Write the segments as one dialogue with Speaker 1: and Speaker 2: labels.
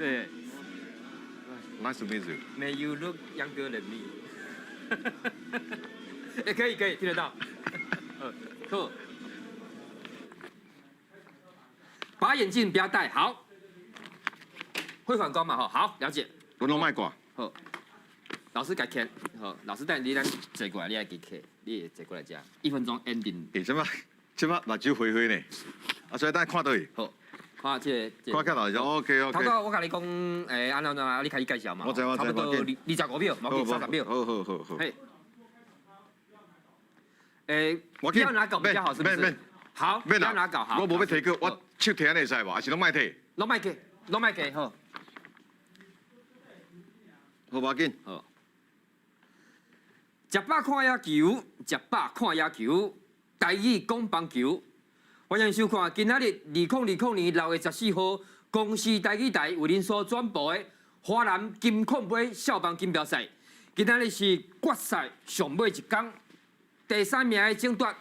Speaker 1: 對。
Speaker 2: Nice to meet you。
Speaker 1: May you look younger than me。欸，可以可以，聽得到。好。把眼鏡不要戴，好。會反光嘛？吼，好，了解。
Speaker 2: 我攏莫掛。
Speaker 1: 好，老師共看，好，老師等你咱坐過來，你愛記客，你會坐過來遮，一分鐘 ending。
Speaker 2: 欸，這擺這擺目睭花花呢，啊，所以等看佗位。
Speaker 1: 好，看這個。
Speaker 2: 看起來就 OK OK。
Speaker 1: 頭拄我共你講，欸，按怎怎，你開始介紹嘛。
Speaker 2: 我知我知。
Speaker 1: 差不多25秒，無緊30秒。
Speaker 2: 好好好好。
Speaker 1: 嘿。欸，不要拿稿比較好，是不是？好，不要拿稿，好。
Speaker 2: 我無欲提稿，我手提按呢會使無？還是攏莫提？
Speaker 1: 攏莫提，攏莫提，好。
Speaker 2: 好，無要緊。
Speaker 1: 好。食飽看野球，食飽看野球，台語講棒球。歡迎收看今仔日2020年6月14號，公視台語台為您所轉播的華南金礦杯校棒錦標賽。今仔日是決賽上尾一工，第三名的爭奪，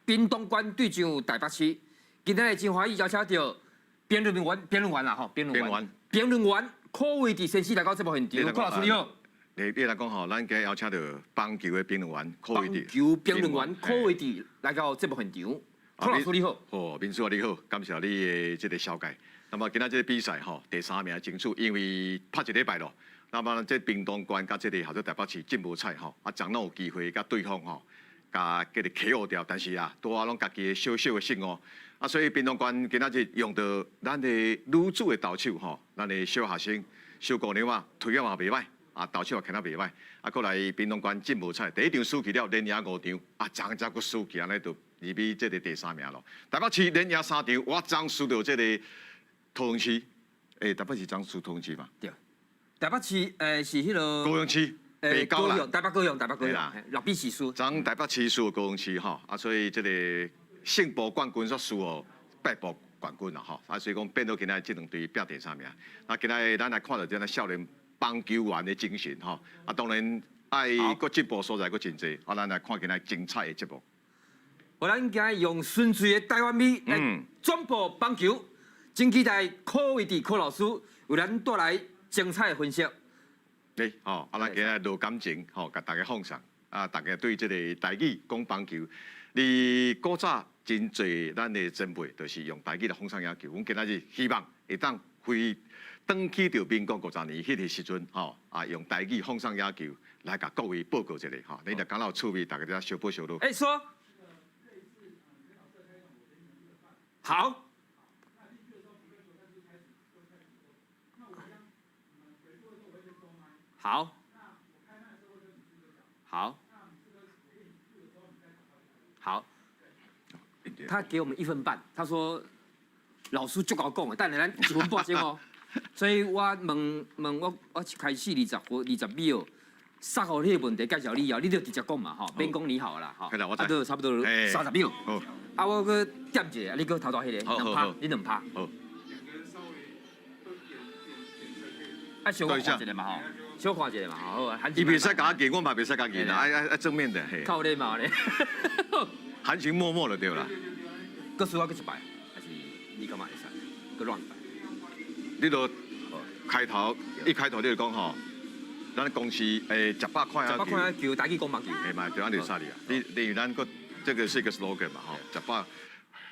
Speaker 1: 屏東縣對上台北市。今仔日真歡喜邀請到評論員，評論員啦吼，評論員，評論員柯維治先生來到節目現場，柯老師你好。
Speaker 2: 你來講吼，咱今日邀請到棒球的評論員柯維治。
Speaker 1: 棒球評論員柯維治來到節目現場，柯老師你好。
Speaker 2: 好，民主你好，感謝你的這個紹介。那麼今仔這個比賽吼，第三名爭取，因為拍一禮拜咯。那麼這屏東縣佮這個合作台北市真無彩吼，啊，昨攏有機會佮對方吼，共叫做 KO 掉，但是啊，拄仔攏家己的小小的失誤。啊，所以屏東縣今仔日用著咱的女子的投手吼，咱的小學生、小姑娘啊，推得嘛袂䆀，啊，投手也牽得袂䆀。啊，閣來屏東縣真無彩，第一場輸去了，連贏五場，啊，昨才閣輸去，按呢就入去這個第三名咯。台北市連贏三場，我昨輸著這個桃園市，欸，台北市昨輸桃園市嘛？
Speaker 1: 對，台北市是彼個
Speaker 2: 高雄市，北高啦，
Speaker 1: 台北高雄，台北高雄，6比4輸。
Speaker 2: 昨台北市輸高雄市吼，啊，所以這個勝部冠軍煞輸予敗部冠軍啦吼，啊，所以講變做今仔這兩隊拼第三名。啊，今仔咱來看著這個少年棒球員的精神吼，啊，當然愛閣進步所在閣真濟，啊，咱來看今仔精彩的節目。
Speaker 1: 我咱今日用純粹的台灣味來轉播棒球，真期待柯維治柯老師為咱帶來精彩的分析。
Speaker 2: 對，吼，啊，咱今日落感情，吼，共大家放送，啊，大家對這個台語講棒球，你古早真濟咱的前輩，就是用台語來放送野球。阮今仔日希望會當回轉去著民國50年彼個時陣，吼，啊，用台語放送野球來共各位報告一下，吼，你若感覺有趣味，大家才小報小錄。
Speaker 1: 欸，說。好。好。好。好。他給我們一分半，他說老師足𠢕講的，等下咱一分半鐘哦。所以我問問我我開始20分20秒，殺予彼個問題介紹你以後，你就直接講嘛吼，免講你好啦吼。啊，就差不多30秒。啊，我閣點一下，你閣頭拄彼个兩拍，你兩拍。
Speaker 2: 好。
Speaker 1: 啊，小看一下嘛吼，小看一下嘛好。
Speaker 2: 伊袂使共我見，我嘛袂使共見啦，愛愛愛正面的嘿。
Speaker 1: 靠禮貌咧。
Speaker 2: 含情脈脈就對啦。
Speaker 1: 閣輸我閣一擺，還是你感覺會使？閣亂擺。
Speaker 2: 你就開頭一開頭你就講吼，咱公司欸，食飽看
Speaker 1: 食飽看野球，台語講棒球。
Speaker 2: 嘿嘛，就按呢就使哩啊。你例如咱閣這個是一個 slogan 嘛吼，食飽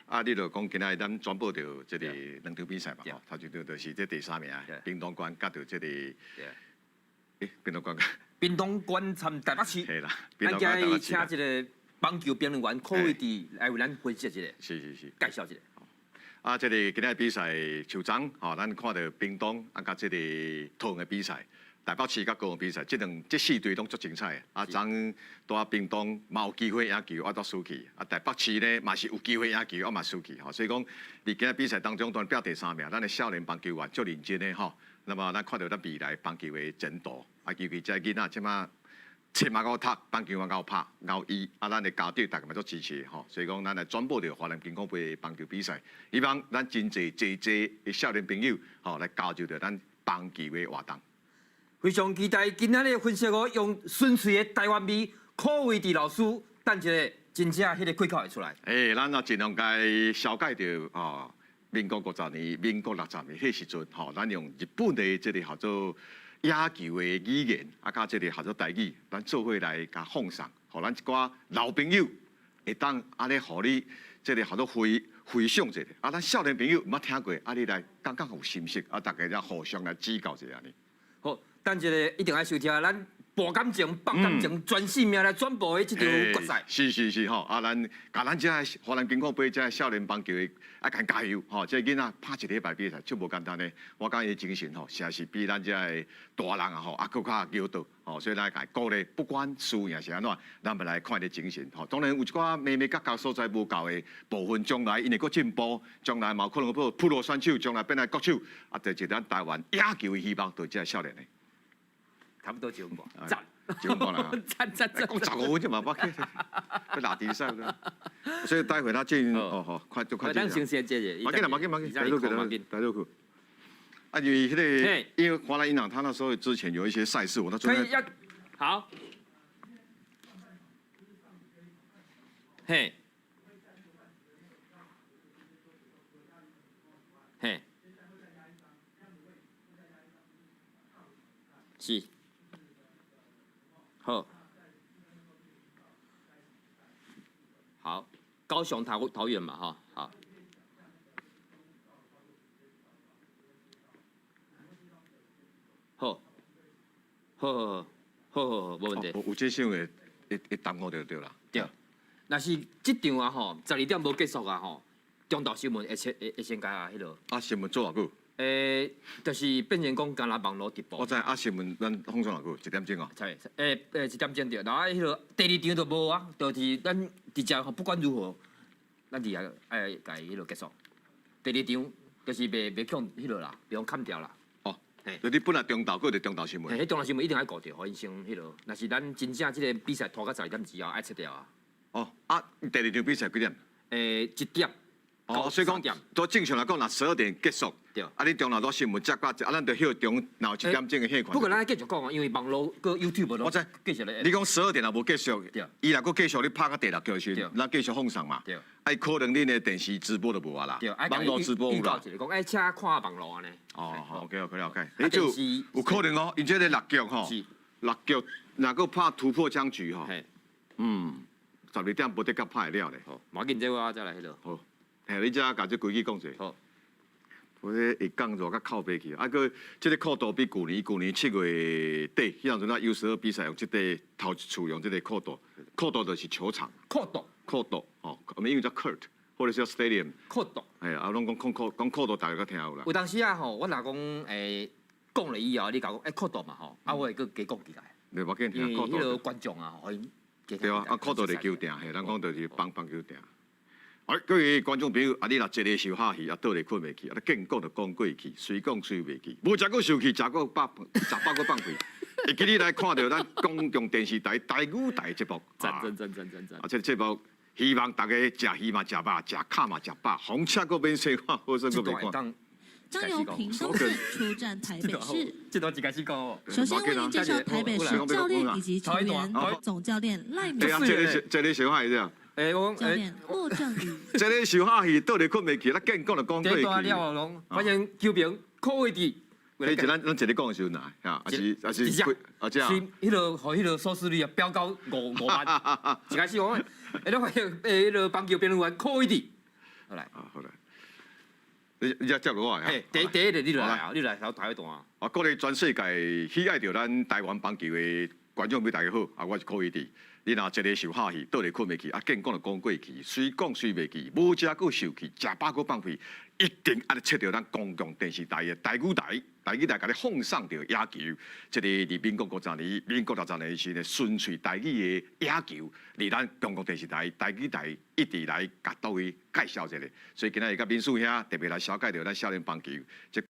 Speaker 2: 啊，你就講今仔日咱轉播著這個兩場比賽嘛吼，頭一場就是這第三名，屏東縣佮著這個，欸，屏東縣。
Speaker 1: 屏東縣參台北市。
Speaker 2: 嘿啦，
Speaker 1: 咱今日請這個棒球評論員柯維治來為咱分析一下。
Speaker 2: 是是是。
Speaker 1: 介紹一下。
Speaker 2: 啊，這個今仔比賽像昨吼，咱看著屏東啊，佮這個桃園的比賽，台北市佮高雄比賽，這兩這四隊攏足精彩的。啊，昨拄仔屏東嘛有機會贏球，啊，都輸去。啊，台北市呢嘛是有機會贏球，啊嘛輸去。吼，所以講，佇今仔比賽當中，當然拼第三名，咱的少年棒球員足認真的吼。那麼咱看著咱未來棒球的前途，啊，尤其這囡仔這馬冊嘛𠢕讀，棒球嘛𠢕拍，𠢕醫，啊，咱的家長逐家嘛足支持吼，所以講咱來轉播著華南金礦杯棒球比賽，希望咱真濟濟濟的少年朋友吼來加入著咱棒球的活動。
Speaker 1: 非常期待今仔日的分析哦，用純粹的台灣味，柯維治老師等一下真正彼個開口會出來。
Speaker 2: 欸，咱也盡量共紹介著哦。民國50年、民國60年彼時陣，吼，咱用日本的這个叫做野球的語言，啊，佮這个叫做台語，咱做伙來共放送，予咱一寡老朋友會當按呢，予你這个叫做回回想一下，啊，咱少年朋友毋捌聽過，啊，你來感覺有心識，啊，大家才互相來指教一下按呢。
Speaker 1: 好，等一下一定愛收聽咱博感情、博感情全性命來轉播的這場決賽。
Speaker 2: 是是是吼，啊，咱共咱這華南金礦杯這少年棒球的啊，共加油吼！這个囡仔拍一禮拜比賽，足無簡單的。我感覺伊精神吼，實在是比咱這个大人啊吼，啊，閣較敖倒吼，所以咱共鼓勵，不管輸贏是按怎，咱嘛來看伊的精神吼。當然有一寡眉眉角角所在無夠的部分，將來𪜶會閣進步，將來嘛有可能做プロ選手，將來變來國手，啊，就是咱台灣野球的希望，就是這个少年的。
Speaker 1: 差不多九分半，讚，
Speaker 2: 9分半啦，
Speaker 1: 讚讚讚，
Speaker 2: 講15分鐘嘛，捌去，去拉比賽啦。所以待會他進，哦好，快就快進。
Speaker 1: 咱先先接者。
Speaker 2: 無緊啦，無緊無緊，帶落去，帶落去。啊，因為彼个，因為華南銀行，他那時候之前有一些賽事，我那
Speaker 1: 可以要好。嘿，嘿，是。好，好，高雄桃桃園嘛，哈，好，好，好，好，好，好，無問題。
Speaker 2: 有這想的，會會耽誤就對啦。
Speaker 1: 對，若是這場啊吼，12點無結束啊吼，中晝新聞會先會會先共彼落。
Speaker 2: 啊，新聞做偌久？
Speaker 1: 就是變成講，干焦網路直播。
Speaker 2: 我知啊，新聞咱放送偌久？一點鐘哦。
Speaker 1: 對，一點鐘對，然後彼个第二場就無啊，就是咱直接不管如何，咱佇遐愛共彼落結束。第二場就是袂袂去彼落啦，袂用砍掉啦。
Speaker 2: 哦，就你本來中晝閣有中晝新聞。
Speaker 1: 彼中晝新聞一定愛顧著，予𪜶先彼落。若是咱真正這个比賽拖到12點之後，愛切掉啊。
Speaker 2: 哦，啊，第二場比賽幾點？
Speaker 1: 一點。
Speaker 2: 哦，所以講，都正常來講，若12點結束，
Speaker 1: 對，
Speaker 2: 啊，你中晝都新聞接到，啊，咱就歇中若有一點鐘的歇。
Speaker 1: 不過咱繼續講啊，因為網路閣 YouTube
Speaker 2: 我知。
Speaker 1: 繼續咧。
Speaker 2: 你講十二點若無結束，伊若閣繼續，你拍到第六局的時，咱繼續放送嘛。
Speaker 1: 對。
Speaker 2: 啊，可能恁的電視直播就無啊啦。
Speaker 1: 對，
Speaker 2: 網路直播有啦。
Speaker 1: 講愛請看網路按呢。
Speaker 2: 哦，OK，OK，OK。你就有可能哦，𪜶這个六局吼，六局若閣拍突破僵局吼，嗯，12點無得甲拍會了咧。
Speaker 1: 好，無要緊，這我再來彼落。
Speaker 2: 好。嘿，你遮共這規矩講者。
Speaker 1: 好。
Speaker 2: 我這會降熱較靠北去，啊，閣這个闊度比舊年，舊年7月底，彼當陣咱 U12比賽用這个頭一次用這个闊度，闊度就是球場。
Speaker 1: 闊度。
Speaker 2: 闊度，吼，我們英語叫 court，或者是叫 stadium。
Speaker 1: 闊度。
Speaker 2: 嘿，啊，攏講講闊，講闊度，大家較聽有啦。
Speaker 1: 有當時啊吼，我若講講了以後，你共我講闊度嘛吼，啊，我會閣加講起來。
Speaker 2: 袂無緊，
Speaker 1: 因為彼个觀眾啊，予𪜶
Speaker 2: 對啊，啊，闊度就球場，嘿，咱講就是棒棒球場。哎，各位觀眾朋友，啊，你若一个受下戲，啊，倒來睏袂去，啊，你見講就講過去，隨講隨袂去，無食閣受氣，食閣飽，食飽閣放屁。會記你來看著咱公共電視台台語台節目，
Speaker 1: 讚讚讚讚讚讚。
Speaker 2: 啊，這个節目希望大家食魚嘛食肉，食跤嘛食飽，風車閣免洗看，好耍閣袂看。
Speaker 3: 將由屏東縣出戰台北市。
Speaker 1: 這段一開始講哦。
Speaker 3: 首先為您介紹台北市教練以及球員，總教練賴明。
Speaker 2: 對啊，這个這个小孩這樣。
Speaker 1: 我
Speaker 3: 教練莫正宇。
Speaker 2: 這个受下戲，倒來睏袂去，咱見講就講過去。
Speaker 1: 這段了後攏，反正球評可以佇。
Speaker 2: 你一咱咱一个講的時陣啊，還是還是啊這樣。
Speaker 1: 是彼个，予彼个收視率啊，飆高五萬。一開始講，你發現彼个棒球評論員可以佇。好來。
Speaker 2: 啊好來。你你遮接落來啊？
Speaker 1: 嘿，第第一个你來啊，你來頭頭一段啊。
Speaker 2: 啊，各位全世界喜愛著咱台灣棒球的觀眾朋友大家好，啊，我是柯以智。你若一个受下戲，倒來睏袂去，啊，見講就講過去，隨講隨袂去，無食閣受氣，食飽閣放屁，一定愛切著咱公共電視台的台語台，台語台共你放送著野球，這个佇民國50年、民國60年時呢，純粹台語的野球，佇咱公共電視台台語台一直來共各位介紹一下。所以今仔日佮敏師兄特別來紹介著咱少年棒球。這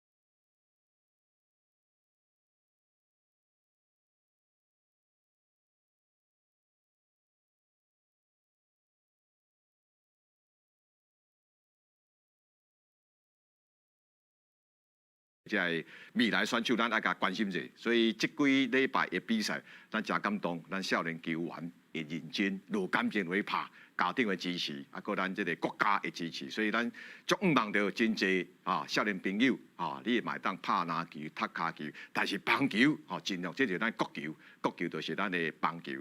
Speaker 2: 這个未來選手，咱愛共關心者，所以這幾禮拜的比賽，咱誠感動，咱少年球員會認真，落感情落去拍，家長的支持，啊，閣咱這个國家的支持，所以咱足向望著真濟啊少年朋友啊，你嘛會當拍籃球、踢跤球，但是棒球吼盡量，這就是咱國球，國球就是咱的棒球，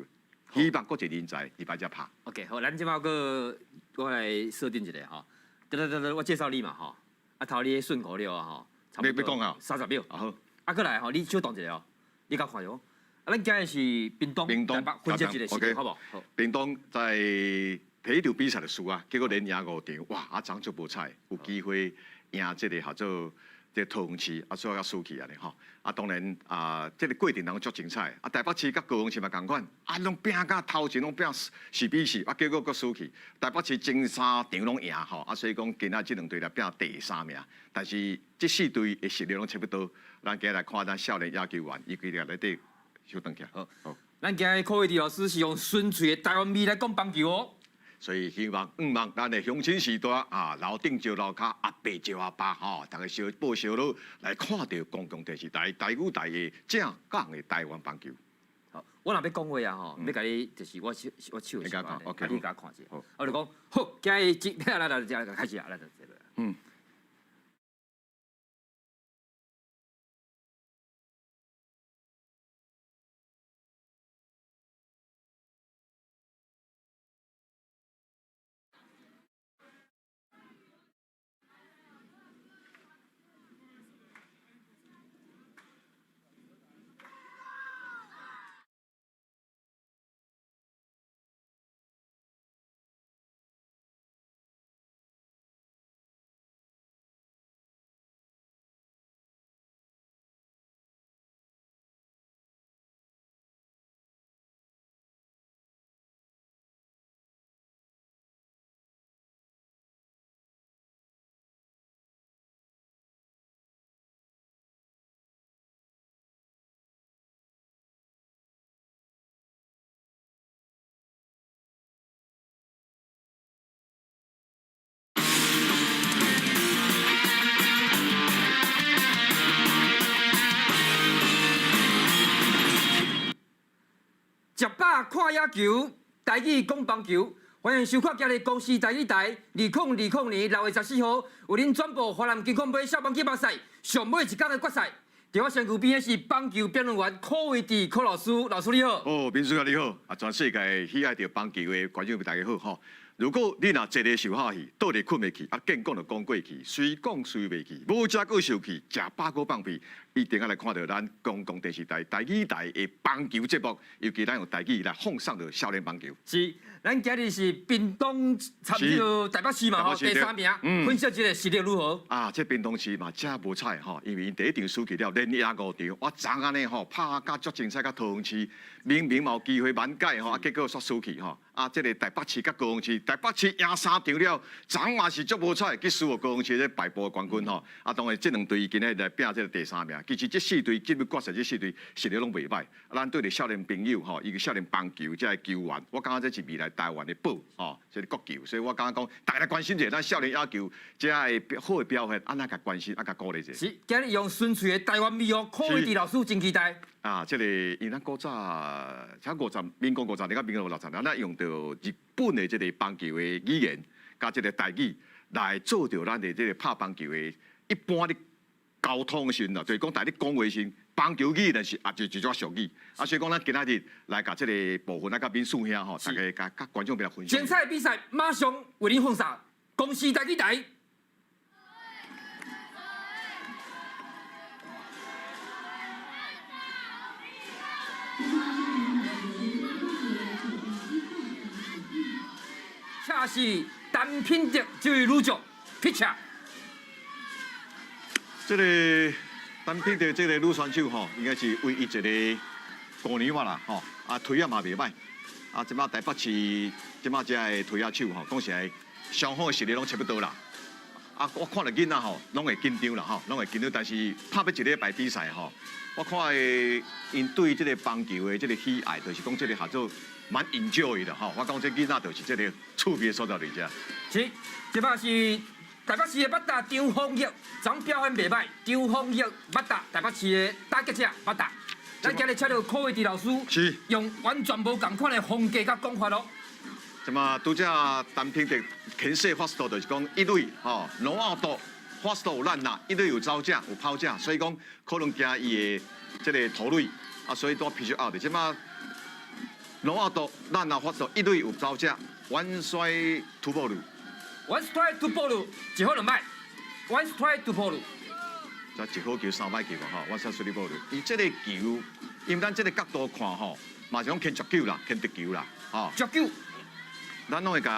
Speaker 2: 希望閣濟人才入來遮拍。
Speaker 1: OK，好，咱這擺閣我來設定一下吼，得得得得，我介紹你嘛吼，啊頭你順口溜啊吼，差不多
Speaker 2: 欲講啊，
Speaker 1: 30秒，
Speaker 2: 啊好，
Speaker 1: 啊閣來吼，你小動一下哦，你共看著。啊，咱今日是屏東，
Speaker 2: 屏東
Speaker 1: 台北分析一個時間，好無？好。
Speaker 2: 屏東在第一場比賽就輸啊，結果連贏五場，哇！啊，昨足無彩，有機會贏這个合做這個桃園市，啊，煞閣輸去按呢吼。啊，當然啊，這个過程當中足精彩。啊，台北市佮高雄市嘛仝款，啊，攏拼甲頭前攏拼4比4，啊，結果閣輸去。台北市前三場攏贏吼，啊，所以講今仔這兩隊來拼第三名。但是這四隊的實力攏差不多。咱今日來看咱少年野球員，伊規個內底。收轉起來。
Speaker 1: 好，好。咱今日柯偉治老師是用純粹的台灣味來講棒球哦。
Speaker 2: 所以希望、向望咱的鄉親序大啊，樓頂招樓跤，阿伯招阿爸吼，逐家相報相攏來看著公共電視台台語台的正港的台灣棒球。
Speaker 1: 好，我若欲講話啊吼，欲共你就是我手我手的時間，
Speaker 2: 啊
Speaker 1: 你共我看一下。我就講好，今日這來來來，開始啊，來來來。
Speaker 2: 嗯。
Speaker 1: 食飽看野球，台語講棒球，歡迎收看今日公視台語台2020年6月14號為恁轉播華南金礦盃少棒級賽上尾一天的決賽。佇我身軀邊的是棒球評論員柯偉治柯老師，老師你好。
Speaker 2: 哦，民師兄你好，啊，全世界喜愛著棒球的觀眾朋友大家好吼。如果你若坐咧受下氣，倒咧睏袂去，啊，見講就講過去，隨講隨袂去，無食閣受氣，食飽閣放屁，一定愛來看著咱公共電視台台語台的棒球節目，尤其咱用台語來放送著少年棒球。
Speaker 1: 是，咱今日是屏東參這个台北市嘛吼，第三名，分析一下實力如何？
Speaker 2: 啊，這屏東市嘛真無彩吼，因為𪜶第一場輸去了，連贏五場，我昨按呢吼拍甲足精彩，佮桃園市明明嘛有機會挽解吼，啊結果煞輸去吼。啊，這个台北市佮高雄市，台北市贏三場了，昨嘛是足無彩，去輸予高雄市這敗部冠軍吼。啊，當然這兩隊今日來拼這个第三名，其實這四隊進入決賽，這四隊實力攏袂䆀。啊，咱對著少年朋友吼，伊個少年棒球這个球員，我感覺這是未來台灣的寶吼，這个國球，所以我感覺講，大家來關心一下咱少年野球這个好的表現，按怎共關心，啊共鼓勵一下。
Speaker 1: 是，今日用純粹的台灣味哦，柯偉治老師真期待。
Speaker 2: 啊，這个因為咱古早，才五十，民國五十年佮民國60年，咱用著日本的這个棒球的語言，佮這个台語來做著咱的這个拍棒球的一般的溝通的時陣啦，就是講在咧講話時，棒球語言是也是一種俗語。啊，所以講咱今仔日來共這个部分，咱佮敏師兄吼，大家共佮觀眾朋友分享。
Speaker 1: 精彩的比賽馬上為您奉上，公視台語台。恰是陳品德這位女將，pitcher。
Speaker 2: 這个陳品德這个女選手吼，應該是唯一一个姑娘啦吼，啊腿仔嘛袂䆀，啊這擺台北市這擺這个腿仔手吼，講實在，雙方的實力攏差不多啦。啊，我看著囡仔吼，攏會緊張啦吼，攏會緊張，但是拍欲一禮拜比賽吼，我看𪜶對這个棒球的這个喜愛，就是講這个合作蠻 enjoy 的吼。我講這囡仔就是這个趣味所在佇遮。
Speaker 1: 是，這擺是台北市的バッター張豐玉，昨表現袂䆀。張豐玉バッター，台北市的打擊者バッター。咱今日請著柯偉治老師，
Speaker 2: 是
Speaker 1: 用完全無仝款的風格佮講法咯。
Speaker 2: 這馬拄才陳品哲牽制 first 就是講一壘吼，no out first 有ランナー，一壘有走者有跑者，所以講可能驚伊的這個投壘啊，所以拄 pitch out。這馬 no out ランナー first 一壘有走者，one strike two ball。
Speaker 1: One strike two ball，一好兩歹。One strike two ball。
Speaker 2: 這一好球三歹球嘛吼，one strike three ball。伊這個球，因為咱這個角度看吼，嘛是講牽直球啦，牽直球啦，吼。
Speaker 1: 直球。
Speaker 2: 咱攏會共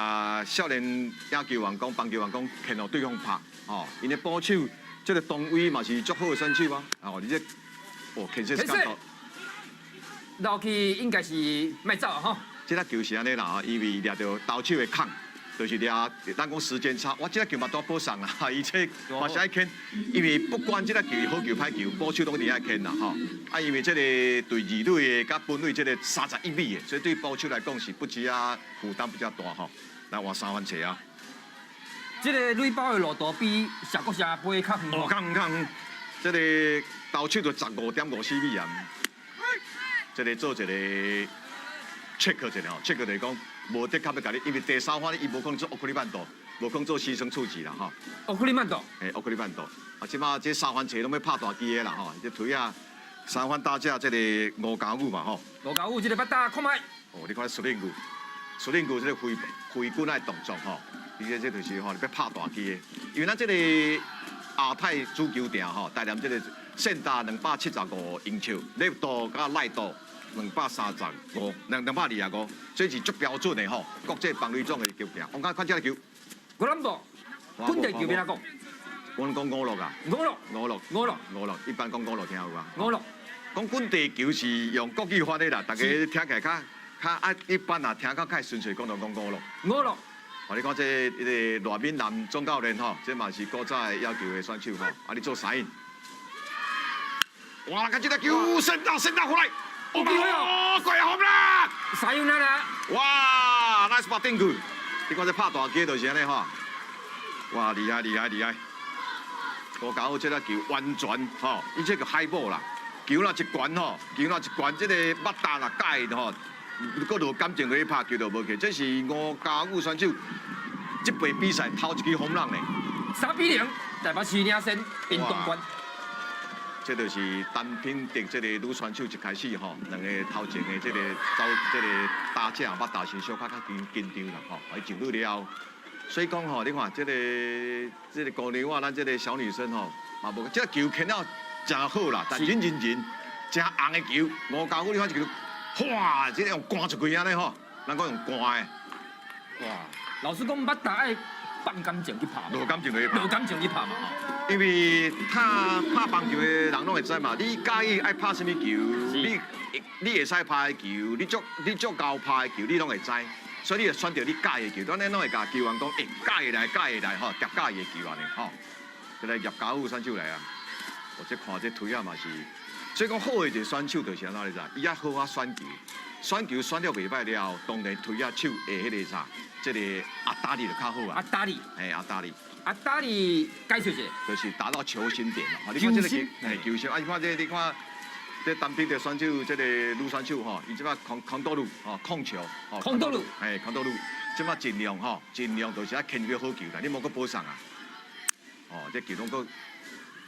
Speaker 2: 少年野球員講、棒球員講，牽予對方拍，吼。𪜶的捕手，這個東威嘛是足好的選手啊，哦，你這，哦，牽制角度。
Speaker 1: 落去應該是莫走啊，吼。
Speaker 2: 這個球是按呢啦，吼，因為掠著投手的空。就是掠，咱講時間差，我這個球嘛拄保送啦，伊這嘛是愛牽，因為不管這個球好球歹球，捕手攏一定愛牽啦，吼。啊，因為這個對二壘的佮本壘這個31米的，所以對捕手來講是不止啊負擔比較大吼。來換三番車啊！
Speaker 1: 這個壘包的路途比石國城飛較遠。
Speaker 2: 哦，較遠較遠，這個投手就15.54米啊。這個做一個 check 一下吼，check 就是講。無的確欲共你，因為第三番伊無可能做奧克利曼度，無可能做犧牲處置啦吼。
Speaker 1: 奧克利曼度，
Speaker 2: 嘿，奧克利曼度。啊，這馬這三番車攏欲拍大支的啦吼，這推啊三番打者這個吳家武嘛吼。
Speaker 1: 吳家武這個バッター看覓。
Speaker 2: 哦，你看司令具，司令具這個揮揮棍的動作吼，你這這就是吼，你欲拍大支的。因為咱這個亞太主球場吼，台南這個線大275英尺，left 佮 right 235，225，這是足標準的吼，國際棒壘總的球場。我看看這個球，
Speaker 1: 我諗無，本地球欲按怎講？
Speaker 2: 阮講五樂啊，
Speaker 1: 五樂，
Speaker 2: 五樂，
Speaker 1: 五樂，
Speaker 2: 五樂，一般講五樂聽有無？
Speaker 1: 五樂，
Speaker 2: 講本地球是用國語發的啦，大家聽起來較較啊，一般啊聽較較純粹講就講五樂。
Speaker 1: 五樂。
Speaker 2: 哦，你看這彼個賴敏南總教練吼，這嘛是古早的野球的選手吼，啊，你做啥應？哇，看這個球，先打先打回來。
Speaker 1: 有機會哦！
Speaker 2: 過紅啦！
Speaker 1: さよなら！
Speaker 2: 哇，nice batting！你看這拍大支就是按呢吼，哇，厲害厲害厲害！吳家武這個球完全吼，伊這個 high ball 啦，球若一懸吼，球若一懸，這個バッター若蓋吼，閣落感情去拍球就無去。這是吳家武選手這回比賽頭一支轟浪呢。
Speaker 1: 3比0，台北市領先屏東縣。
Speaker 2: 這就是陳品哲這個女選手一開始吼，兩个頭前的這個走這個打者バッター是小可較緊緊張啦吼，伊上壘了後，所以講吼，你看這個這個姑娘啊，咱這個小女生吼，嘛無這個球牽了誠好啦，但忍忍忍，誠紅的球，吳家武你看這球，嘩，這個用灌出去按呢吼，咱講用灌的，
Speaker 1: 哇，老實講，バッター愛放感情去拍，
Speaker 2: 無感情去拍，
Speaker 1: 無感情去拍嘛吼。
Speaker 2: 因為拍拍棒球的人攏會知嘛，你佮意愛拍啥物球，你你會使拍的球，你足你足𠢕拍的球，你攏會知，所以你會選擇你佮意的球。咱咧攏會共球員講，欸，佮意來，佮意來，吼，夾佮意的球按呢，吼。這個葉家武選手來啊，我這看這推仔嘛是，所以講好的一個選手就是按怎你知？伊愛好好選球，選球選了袂歹了後，當然推仔手的彼個啥，這個壓打力就較好啊。
Speaker 1: 壓打力，
Speaker 2: 嘿，壓打力。
Speaker 1: 壓打力解釋一下，
Speaker 2: 就是打到球心點啦。你看這個球，嘿，球心啊！你看這個，你看這單邊的選手，這個女選手吼，伊這擺空空多路吼，控球，
Speaker 1: 空多路，
Speaker 2: 嘿，空多路，這擺盡量吼，盡量就是愛牽入好球啦，你莫閣保送啊。哦，這球攏閣，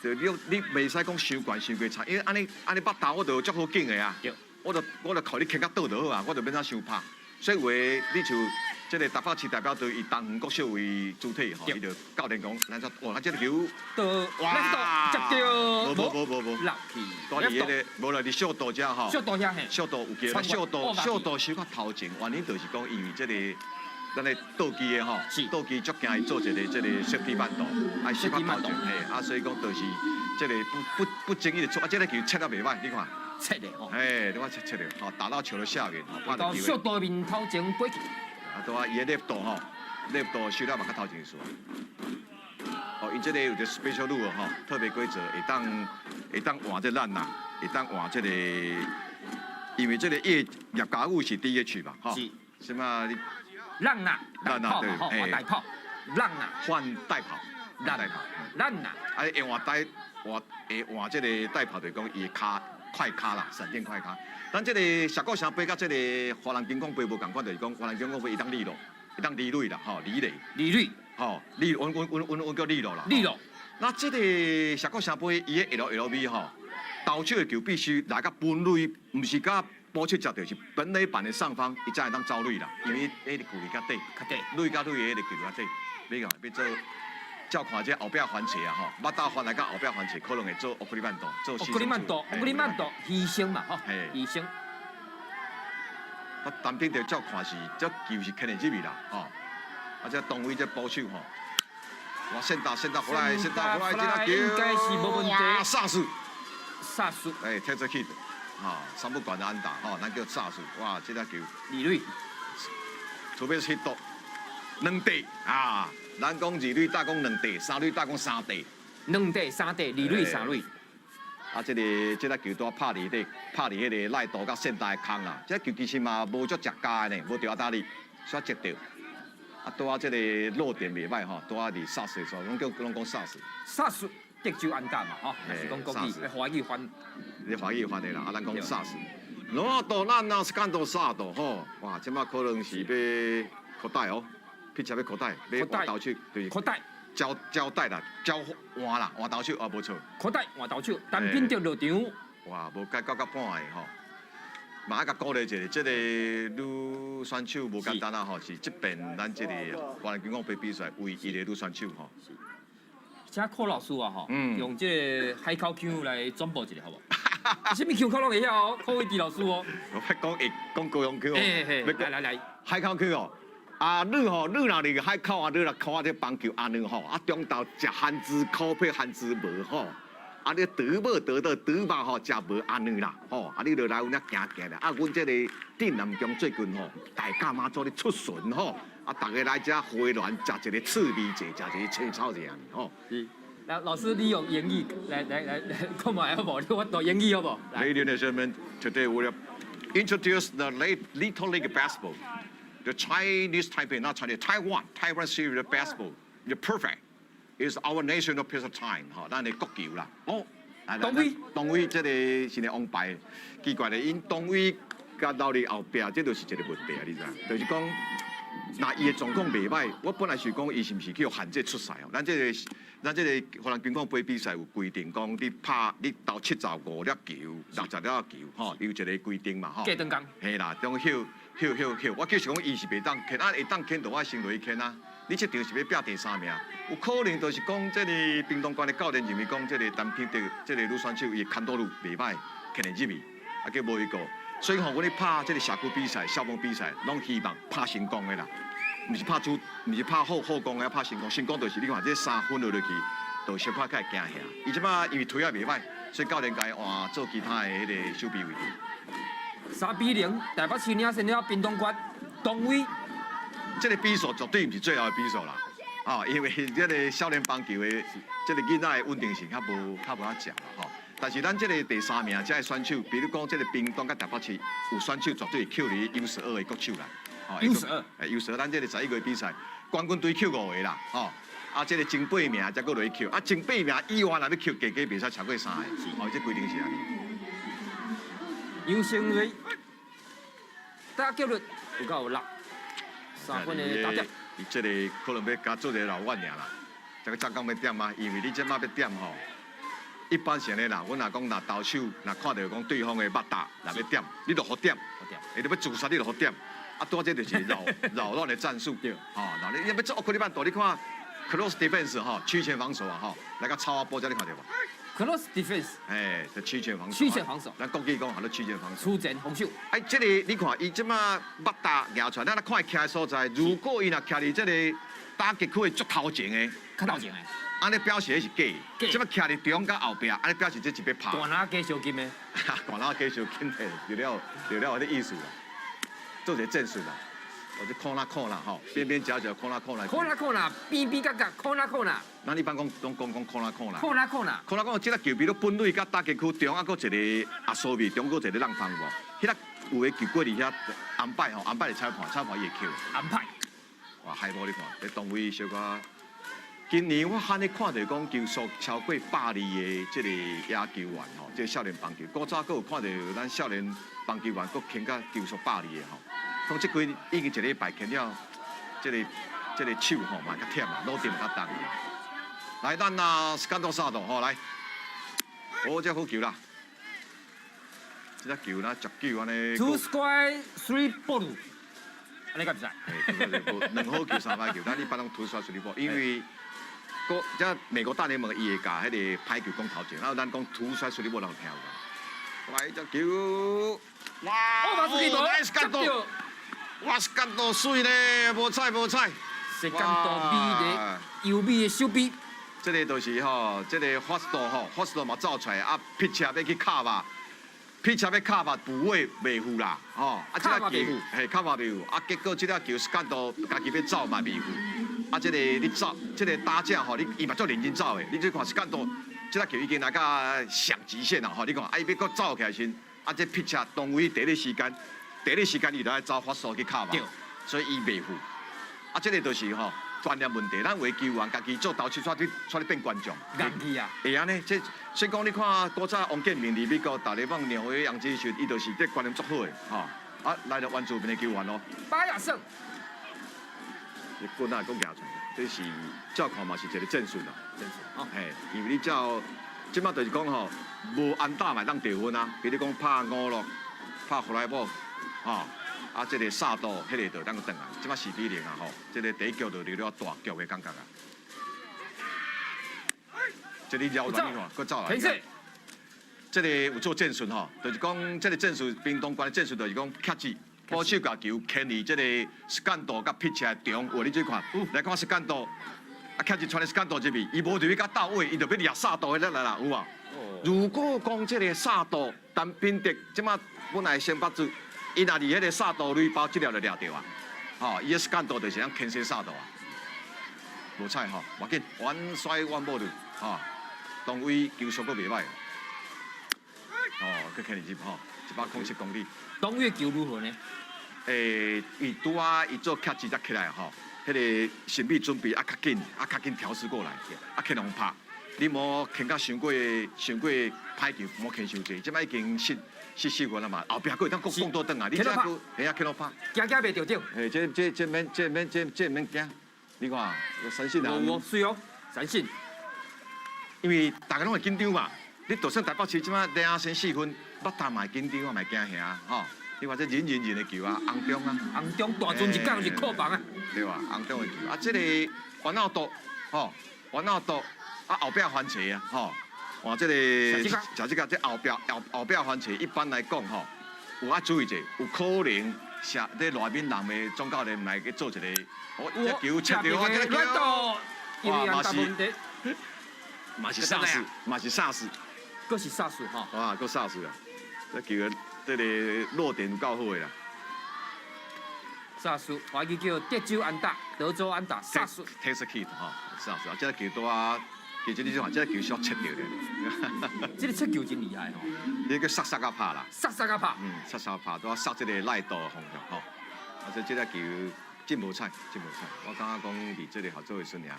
Speaker 2: 就你你袂使講傷懸傷過差，因為按呢按呢バッター我就足好景的啊。我就我就靠你牽較倒就好啊，我就免怎傷拍。所以話，你像這個台北市代表隊以東園國小為主體吼，伊就教練講，咱說哇，這個球，
Speaker 1: 哇，接著，
Speaker 2: 無無無無無，
Speaker 1: 落去，
Speaker 2: 蹛佇彼個，無啦，佇小道遮吼，
Speaker 1: 小道遐嘿，
Speaker 2: 小道有機會，小道小道傷較頭前，原因就是講因為這個咱的倒機的吼，倒機足驚伊做一個這個 safety バント，愛小可頭前嘿，啊，所以講就是這個不不不經意的錯，啊，這個球切得袂歹，你看。
Speaker 1: 切的吼，
Speaker 2: 哎，你看切切的，吼，打到球的下面，吼，
Speaker 1: 到小道面頭前飛去。
Speaker 2: 啊，對啊，伊的 left 吼，left 收了嘛較頭前數。哦，𪜶這個有一個 special rule 吼，特別規則，會當會當換這ランナー，會當換這個，因為這個葉葉家武是 DH 嘛，吼，
Speaker 1: 是，
Speaker 2: 什麼？
Speaker 1: ランナー，ランナー對，換代跑，ランナー
Speaker 2: 換代跑，代跑，
Speaker 1: ランナー，
Speaker 2: 啊，會換代換會換這個代跑，就是講伊的跤快跤啦，閃電快跤。咱這個石鼓城杯佮這個華南金礦杯無仝款，就是講華南金礦杯會當利落，會當二壘啦，吼，二壘，
Speaker 1: 二壘，
Speaker 2: 吼，二，阮叫二路啦。
Speaker 1: 二路。
Speaker 2: 那這個社國聖杯伊的 LLB 吼，投手的球必須來到本壘，毋是佮捕手接著，是本壘板的上方，伊才會當走壘啦。因為彼個距離較短，
Speaker 1: 較短，
Speaker 2: 壘佮壘的彼個距離較短。你看，欲做照看這後壁翻斜啊吼，腹肚翻來到後壁翻斜，可能會做送バント，做
Speaker 1: 送バント，送バント，犧牲嘛吼，犧牲。
Speaker 2: 啊，陳品哲照看是這球是牽會入去啦，吼。啊，這東威這捕手吼。哇！先打先打回來，先打回來，這粒球
Speaker 1: 應該是無問題。
Speaker 2: 哇！殺死，
Speaker 1: 殺死，
Speaker 2: 哎，踢出去，哈，三不管的安打，吼，咱叫殺死。哇！這粒球，
Speaker 1: 二壘，
Speaker 2: 除非是 hit 兩塊啊，咱講二壘打講兩塊，三壘打講三塊，
Speaker 1: 兩塊三塊，二壘三壘。
Speaker 2: 啊，這個這粒球拄拍佇底，拍佇彼個內度佮線大的空啦。這球其實嘛無足食加的呢，無著壓力，煞接著。啊，拄仔這個落點袂䆀吼，拄仔佇殺死的時候，攏叫攏講殺死。
Speaker 1: 殺死得州安打嘛，吼，是講國語，華語翻。
Speaker 2: 你華語翻的啦，啊，咱講殺死。ノーアウトランナーセカンドサード吼，哇，這擺可能是欲擴大哦，pitcher 欲擴大，欲換投手，對。
Speaker 1: 擴大。
Speaker 2: 交交代啦，交換啦，換投手啊，無錯。
Speaker 1: 擴大換投手，陳品哲落場。
Speaker 2: 哇，無解九甲半的吼。嘛愛共鼓勵一下，這個女選手無簡單啊吼，是這邊咱這個華南金剛杯比賽唯一的女選手吼。
Speaker 1: 請柯老師啊吼，用這個海口腔來轉播一下好無？啥物腔口攏會曉哦，柯偉迪老師哦。
Speaker 2: 我講會講高雄腔哦。
Speaker 1: 來來來，
Speaker 2: 海口腔哦。啊，你吼，你若佇海口啊，你若看這棒球按呢吼，啊，中晝食番薯苦配番薯無吼。啊！你得無得到得肉吼，食無按呢啦，吼！啊，你就來阮遮行行啦。啊，阮這個鎮南宮最近吼，大甲媽祖咧出巡吼，啊，逐家來遮回鑾食一個刺味者，食一個青草者吼。
Speaker 1: 是，來老師，你用英語來來來來講覓好無？你我讀英語好無
Speaker 2: ？Ladies and gentlemen, today we will introduce the Little League Baseball, the Chinese Taipei, not Chinese, Taiwan, Taiwan series baseball, the perfect. Is our national pastime 吼，咱的國球啦。哦，
Speaker 1: 東威，
Speaker 2: 東威這個是個王牌，奇怪咧，𪜶東威佮留佇後壁，這就是一個問題啊，你知影？就是講，若伊的狀況袂䆀，我本來想講伊是毋是去予限制出賽哦？咱這個華南金剛杯比賽有規定講，你拍你投75粒球、60粒球，吼，有一個規定嘛，吼。
Speaker 1: 過長工。
Speaker 2: 嘿啦，種休休休休，我就是講伊是袂當牽，啊會當牽，就我先落去牽啊。你這場是欲拚第三名，有可能就是講這個屏東縣的教練認為講這個陳品哲這個女選手伊的牽導率袂䆀，牽會入去，啊叫無伊顧。所以吼，阮咧拍這個社區比賽、校門比賽，攏希望拍成功的啦，毋是拍主，毋是拍好好攻的，拍成功。成功就是你看這3分落落去，就小可較會驚嚇。伊這擺因為推仔袂䆀，所以教練共伊換做其他的彼個守備位置。
Speaker 1: 3比0，台北市領先了屏東縣東威。
Speaker 2: 這個比數絕對毋是最後的比數啦，啊，因為這個少年棒球的這個囡仔的穩定性較無遐強啦，吼。但是咱這個第三名這個選手，比如講這個屏東佮台北市有選手絕對會扣佇 U12的國手啦，吼。
Speaker 1: U12，
Speaker 2: 哎，U12，咱這個11月比賽，冠軍隊扣五個啦，吼。啊，這個前八名才閣落去扣，啊，前八名以外若欲扣，加加袂使超過三個，哦，這規定是按呢。
Speaker 1: 楊成瑞，打擊率有夠六。三分的打點，
Speaker 2: 伊這個可能欲共做一個老遠爾啦，這個才講欲點啊，因為你這馬欲點吼，一般性的啦，阮若講若投手若看著講對方的腹肚若欲點，你就予點，伊就欲自殺，你就予點，啊，拄這就是擾擾亂的戰術，吼，嗱你欲做奧克利曼多，你看 close defense 吼，曲線防守啊吼，來個抄仔波，這你看著無
Speaker 1: ？close defense，
Speaker 2: 哎，就曲線防守。
Speaker 1: 曲線防守。
Speaker 2: 咱國語講叫做曲線防守。
Speaker 1: 曲線防守。
Speaker 2: 哎，這個你看，伊這馬腹肚蜈出來，咱來看伊徛的所在。如果伊若徛佇這個打擊區的足頭前的，
Speaker 1: 較頭前的，
Speaker 2: 按呢表示彼是假的。這馬徛佇中佮後壁，按呢表示這是欲拍。
Speaker 1: 大拿加小金的。
Speaker 2: 大拿加小金的，對了對了，這意思啦，做一個戰術啦。我就看啦看啦吼，邊邊角角看啦看啦。
Speaker 1: 看啦看啦，邊邊角角看啦看啦。
Speaker 2: 咱一般講攏講講看啦看啦。
Speaker 1: 看啦看啦。
Speaker 2: 看啦看，這個球比如本壘佮打擊區中啊，閣一個阿蘇味，中閣一個浪方無？彼個有的球過佇遐安排吼，安排的裁判，裁判伊會扣。
Speaker 1: 安排。
Speaker 2: 哇，high ball 你看，咧東威小可。今年我罕咧看著講球速超過120的這個野球員吼，這個少年棒球，古早閣有看著咱少年棒球員閣牽甲球速百二的吼。講這幾已經一禮拜牽了，這個手吼嘛較忝啊，攞點較重。來，咱啊，スカンドサード吼來，哦，這好球啦！這隻球啦，十球按呢。
Speaker 1: Two strike three ball，按呢敢會使？
Speaker 2: 兩好球三歹球，咱一般攏 two strike three ball，因為個這美國大聯盟伊會共彼個歹球講頭前，然後咱講 two strike three ball 人有聽有無？來，這球，哇！哦，スカンド，哇，スカンド媠咧，無彩無彩。
Speaker 1: スカンド美的優美的手臂。
Speaker 2: 這個就是吼，這個 first 吼，first 嘛走出來，啊，pitcher 欲去 cover，pitcher 欲 cover 補位袂赴啦，吼，啊，這個球，嘿，cover 袂赴，啊，結果這個球スカンド家己欲走嘛袂赴，啊，這個你走，這個打者吼，你伊嘛足認真走的，你這看スカンド，這個球已經來到上極線啦，吼，你看，啊，伊欲閣走起來時，啊，這 pitcher 當位第一時間，第一時間伊就愛走 first 去 cover，所以伊袂赴，啊，這個就是吼。觀念問題，咱有的球員家己做投手，煞去煞咧變觀眾。
Speaker 1: 硬氣啊！
Speaker 2: 會按呢，這所以講你看古早王建民佇美國大聯盟紐約洋基時，伊就是這觀念足好的，吼。啊，來到原住民的球員咯。
Speaker 1: 巴亞勝。
Speaker 2: 這棍仔閣舉出來，這是照看嘛是一個戰術啦。
Speaker 1: 戰術哦。
Speaker 2: 嘿，因為你照，這擺就是講吼，無安打嘛會當得分啊。比如講拍五落，拍 fly ball，吼。啊，這個薩多，彼個就當閣轉來，這擺4比0啊吼，這個第一局就留了大局的感覺啊。這裡繞亂你看，閣走來。這個有做戰術吼，就是講這個戰術，屏東縣的戰術就是講 catch，捕手共球牽佇這個スカンド佮 pitcher 中，有你這看，來看スカンド，啊 catch 傳スカンド這邊，伊無入去佮到位，伊就欲掠薩多彼個來啦，有無？如果講這個薩多陳品德，這擺本來先發做。伊若佇彼個薩多壘包，這粒就掠著啊！吼，伊的スカンド就是按牽制薩多啊，無彩吼，無要緊，one strike one ball 吼，當位球速閣袂歹，哦，閣牽入吼，107公里。
Speaker 1: 當位球如何呢？
Speaker 2: 伊拄仔伊做 catch 才起來吼，彼個心理準備啊較緊，啊較緊調試過來，啊牽予拍。你莫牽甲傷過傷過歹球，莫牽傷濟，這擺已經失四分啊嘛，後壁閣會當閣講倒轉來，你這閣嘿啊，牽予拍，
Speaker 1: 驚驚袂著著。
Speaker 2: 嘿，這這這免這免這這免驚，你看，相信啊。
Speaker 1: 有媠哦，相信。
Speaker 2: 因為大家攏會緊張嘛，你就算台北市這擺領先四分，捌打嘛會緊張啊，嘛會驚嚇吼。你看這忍忍忍的球啊，紅中啊，
Speaker 1: 紅中大陣一工是庫房啊。
Speaker 2: 對吧？紅中的球啊，這個 one out 吼，one out 啊，後壁翻車啊，吼。哇，這個，食這個，這後壁後後壁翻車，一般來講吼，有愛注意者，有可能是這內面人的總教練來去做一個，哦，這球切著啊，這個球，哇，嘛是，嘛是煞死，嘛是煞死，
Speaker 1: 閣是煞死吼，
Speaker 2: 哇，閣煞死啊！這球這個落點有夠好的啦。
Speaker 1: 煞輸，華語叫德州安打，德州安打，煞輸。
Speaker 2: Texas hit 吼，煞輸啊！這個球拄啊。其實你這看，這個球小切著的。
Speaker 1: 這個切球真厲害吼！
Speaker 2: 你個殺殺甲拍啦。
Speaker 1: 殺殺甲拍。
Speaker 2: 嗯，殺殺拍，拄仔殺這個 right 方向吼。啊，所以這個球真無彩，真無彩。我感覺講佇這個合作的孫爾。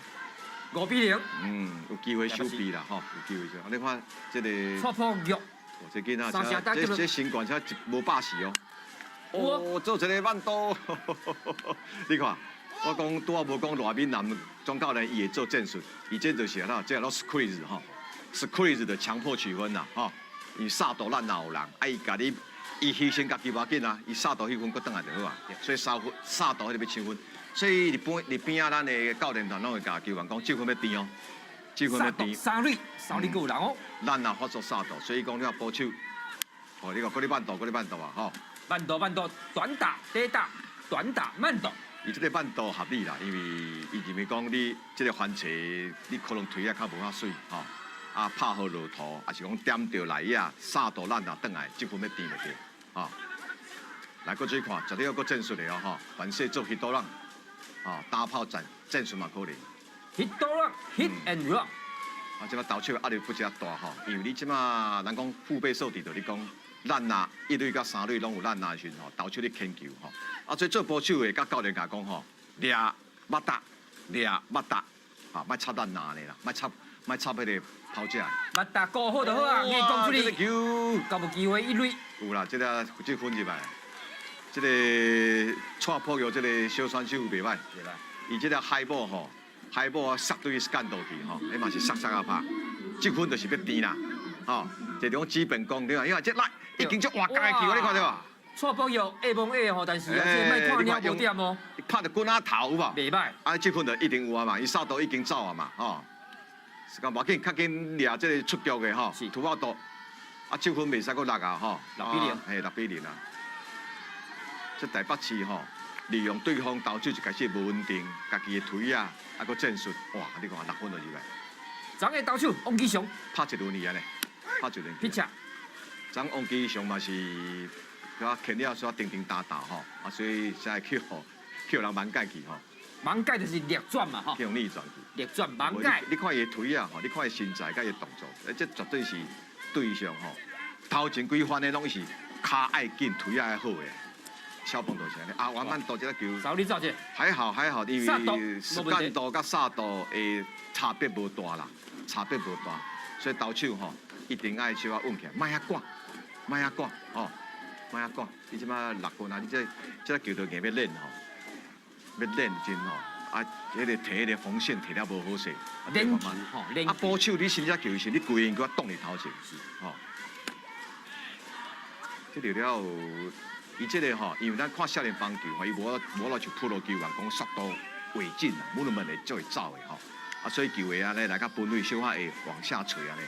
Speaker 1: 5比0。
Speaker 2: 嗯，有機會守備啦，吼，有機會守。你看這個。
Speaker 1: 錯破玉。
Speaker 2: 這囡仔，這這身懸才無百四哦。哦，做一個慢刀。你看。我講拄仔無講賴敏南總教練伊會做戰術，伊這就是啦，這個 squeeze 吼，squeeze 就強迫取分啦，吼，因為薩多咱若有人，啊伊共你，伊犧牲家己無要緊啊，伊薩多彼分閣轉來就好啊，所以三分薩多彼個欲搶分，所以佇邊佇邊仔咱的教練團攏會共球員講，這分欲甜哦，這分欲甜。
Speaker 1: 三壘，三壘閣有人哦。
Speaker 2: 咱若發作薩多，所以講你看捕手，哦，你看閣咧慢投，閣咧慢投啊，吼。
Speaker 1: 慢投慢投，短打、短打、短打、慢投。
Speaker 2: 伊這個慢投合理啦，因為伊認為講你這個番茄，你可能推啊較無遐媠吼，啊拍好落土，抑是講點著內野，三度咱若轉來，這分欲甜就對，吼。來，閣注意看，絕對猶閣戰術的哦，吼，凡勢做 hit run，吼，打炮戰戰術嘛可能。
Speaker 1: hit run，hit and run。
Speaker 2: 啊，這擺投手壓力不遮大吼，因為你這擺人講腹背受敵，就你講。咱若一壘佮三壘攏有咱若時陣吼，投手咧牽球吼，啊，所以做捕手的佮教練共講吼，掠捌打，掠捌打，啊，莫插咱若呢啦，莫插莫插彼個跑者。
Speaker 1: 捌打顧好就好啊，你講出去，
Speaker 2: 這個球，
Speaker 1: 較無機會一壘。
Speaker 2: 有啦，這個這分入來，這个蔡波玉這个小選手袂歹，伊這个 high ball 吼，high ball 啊，殺對間度去吼，彼嘛是殺殺啊拍，這分就是欲甜啦，吼，這種基本功對吧？因為這來已經足活界球，你看著無？
Speaker 1: 蔡波玉下摸下吼，但是啊，這莫看了無點哦，
Speaker 2: 拍著棍仔頭有無？
Speaker 1: 袂歹。
Speaker 2: 啊，這分就一定有啊嘛，伊殺度已經走啊嘛，吼。是講無要緊，較緊掠這个出局的吼，突破度，啊，這分袂使閣落啊，吼。
Speaker 1: 6比0。
Speaker 2: 嘿，6比0啊。這台北市吼，利用對方投手一開始無穩定，家己的腿啊，啊，閣戰術，哇！你看6分就入來。
Speaker 1: 昨个投手王基祥
Speaker 2: 拍一輪去按呢，拍一輪。
Speaker 1: Pitcher。
Speaker 2: 昨王基祥嘛是，啊，牽了煞叮叮當當吼，啊，所以才會去予去予人盲蓋去吼。
Speaker 1: 盲蓋就是逆轉嘛吼。
Speaker 2: 去予逆轉去。
Speaker 1: 逆轉盲蓋。
Speaker 2: 你看伊的腿啊吼，你看伊身材佮伊動作，欸，這絕對是對上吼。頭前幾番的攏是跤愛緊，腿愛好的。小鵬就是按呢，啊，王曼多這个球，
Speaker 1: 你走者。
Speaker 2: 還好還好，因為時間度佮殺度的差別無大啦，差別無大，所以投手吼一定愛小可穩起來，莫遐趕，莫遐趕，吼，莫遐趕。你這擺6分啊，你這這个球就硬欲練吼，欲練真吼，啊，彼个提彼个防線提了無好勢。
Speaker 1: 練球吼，練。
Speaker 2: 啊，捕手你新只球時，你規個閣擋佇頭前，吼。這個了後。伊這个吼，因為咱看少年棒球吼，伊無無落像 pro 球員講速度會進啊，每兩門會足會走的吼。啊，所以球會按呢來較本壘小可會往下垂按呢。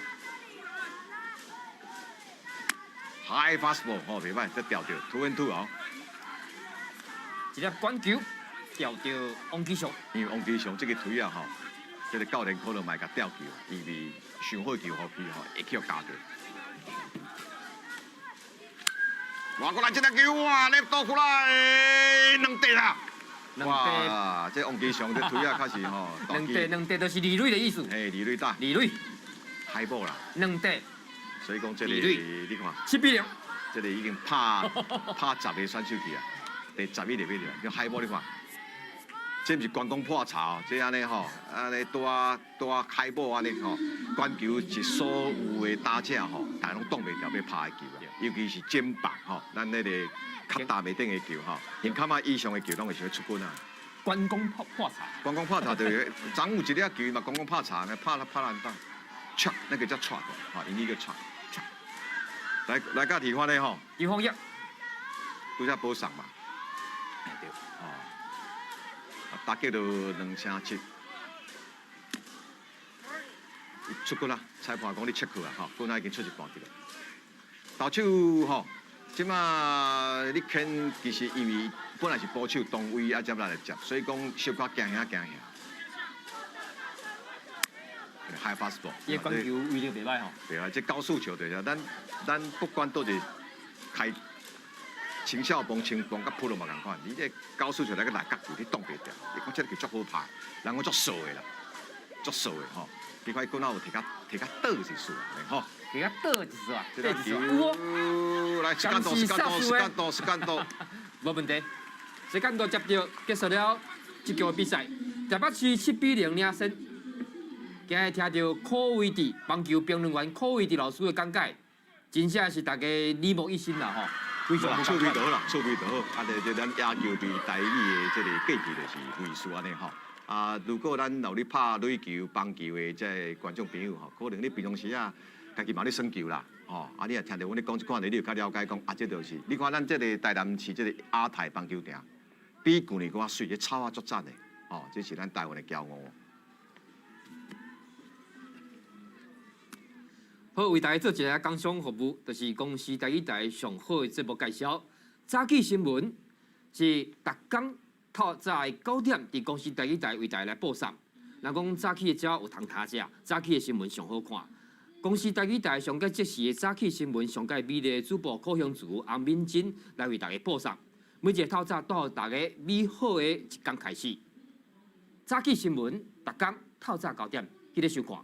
Speaker 2: High fastball 吼，袂歹，這調著 2 and 2 哦。
Speaker 1: 一粒滾球調著王基祥，
Speaker 2: 因為王基祥這个腿啊吼，這个教練可能嘛會共吊球，因為傷好球予去吼，會去予咬著。哇！過來這個球哇，left 回來兩塊啦！哇，這王基祥這腿啊，確實吼。
Speaker 1: 兩塊兩塊就是二壘的意思。
Speaker 2: 嘿，二壘打。
Speaker 1: 二壘。
Speaker 2: High ball 啦。
Speaker 1: 兩塊。
Speaker 2: 所以講這个，你看。
Speaker 1: 7比0。
Speaker 2: 這个已經拍拍10个選手去啊，第11入去了，叫 high ball 你看。這毋是關公破巢，這按呢吼，按呢拄仔拄仔 high ball 按呢吼，關球是所有的打者吼，大家攏擋袂牢欲拍的球啊，尤其是肩膀吼，咱那個較大袂頂的球吼，連較仔以上的球攏會想出棍啊。
Speaker 1: 關公破破巢。
Speaker 2: 關公破巢就是，昨有一粒球嘛，關公拍巢，拍拍爛打，check 那個叫 check，吼，英語叫 check。來來，甲提翻咧吼。
Speaker 1: 邱峰業。
Speaker 2: 拄則保送嘛。對。哦。打擊就2成7，出局啦！裁判講你出去啊，吼，棍仔已經出一半去了。投手吼，這馬你牽其實因為本來是捕手當位啊，接來接，所以講小可驚嚇驚嚇。High fastball，
Speaker 1: 伊個滾球威力袂歹吼。
Speaker 2: 對啊，這高速球就是，咱咱不管佗一開。青少棒、青棒佮 pro 嘛仝款，你這高速球來個內角球，你擋袂牢。你講這个球足好拍，人講足數的啦，足數的吼。你看伊棍仔有提較提較倒一絲吼，
Speaker 1: 提較倒一絲啊，倒一絲。有
Speaker 2: 哦，來，時間到，時間到，時間到，時間到，
Speaker 1: 無問題。時間到接著結束了這局比賽，台北市7比0領先。今日聽著柯維治棒球評論員柯維治老師的講解，真正是大家耳目一新啦吼。
Speaker 2: 趣味就好啦，趣味就好。啊，就咱野球迷台語的這个價值就是類似按呢吼。啊，如果咱有咧拍壘球、棒球的這个觀眾朋友吼，可能你平常時啊，家己嘛咧耍球啦，吼。啊，你若聽著阮咧講這款的，你就較了解講啊，這就是你看咱這个台南市這个亞太棒球場，比舊年閣較媠，這草仔足讚的，吼，這是咱台灣的驕傲。
Speaker 1: 好，為大家做一个工商服務，就是公視台語台上好的節目介紹。早起新聞是逐工透早的9點，佇公視台語台為大家來播送。人講早起的鳥有通踏食，早起的新聞上好看。公視台語台上蓋即時的早起新聞，上蓋美麗的主播柯香慈、洪敏珍來為大家播送。每一个透早帶予大家美好的一天開始。早起新聞，逐工透早9點，記得收看。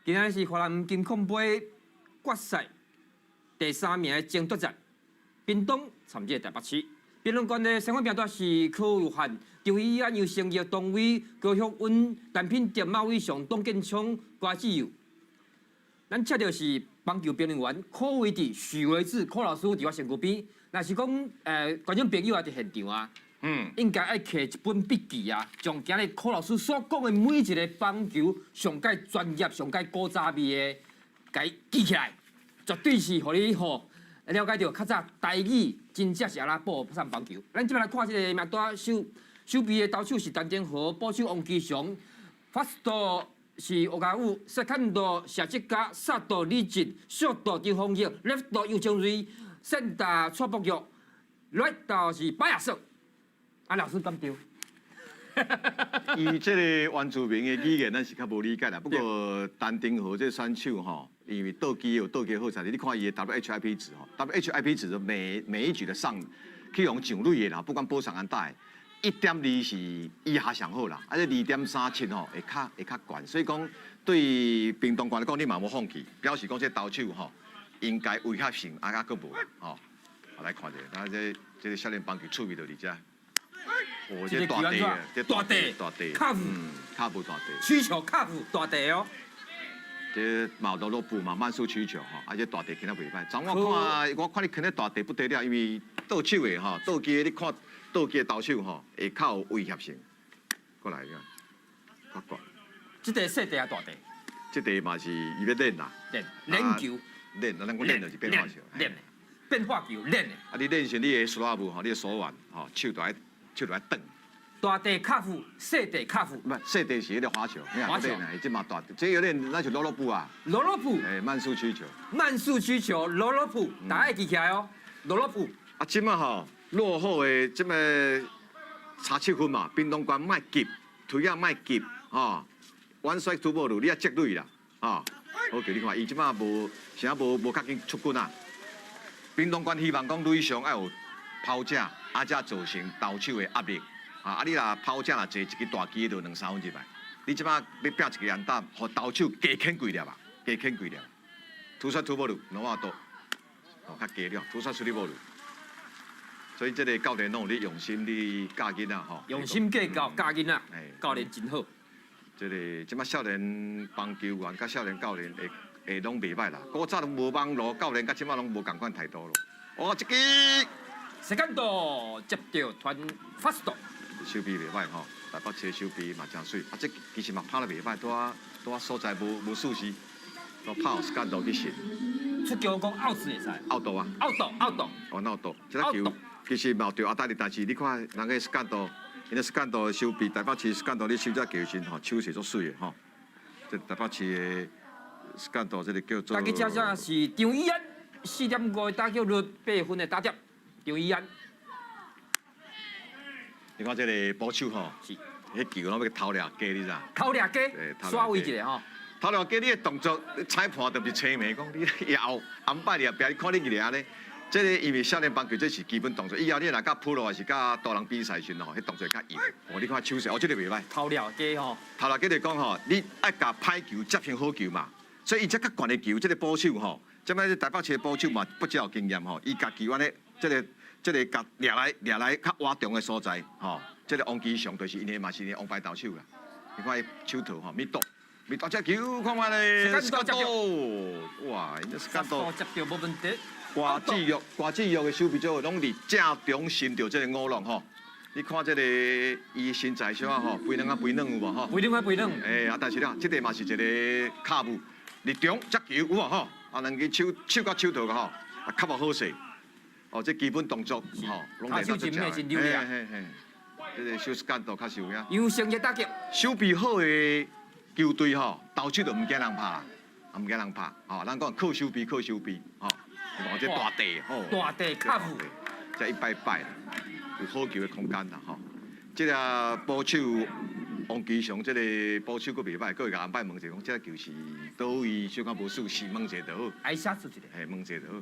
Speaker 1: 今仔是華南金礦杯決賽第三名的爭奪戰，屏東參戰台北市。評論員的身份名單是柯如漢、張以安、楊成業、董偉、高旭溫、陳品德、馬偉雄、董建聰、郭志佑。咱請著是棒球評論員柯維智、許維智柯老師佇我身軀邊。若是講觀眾朋友也佇現場啊，應該愛摕一本筆記啊，將今日柯老師所講的每一个棒球上蓋專業、上蓋古早味的，共伊記起來，絕對是予你吼了解著較早台語真正是按怎報送棒球。咱這擺來看這个名單，守守備的投手是陳廷和，捕手王基祥，first 是吳家武，second 謝哲嘉，殺到李哲，short 張豐玉，left 游正瑞，center 蔡博玉，right 是巴亞瑟。啊，老師敢對？
Speaker 2: 伊這個原住民的語言，咱是較無理解啦。不過陳丁和這個選手吼，因為倒機有倒機好勢，你看伊的 WHIP 值吼，WHIP 值每一局的上去用上壘的啦，不管保送安打，1.2是以下上好啦，啊這2.37吼會較懸，所以講對屏東縣來講，你嘛無放棄，表示講這投手吼應該威脅性啊較閣無啦，吼。來看者，啊這個少年棒球趣味就佇遮。哦，這大地，這
Speaker 1: 大地，
Speaker 2: 大地，
Speaker 1: 卡夫，
Speaker 2: 卡夫大地，
Speaker 1: 曲球卡夫大地哦。
Speaker 2: 這嘛有落步嘛，慢速曲球吼，啊這大地囥得袂歹。昨我看，我看你囥咧大地不得了，因為倒手的吼，倒機的你看倒機的投手吼，會較有威脅性。過來，較懸。
Speaker 1: 這塊細地抑大地？
Speaker 2: 這塊嘛是伊欲練啦。
Speaker 1: 練練球。
Speaker 2: 練，咱講練就是變化球。
Speaker 1: 練變化球練的。
Speaker 2: 啊，你練時你的 slab 吼，你的手腕吼，手就愛轉。
Speaker 1: 大地卡夫，細地卡夫。
Speaker 2: 毋係，細地是彼个滑球，
Speaker 1: 滑球。
Speaker 2: 這嘛大，這有點那是羅羅布啊。
Speaker 1: 羅羅布。
Speaker 2: 欸，慢速曲球。
Speaker 1: 慢速曲球，羅羅布，大家會記起來哦。羅羅布。
Speaker 2: 啊，這馬吼落後的這麼差7分嘛，屏東縣莫急，推仔莫急，吼，one strike two ball，你愛積壘啦，吼。好，叫你看，伊這馬無，啥無較緊出軍啊。屏東縣希望講壘上愛有跑者，啊，才造成投手的壓力。啊！你若跑者若坐一支大支就兩三分入來，你這馬欲拼一个安打，予投手加牽幾粒啊，加牽幾粒。two strike two ball，兩瓦多，哦，較低了，two strike three ball。所以這个教練攏有咧用心咧教囡仔吼。
Speaker 1: 用心計較教囡仔，教練真好。
Speaker 2: 這个這馬少年棒球員佮少年教練會會攏袂䆀啦。古早攏無網路，教練佮這馬攏無仝款態度咯。哦，這支。
Speaker 1: second 接著傳 first。
Speaker 2: 手臂袂䆀吼，台北市的手臂嘛誠媠，啊，這其實嘛拍得袂䆀，拄仔所在無舒適，都拍予 second 去糝。
Speaker 1: 出球講 out 會使。
Speaker 2: out 啊。
Speaker 1: out out。
Speaker 2: 哦，out，這个球其實嘛有著阿達利，但是你看人个 second，𪜶个 second 的手臂，台北市 second 咧收這球時吼，手勢足媠的吼。這台北市的 second 這个叫做。
Speaker 1: 大家這是張以安，4.5的打擊率，8分的打點，張以安。
Speaker 2: 你看這个捕手吼，彼球攏欲偷掠雞，你知？
Speaker 1: 偷掠雞，刷位一下吼。
Speaker 2: 偷掠雞，你的動作裁判就毋是青眉，講你以後紅擺你後壁，你看你佇咧按呢。這个因為少年棒球這是基本動作，以後你若佮 pro 還是佮大人比賽時吼，彼動作較硬。哦，你看手勢，哦，這个袂䆀。
Speaker 1: 偷掠雞吼。
Speaker 2: 偷掠雞就講吼，你愛共歹球接成好球嘛，所以伊這較懸的球，這个捕手吼，這擺台北市的捕手嘛不少有經驗吼，伊共球按呢，這个。這个共掠來掠來較倚中的所在，吼，這个王基祥就是𪜶的嘛是𪜶的王牌投手啦。你看伊手套吼，咪剁咪剁這球，看覓咧， second，哇，𪜶 second
Speaker 1: 接著無問題。
Speaker 2: 郭志玉，郭志玉的手臂做攏佇正中心著這个五浪吼。你看這个伊身材小可吼，肥軟啊肥軟有無吼？
Speaker 1: 肥軟啊肥軟。
Speaker 2: 欸，啊，但是咧，這个嘛是一个卡步，佇中接球有無吼？啊，兩支手手佮手套個吼，啊，較無好勢。哦，這基本動作吼，攏練到這真嘿嘿嘿，這个手 second 較實有影。
Speaker 1: 優勝的打擊。
Speaker 2: 手臂好的球隊吼，投手就毋驚人拍，毋驚人拍。吼，咱講靠手臂，靠手臂，吼。哦，這大地吼。
Speaker 1: 大地卡夫。
Speaker 2: 這一擺擺，有好球的空間啦，吼。這个捕手王基祥，這个捕手閣袂䆀，閣會共紅擺問者講，這个球是佗位小可無舒適，問者就好。
Speaker 1: 愛寫出一个。
Speaker 2: 嘿，問者就好。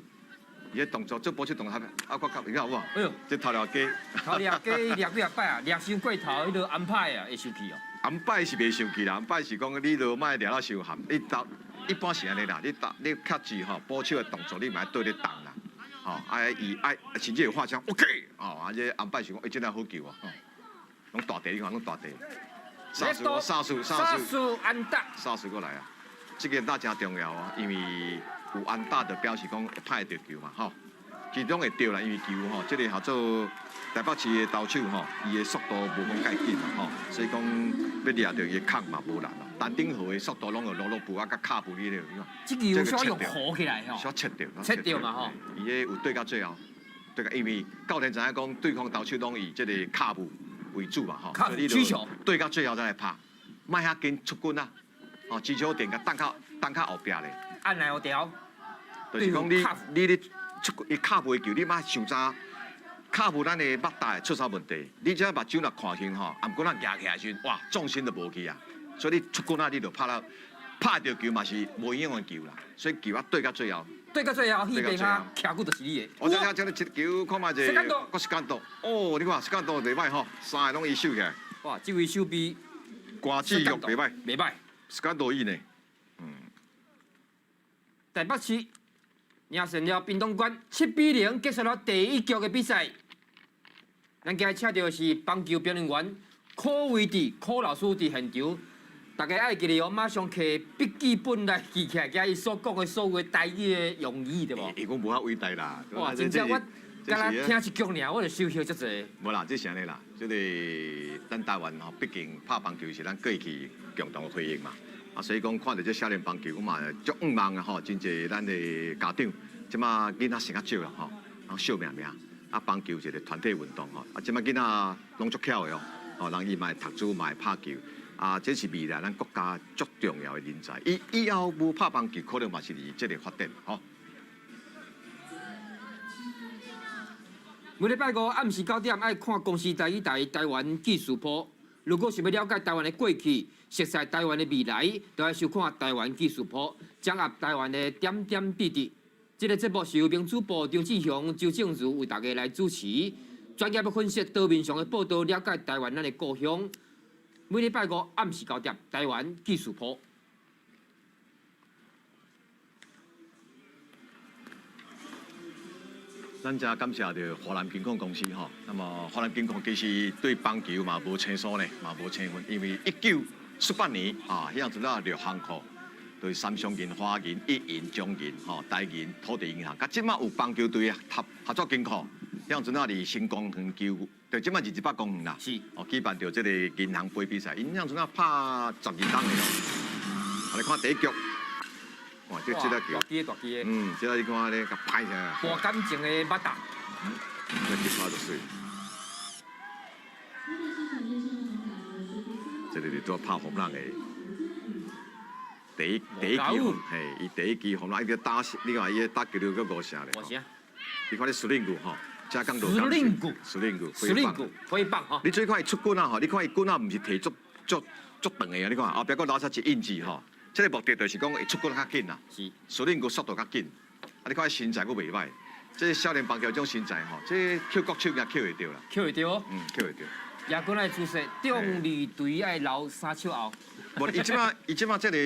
Speaker 2: 伊个動作做捕手動作，啊，我較你看有無？
Speaker 1: 哎喲，
Speaker 2: 這偷掠雞。
Speaker 1: 偷掠雞掠幾仔擺啊？掠傷過頭，彼个安排啊會生氣哦。
Speaker 2: 紅擺是袂生氣啦，紅擺是講你著莫掠到傷含，你投一般是按呢啦，你投你卡住吼，捕手的動作你嘛愛對咧動啦，吼，啊伊愛甚至會畫像 OK，哦，啊這紅擺是講，欸，這個好球哦。攏大地，你看攏大地。三四三四
Speaker 1: 三四安打，
Speaker 2: 三四過來啊！這個打真重要啊，因為有安打就表示講會拍會著球嘛，吼。其中會對啦，因為球吼，這個合做台北市的投手吼，伊的速度無講介緊啦，吼，所以講欲掠著伊的空嘛無難啦。丹頂鶴的速度攏用落落步啊，佮跤步你咧，你看。
Speaker 1: 這個有需要用吼起來吼。
Speaker 2: 小切著，
Speaker 1: 切著嘛吼。
Speaker 2: 伊个有對到最後，對個，因為教練知影講對方投手攏以這個跤步為主嘛，吼。
Speaker 1: 跤步取球。
Speaker 2: 對到最後再來拍，莫遐緊出棍啊！哦，持球點共擋較擋較後壁咧。
Speaker 1: 按來後調。
Speaker 2: 就是講你你咧出伊跤步的球，你莫想早跤步咱的目大會出啥問題？你這目睭若看清吼，啊，毋過咱舉起來時，哇，重心就無去啊。所以你出棍啊，你就拍了，拍著球嘛是無影響的球啦。所以球啊對到最後，
Speaker 1: 對到最後，彼邊啊，徛久就是你的。
Speaker 2: 我知影，這個一球看覓者，閣時間到。哦，你看時間到袂歹吼，三個攏伊守起來。
Speaker 1: 哇，這位守備，
Speaker 2: 關志玉袂歹，
Speaker 1: 袂歹。
Speaker 2: 時間到伊呢，嗯。
Speaker 1: 台北市贏勝了屏東縣7比0結束了第一局的比賽。咱今日請著的是棒球評論員柯維治柯老師佇現場，大家愛記得哦，馬上提筆記本來記起來，共伊所講的所有的台語的用語，對無？
Speaker 2: 伊講無遐偉大啦。
Speaker 1: 哇，真正我敢若聽一局爾，我就收穫足濟。
Speaker 2: 無啦，這是按呢啦，這個咱台灣吼，畢竟拍棒球是咱過去共同的回憶嘛。啊，所以講看著這少年棒球，我嘛足向望的吼，真濟咱的家長，這馬囡仔生較少啦吼，啊惜命命。啊，棒球是一個團體運動吼，啊，這馬囡仔攏足巧的哦，吼，人伊嘛會讀書，嘛會拍球，啊，這是未來咱國家足重要的人才。以以後無拍棒球，可能嘛是佇這個發展吼。
Speaker 1: 每禮拜五暗時9點愛看公視台語台台灣記事簿。如果想欲了解台灣的過去，熟悉台灣的未來，就愛收看台灣記事簿，掌握台灣的點點滴滴。這個節目是由明主播張志雄、周正如為大家來主持，專業的分析、多面向的報導，了解台灣咱的故鄉。每禮拜五暗時9點，台灣記事簿。
Speaker 2: 咱真感謝著華南金礦公司吼，那麼華南金礦其實對棒球嘛無生疏呢，嘛無生分，因為1948年啊，彼陣啊六行庫，對三商銀、華銀、一銀、中銀、吼台銀、土地銀行，佮這馬有棒球隊合合作金庫，彼陣啊佇新光園球，對，這馬28公園啦，哦舉辦著這個銀行盃比賽，𪜶彼陣啊拍12冬的咯，我來看第一局。哇！這這粒球，
Speaker 1: 大支大支的。
Speaker 2: 嗯，這粒你看咧，共拍起來。
Speaker 1: 大感情的バタ。
Speaker 2: 嗯，這一拍就水。這個是拄拍紅人的第一第一球，嘿，伊第一球紅人伊個打，你看伊個打球了閣五成咧。
Speaker 1: 五成。
Speaker 2: 你看你司令鼓吼，這講
Speaker 1: 司令鼓，
Speaker 2: 司令鼓，
Speaker 1: 司令鼓，揮棒吼。
Speaker 2: 你注意看伊出棍啊吼，你看伊棍啊，毋是提足足足長的啊，你看後壁閣留出一印子吼。這個目的就是講會出棍較緊啦，司令鼓速度較緊。啊，你看伊身材閣袂歹，這個少年棒球這種身材吼，這抾國手也抾會著啦。
Speaker 1: 抾會著哦。
Speaker 2: 嗯，抾會著。
Speaker 1: 亞軍的姿勢，中二隊愛留三尺後。
Speaker 2: 無，伊這馬伊這馬這個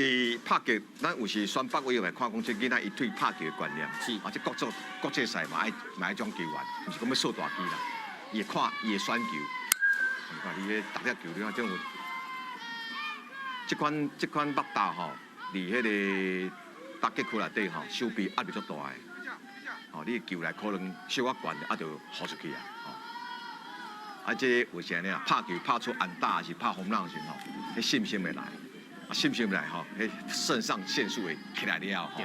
Speaker 2: 拍球，咱有時選北位來看講，這囡仔伊對拍球的觀念。啊，這國際國際賽嘛愛嘛愛種球員，毋是講欲掃大支啦。伊會看，伊會選球。你看伊彼逐粒球，你看這種，這款這款バッタ吼。佇彼個打擊區內底吼，手臂壓力足大的，吼，你球來可能小可懸，啊，就予出去啊，吼。啊，這有時按呢啊，拍球拍出安打，抑是拍轟浪時吼，彼信心會來，啊，信心來吼，彼腎上腺素會起來了後，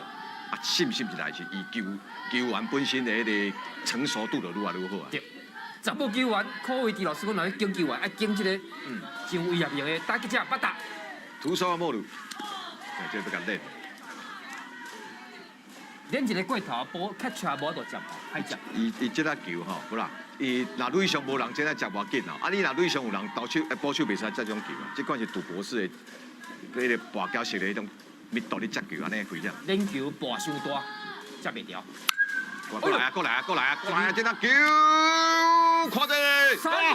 Speaker 2: 啊，信心一來是伊球球員本身的彼個成熟度就愈來愈好啊。
Speaker 1: 對，查某球員柯維治老師講，若欲揀球員，愛揀這個，嗯，真威脅型的打擊者，バッタ。
Speaker 2: 徒手莫魯。這欲共練。
Speaker 1: 練一個過頭，無 catch 無法度接，歹接。
Speaker 2: 伊伊這粒球吼，無啦，伊若壘上無人，這粒接無緊哦。啊，你若壘上有人，投手捕手袂使接這種球啊。這款是賭博式的，彼個跋筊式的彼種密度咧接球，按呢危險。
Speaker 1: 練球跋傷大，接袂牢。
Speaker 2: 過來啊！過來啊！過來啊！過來啊！這粒球，看這，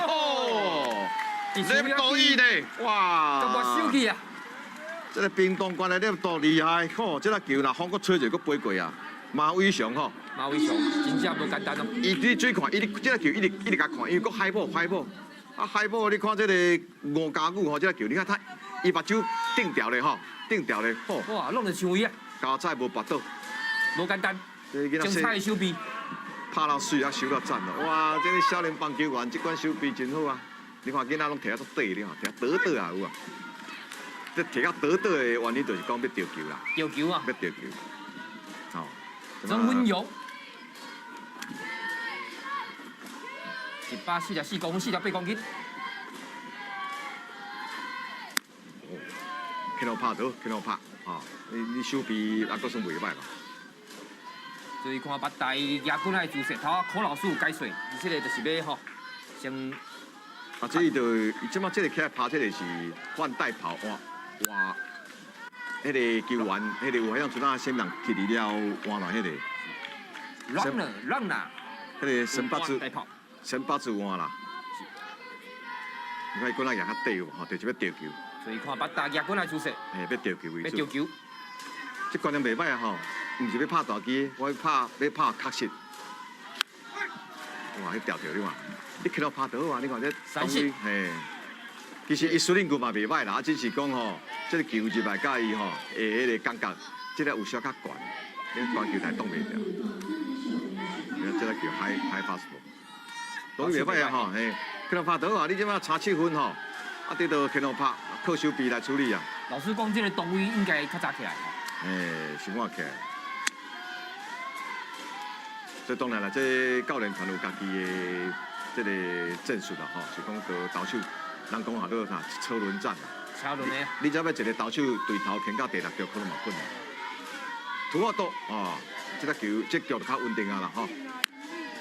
Speaker 2: 哦，練多伊咧，哇！
Speaker 1: 都無手氣啊！
Speaker 2: 這個屏東縣的力度厲害吼，這個球若風閣吹者閣飛過啊，馬威雄吼，
Speaker 1: 馬威雄真正無簡單哦。
Speaker 2: 伊你注意看，伊這個球一直一直共看，因為閣海某海某，啊，海寶，你看這個吳家宇吼，這個球，你看他伊目睭頂掉咧吼，頂掉咧，吼。
Speaker 1: 哇，攏是像伊啊。
Speaker 2: 加彩無跋倒。
Speaker 1: 無簡單。精彩的手臂。
Speaker 2: 拍到水啊，手到讚咯！哇，這個少年棒球員這款手臂真好啊！你看囡仔攏摕啊足短，你看摕啊短短也有啊。這摕啊短短的原因就是講欲著球啦。
Speaker 1: 著球啊！
Speaker 2: 欲著球。吼。
Speaker 1: 曾文勇。144公分，48公斤。
Speaker 2: 起來拍倒，起來拍，吼！你手臂還閣算袂歹吧？
Speaker 1: 所以看腹大亞軍的姿勢，頭柯老師有解說，伊這個就是欲吼，先。
Speaker 2: 啊，這伊就伊這馬這個起來拍，這個是換代跑換換，彼個球員，彼個有好像陣仔啥人起佇了換來彼個。
Speaker 1: Runner runner。
Speaker 2: 彼個森巴子，森巴子換啦。你看伊過來也較短有無？吼，就是欲著球。
Speaker 1: 所以看腹大亞軍的姿勢。
Speaker 2: 嘿，欲著球為主。
Speaker 1: 欲著球。
Speaker 2: 這觀念袂歹啊吼，毋是欲拍大支，我欲拍欲拍確實。哇，彼條條你看，你起來拍倒啊！你看這，嘿，其實伊司令球嘛袂歹啦，啊，只是講吼，這個球入來佮伊吼，會彼個感覺，這個有小較懸，你關球台擋袂牢。你看這個叫 high high fastball，當然袂歹啊吼，嘿，起來拍倒啊！你這馬差7分吼，啊，這都起來拍，靠手臂來處理啊。
Speaker 1: 老師講，這個動位應該較早起來吼。
Speaker 2: 嘿，想看起來。這當然啦，這教練團有家己的這個戰術啦，吼，是講到投手，人講下做啥車輪戰啦。
Speaker 1: 車輪的。
Speaker 2: 你知影欲一個投手對頭牽到第六局可能嘛困難。土法度啊，這個球這局就較穩定啊啦，吼。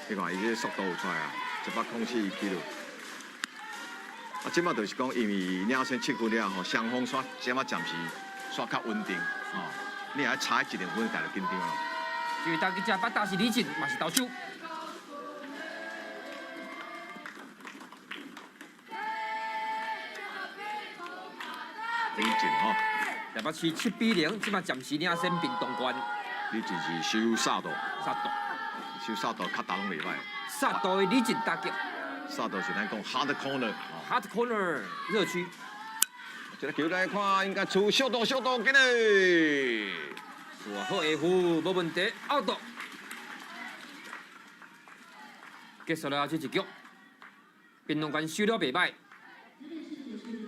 Speaker 2: 你看伊這個速度有出來啊，104紀錄。啊，這馬就是講，因為領先7分了吼，雙方煞這馬暫時煞較穩定，吼。你若差一兩分，大就緊張咯。
Speaker 1: 因為打擊者，八打是李進，嘛是投手。
Speaker 2: 李進吼，
Speaker 1: 台北市7比0，這馬暫時領先屏東縣。
Speaker 2: 李進是守殺度，
Speaker 1: 殺度，
Speaker 2: 守殺度較打攏袂歹。
Speaker 1: 殺度的李進打擊。
Speaker 2: 殺度是咱講 hard corner，hard
Speaker 1: corner 熱區。
Speaker 2: 這個球來看，應該出小度小度，緊嘞。
Speaker 1: 哇，好下呼，無問題，out。結束了這一局，屏東縣守了袂歹。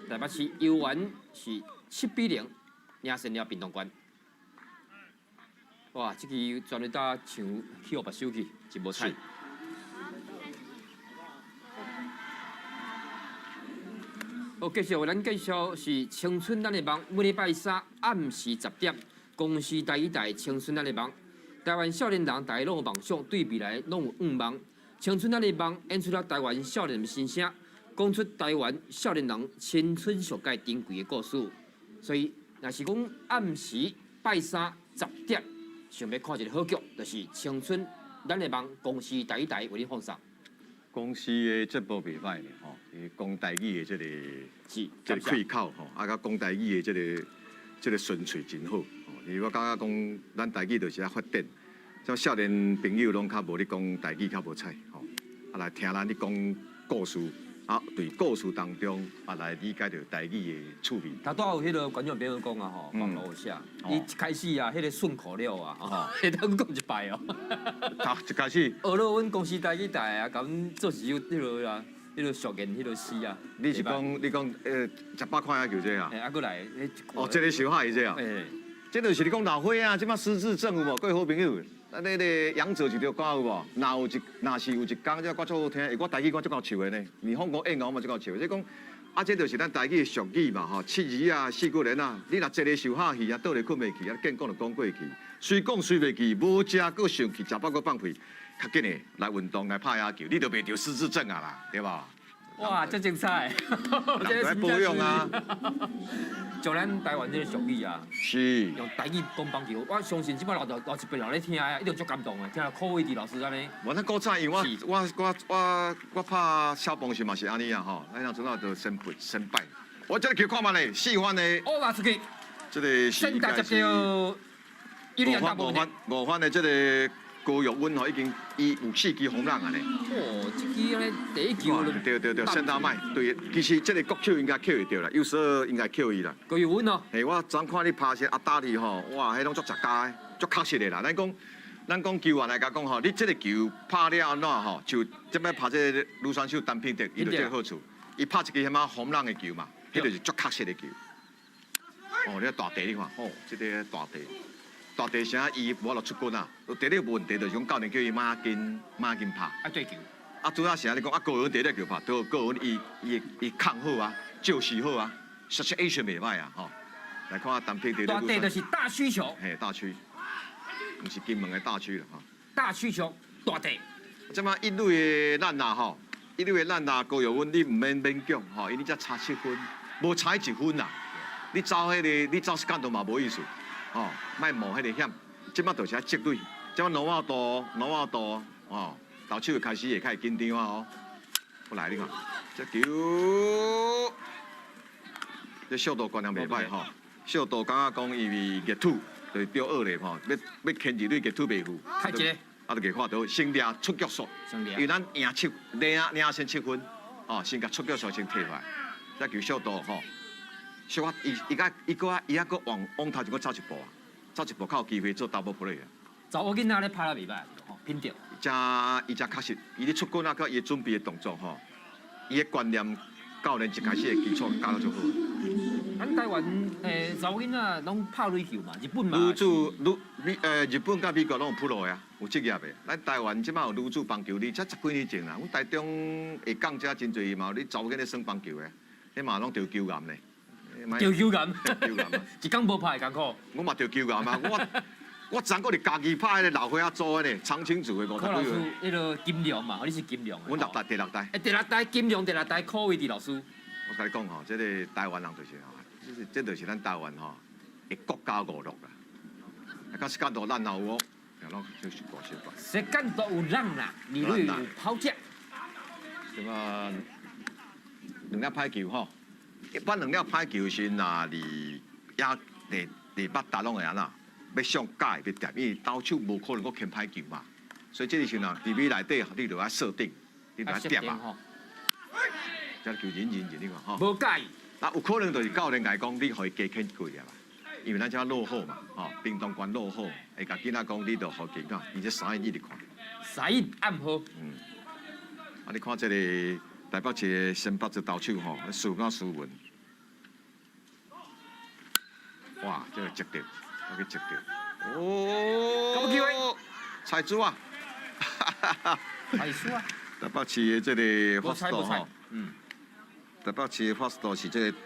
Speaker 1: 台北市猶原是7比0領先了屏東縣。哇，這支全壘打像去予別手去，真無彩。好，繼續為咱介紹是青春咱的夢，每禮拜三暗時10點，公視台語台青春咱的夢。台灣少年人大家攏有夢想，對未來攏有願望。青春咱的夢演出了台灣少年的心聲，講出台灣少年人青春上蓋珍貴的故事。所以，若是講暗時拜三10點，想欲看一個好劇，就是青春咱的夢，公視台語台為你放送。
Speaker 2: 公視的節目袂歹呢，吼，伊講台語的這個，這個開口吼，啊，佮講台語的這個純粹真好，吼。因為我感覺講，咱台語就是愛發展，這少年朋友攏較無咧講台語較無彩，吼。啊，來聽咱咧講故事，啊，對故事當中啊來理解著台語的趣味。
Speaker 1: 頭拄有彼個觀眾朋友講啊，吼，網路有寫，伊一開始啊，彼個順口溜啊，吼，會當講一擺哦。
Speaker 2: 頭一開始。
Speaker 1: 學了阮公視台語台啊，共阮做一首彼個啊，彼個俗諺彼個詩啊。
Speaker 2: 你是講你講食飽看野球這啊？
Speaker 1: 欸，啊，閣來。
Speaker 2: 哦，這個小海這啊。
Speaker 1: 欸。
Speaker 2: 這就是你講老歲仔，這馬失智症有無？各位好朋友，咱那個楊哲一條歌有無？若有一，若是有一工，這歌足好聽，欸，我台語歌足𠢕唱的呢。你放過演我嘛足𠢕唱。這講啊，這就是咱台語的俗語嘛，吼，七字啊，四句聯啊。你若坐咧受下氣啊，倒咧睏袂去啊，見講就講過去。雖講雖袂記，無食閣生氣，食飽閣放屁，較緊的來運動來拍野球，你就袂著失智症啊啦，對無？
Speaker 1: 哇，這精彩！
Speaker 2: 來保養啊！
Speaker 1: 像咱台灣這個俗語啊，
Speaker 2: 是
Speaker 1: 用台語講棒球，我相信這擺老老一輩人咧聽啊，一定足感動的，聽柯偉治老師按呢。
Speaker 2: 我咱古早因為我拍消防時嘛是按呢啊吼，咱當陣啊就先背先拜。我這個球看覓咧，4分的。
Speaker 1: 哦，嘛出去。
Speaker 2: 這個是
Speaker 1: 先打接到
Speaker 2: 五分的這個高玉溫吼已經伊有四支紅浪啊咧。
Speaker 1: 哦，這支按呢第一球就
Speaker 2: 對對對，先打麥，對，其實這個國手應該扣會著啦，有時候應該扣伊啦。
Speaker 1: 高玉溫哦，
Speaker 2: 嘿，我昨看你拍是阿達利吼，哇，彼攏足雜家的，足確實的啦。咱講球員來講吼，你這個球拍了按怎吼，就這擺拍這個女選手陳品德，伊就這個好處，伊拍一支啥物紅浪的球嘛，彼就是足確實的球。哦，你大地你看，哦，這個大地，大地聲伊無法度出軍啊。第一個問題就是講教練叫伊馬緊馬緊拍。
Speaker 1: 啊對球。
Speaker 2: 啊，主要是按呢講，啊高雲第一個球拍，對高雲伊伊伊控好啊，照勢好啊，situation 袂歹啊，吼。來看陳品德。
Speaker 1: 大地就是大曲球。
Speaker 2: 嘿，大曲，毋是金門的大區啦，吼。
Speaker 1: 大曲球，大地。
Speaker 2: 這馬一壘的咱啦，吼，一壘的咱啦，高玉溫你毋免勉強，吼，因為你才差7分，無差1分啦。你走彼個，你走時間都嘛無意思，吼，莫冒彼個險。這馬就是愛積累，這馬 no out no out，哦，投手開始會較會緊張啊，哦。我來你看，這球，這速度觀念袂歹吼，速度感覺講因為熱土就是釣惡劣吼，欲欲牽二壘熱土袂赴。
Speaker 1: 太一個。
Speaker 2: 啊，就給看到先掠出局數，因為咱贏七，領領先七分，哦，先共出局數先提回來，這球速度吼。小可伊伊甲伊閣伊猶閣往往頭前閣走一步啊，走一步較有機會做 double play 啊。
Speaker 1: 查某囡仔咧拍得袂歹，吼，品德。
Speaker 2: 真伊真確實，伊咧出軍啊，佮伊準備的動作吼，伊的觀念教練一開始的基礎教得足好。
Speaker 1: 咱台灣查某囡仔攏拍壘球嘛，日本嘛。
Speaker 2: 女子女美日本佮美國攏有 pro 的啊，有職業的。咱台灣這擺有女子棒球，你才十幾年前啦。阮台中下港遮真濟嘛，有咧查某囡仔耍棒球的，彼嘛攏著球癌咧。
Speaker 1: 著球癌，
Speaker 2: 球癌，
Speaker 1: 一工無拍會艱苦。
Speaker 2: 我嘛著球癌啊！我昨閣佇家己拍彼個老歲仔組的呢，長青組的五十
Speaker 1: 柯老師
Speaker 2: 幾歲。
Speaker 1: 彼個金龍嘛，你是金龍。
Speaker 2: 阮六代第六代。
Speaker 1: 欸，第六代金龍，第六代柯維迪老師。
Speaker 2: 我共你講吼，這個台灣人就是吼，這就是咱台灣吼的國家娛樂啦。啊，到時間到咱也有哦，攏就是大小大。
Speaker 1: 時間都有人啦，二壘有跑者。
Speaker 2: 這啊，兩粒歹球吼。一般兩粒歹球時，若離也離離北達攏會按怎？欲上界欲掂，因為投手無可能閣牽歹球嘛。所以這個時陣，佇尾內底，你就愛設定，你就愛掂啊。這球忍忍忍，你看吼。
Speaker 1: 無介意。
Speaker 2: 啊，有可能就是教練共伊講，你予伊加牽幾粒啊，因為咱這落後嘛，吼，屏東縣落後，會共囡仔講，你就予伊看，伊這三一直看。
Speaker 1: 三一暗號。
Speaker 2: 嗯。啊，你看這個台北市的新北市投手吼，斯哪斯文。哇，這個接著，這個接著。哦。
Speaker 1: 敢有機會？
Speaker 2: 菜珠啊！
Speaker 1: 菜珠啊！
Speaker 2: 台北市的這個 first 吼，台北市的 first 是這個，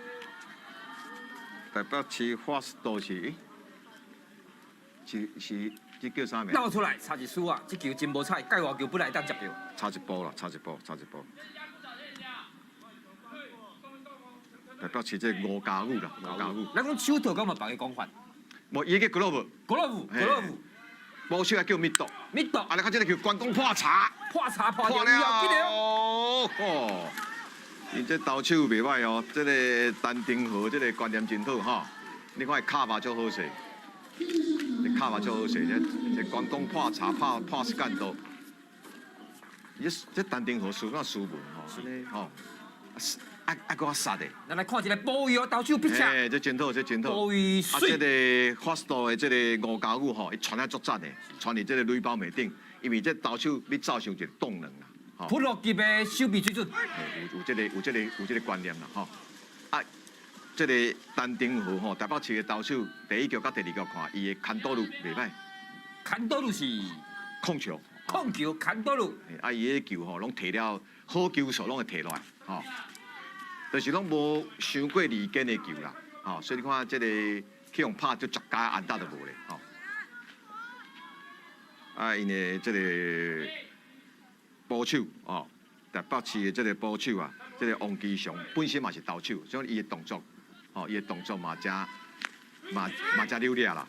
Speaker 2: 台北市 first 是，是是，這叫啥名？
Speaker 1: 鬧出來，差一輸啊！這球真無彩，界外球本來會當接著。
Speaker 2: 差一步啦，差一步，差一步。台北市這吳家宇啦，吳家宇。
Speaker 1: 咱講手套敢有別个講法？
Speaker 2: 無，伊叫 glove。
Speaker 1: glove，glove。
Speaker 2: 無手還叫 mitt。
Speaker 1: mitt。
Speaker 2: 啊，你看這個叫關公破茶。
Speaker 1: 破茶破了。
Speaker 2: 哦，伊這投手袂歹哦，這個陳定和這個觀念真好吼。你看伊跤嘛足好勢，這跤嘛足好勢，這這關公破茶拍破時間到。伊這陳定和輸哪斯文吼，吼。啊啊！閣較殺的。
Speaker 1: 咱來看一個保育投手pitcher。
Speaker 2: 嘿，這真好，這真好。
Speaker 1: 保育
Speaker 2: 啊，這個 first 的這個吳家宇吼，伊傳得足讚的，傳佇這個壘包尾頂，因為這投手欲走傷一個動能啦，吼。
Speaker 1: プロ級的守備水準。
Speaker 2: 有有這個有這個有這個觀念啦，吼。啊，這個陳定和吼，台北市的投手，第一局佮第二局看，伊的 control 袂歹。
Speaker 1: control 是
Speaker 2: 控球。
Speaker 1: 控球，control。
Speaker 2: 啊，伊的球吼，攏提了好球數，攏會提落來，吼。就是攏無傷過離間的球啦，吼，所以你看這個去予拍就絕佳安打都無咧，吼。啊，𪜶的這個捕手，哦，台北市的這個捕手啊，這個王基祥本身嘛是投手，所以伊的動作，吼，伊的動作嘛誠嘛嘛誠流利啦。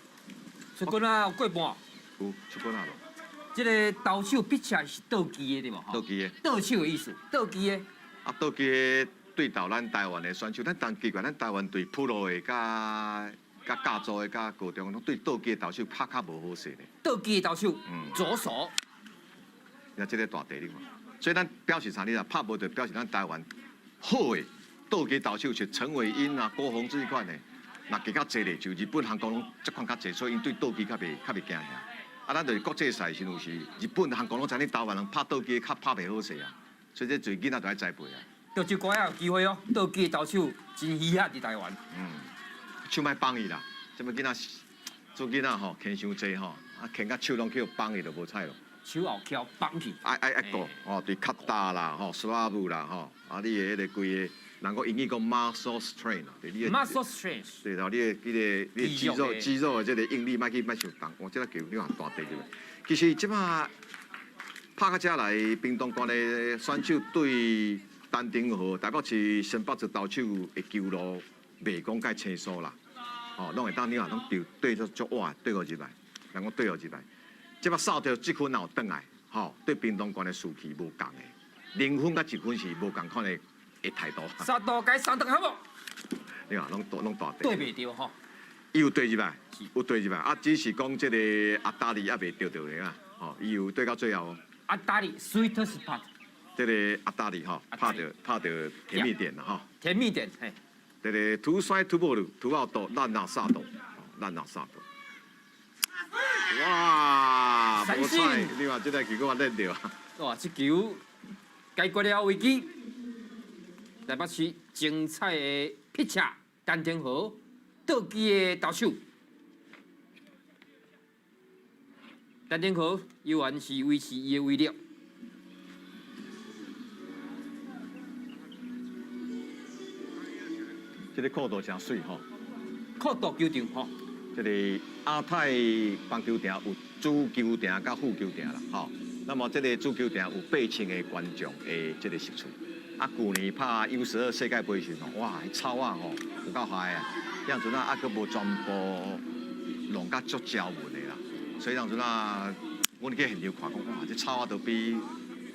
Speaker 1: 出棍啊，有過半。
Speaker 2: 有出棍啊無？
Speaker 1: 這個投手 pitcher 是倒擊的對無？
Speaker 2: 倒擊的。
Speaker 1: 倒手的意思，倒擊的。
Speaker 2: 啊，倒擊的對投咱台灣的選手，咱但奇怪，咱台灣對 pro 的佮佮教组的佮高中，攏對倒擊的投手拍較無好勢咧。
Speaker 1: 倒擊的投手，左手。
Speaker 2: 你看這個大地你看，所以咱表示啥？你若拍無就表示咱台灣好的倒擊投手是陳偉殷啊、郭泓志款的，若加較濟咧，就日本、韓國攏這款較濟，所以𪜶對倒擊較袂驚嚇。啊，咱就是國際賽時有時日本、韓國攏知影台灣人拍倒擊較拍袂好勢啊，所以這濟囡仔都愛栽培啊。
Speaker 1: 倒手歌仔有機會哦，倒擊投手真稀罕佇台灣。
Speaker 2: 手莫放伊啦，這物囡仔做囡仔吼，牽傷濟吼，啊牽甲手攏去予放伊就無彩咯。
Speaker 1: 手後翹放去。
Speaker 2: 愛愛愛顧吼，對較大啦吼，serve 啦吼，啊你的彼個規个，人講英語講 muscle strength 對你的
Speaker 1: muscle strength。
Speaker 2: 對，然後你的彼個你的肌肉的這個應力，莫去莫傷重。哇，這個球你看大地對無？其實這馬拍到遮來，屏東縣的選手對陳廷和台北市新北市投手的球路袂講介清楚啦，哦，攏會當你看攏對對做足倚對予入來，人講對予入來。這擺掃著這分若有轉來，吼，對屏東縣的士氣無仝的，零分佮一分是無仝款的的態度。
Speaker 1: 殺到該三頓好無？
Speaker 2: 你看，攏大
Speaker 1: 對袂著吼。
Speaker 2: 伊有對入來，有對入來，啊，只是講這個阿達利猶未對著咧啊，吼，伊有對到最後。
Speaker 1: 阿達利 sweet spot。
Speaker 2: 這個阿達利吼，拍著甜蜜點啦吼。
Speaker 1: 甜蜜點，嘿。
Speaker 2: 這個土摔土無路，土奧多，咱若殺到，咱若殺到。哇！無彩，你看這個球閣練著啊！
Speaker 1: 哇，這球解決了危機。台北市精彩的 pitcher 陳廷和倒擊的投手，陳廷和依然是維持伊的威力。
Speaker 2: 這個闊度誠媠吼，
Speaker 1: 闊度球場吼。
Speaker 2: 這個亞太棒球場有主球場佮副球場啦，吼。那麼這個主球場有8000個觀眾的這個席次。啊，舊年拍 U12世界盃時吼，哇，草仔吼有夠嗨啊！當陣啊，猶閣無全部弄甲足焦穩的啦，所以當陣啊，阮去現場看講，哇，這草仔都比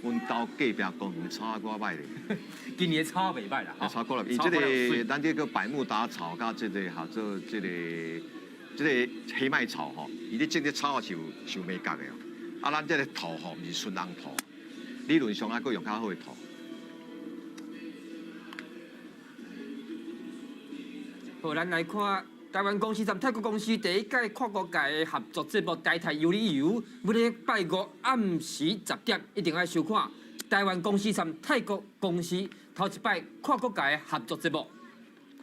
Speaker 2: 阮兜隔壁公園草仔閣較歹咧。
Speaker 1: 今年草袂歹啦，
Speaker 2: 草過了，伊這個咱這個百慕達草佮這個叫做這個黑麥草吼，伊咧種這草是有受美角的哦。啊，咱這個土吼，毋是純紅土，理論上愛閣用較好的土。
Speaker 1: 好，咱來看台灣公視和泰國公視第一屆跨國界的合作節目《台泰有你遊》，每禮拜五暗時10點一定愛收看台灣公視和泰國公視頭一擺跨國界的合作節目。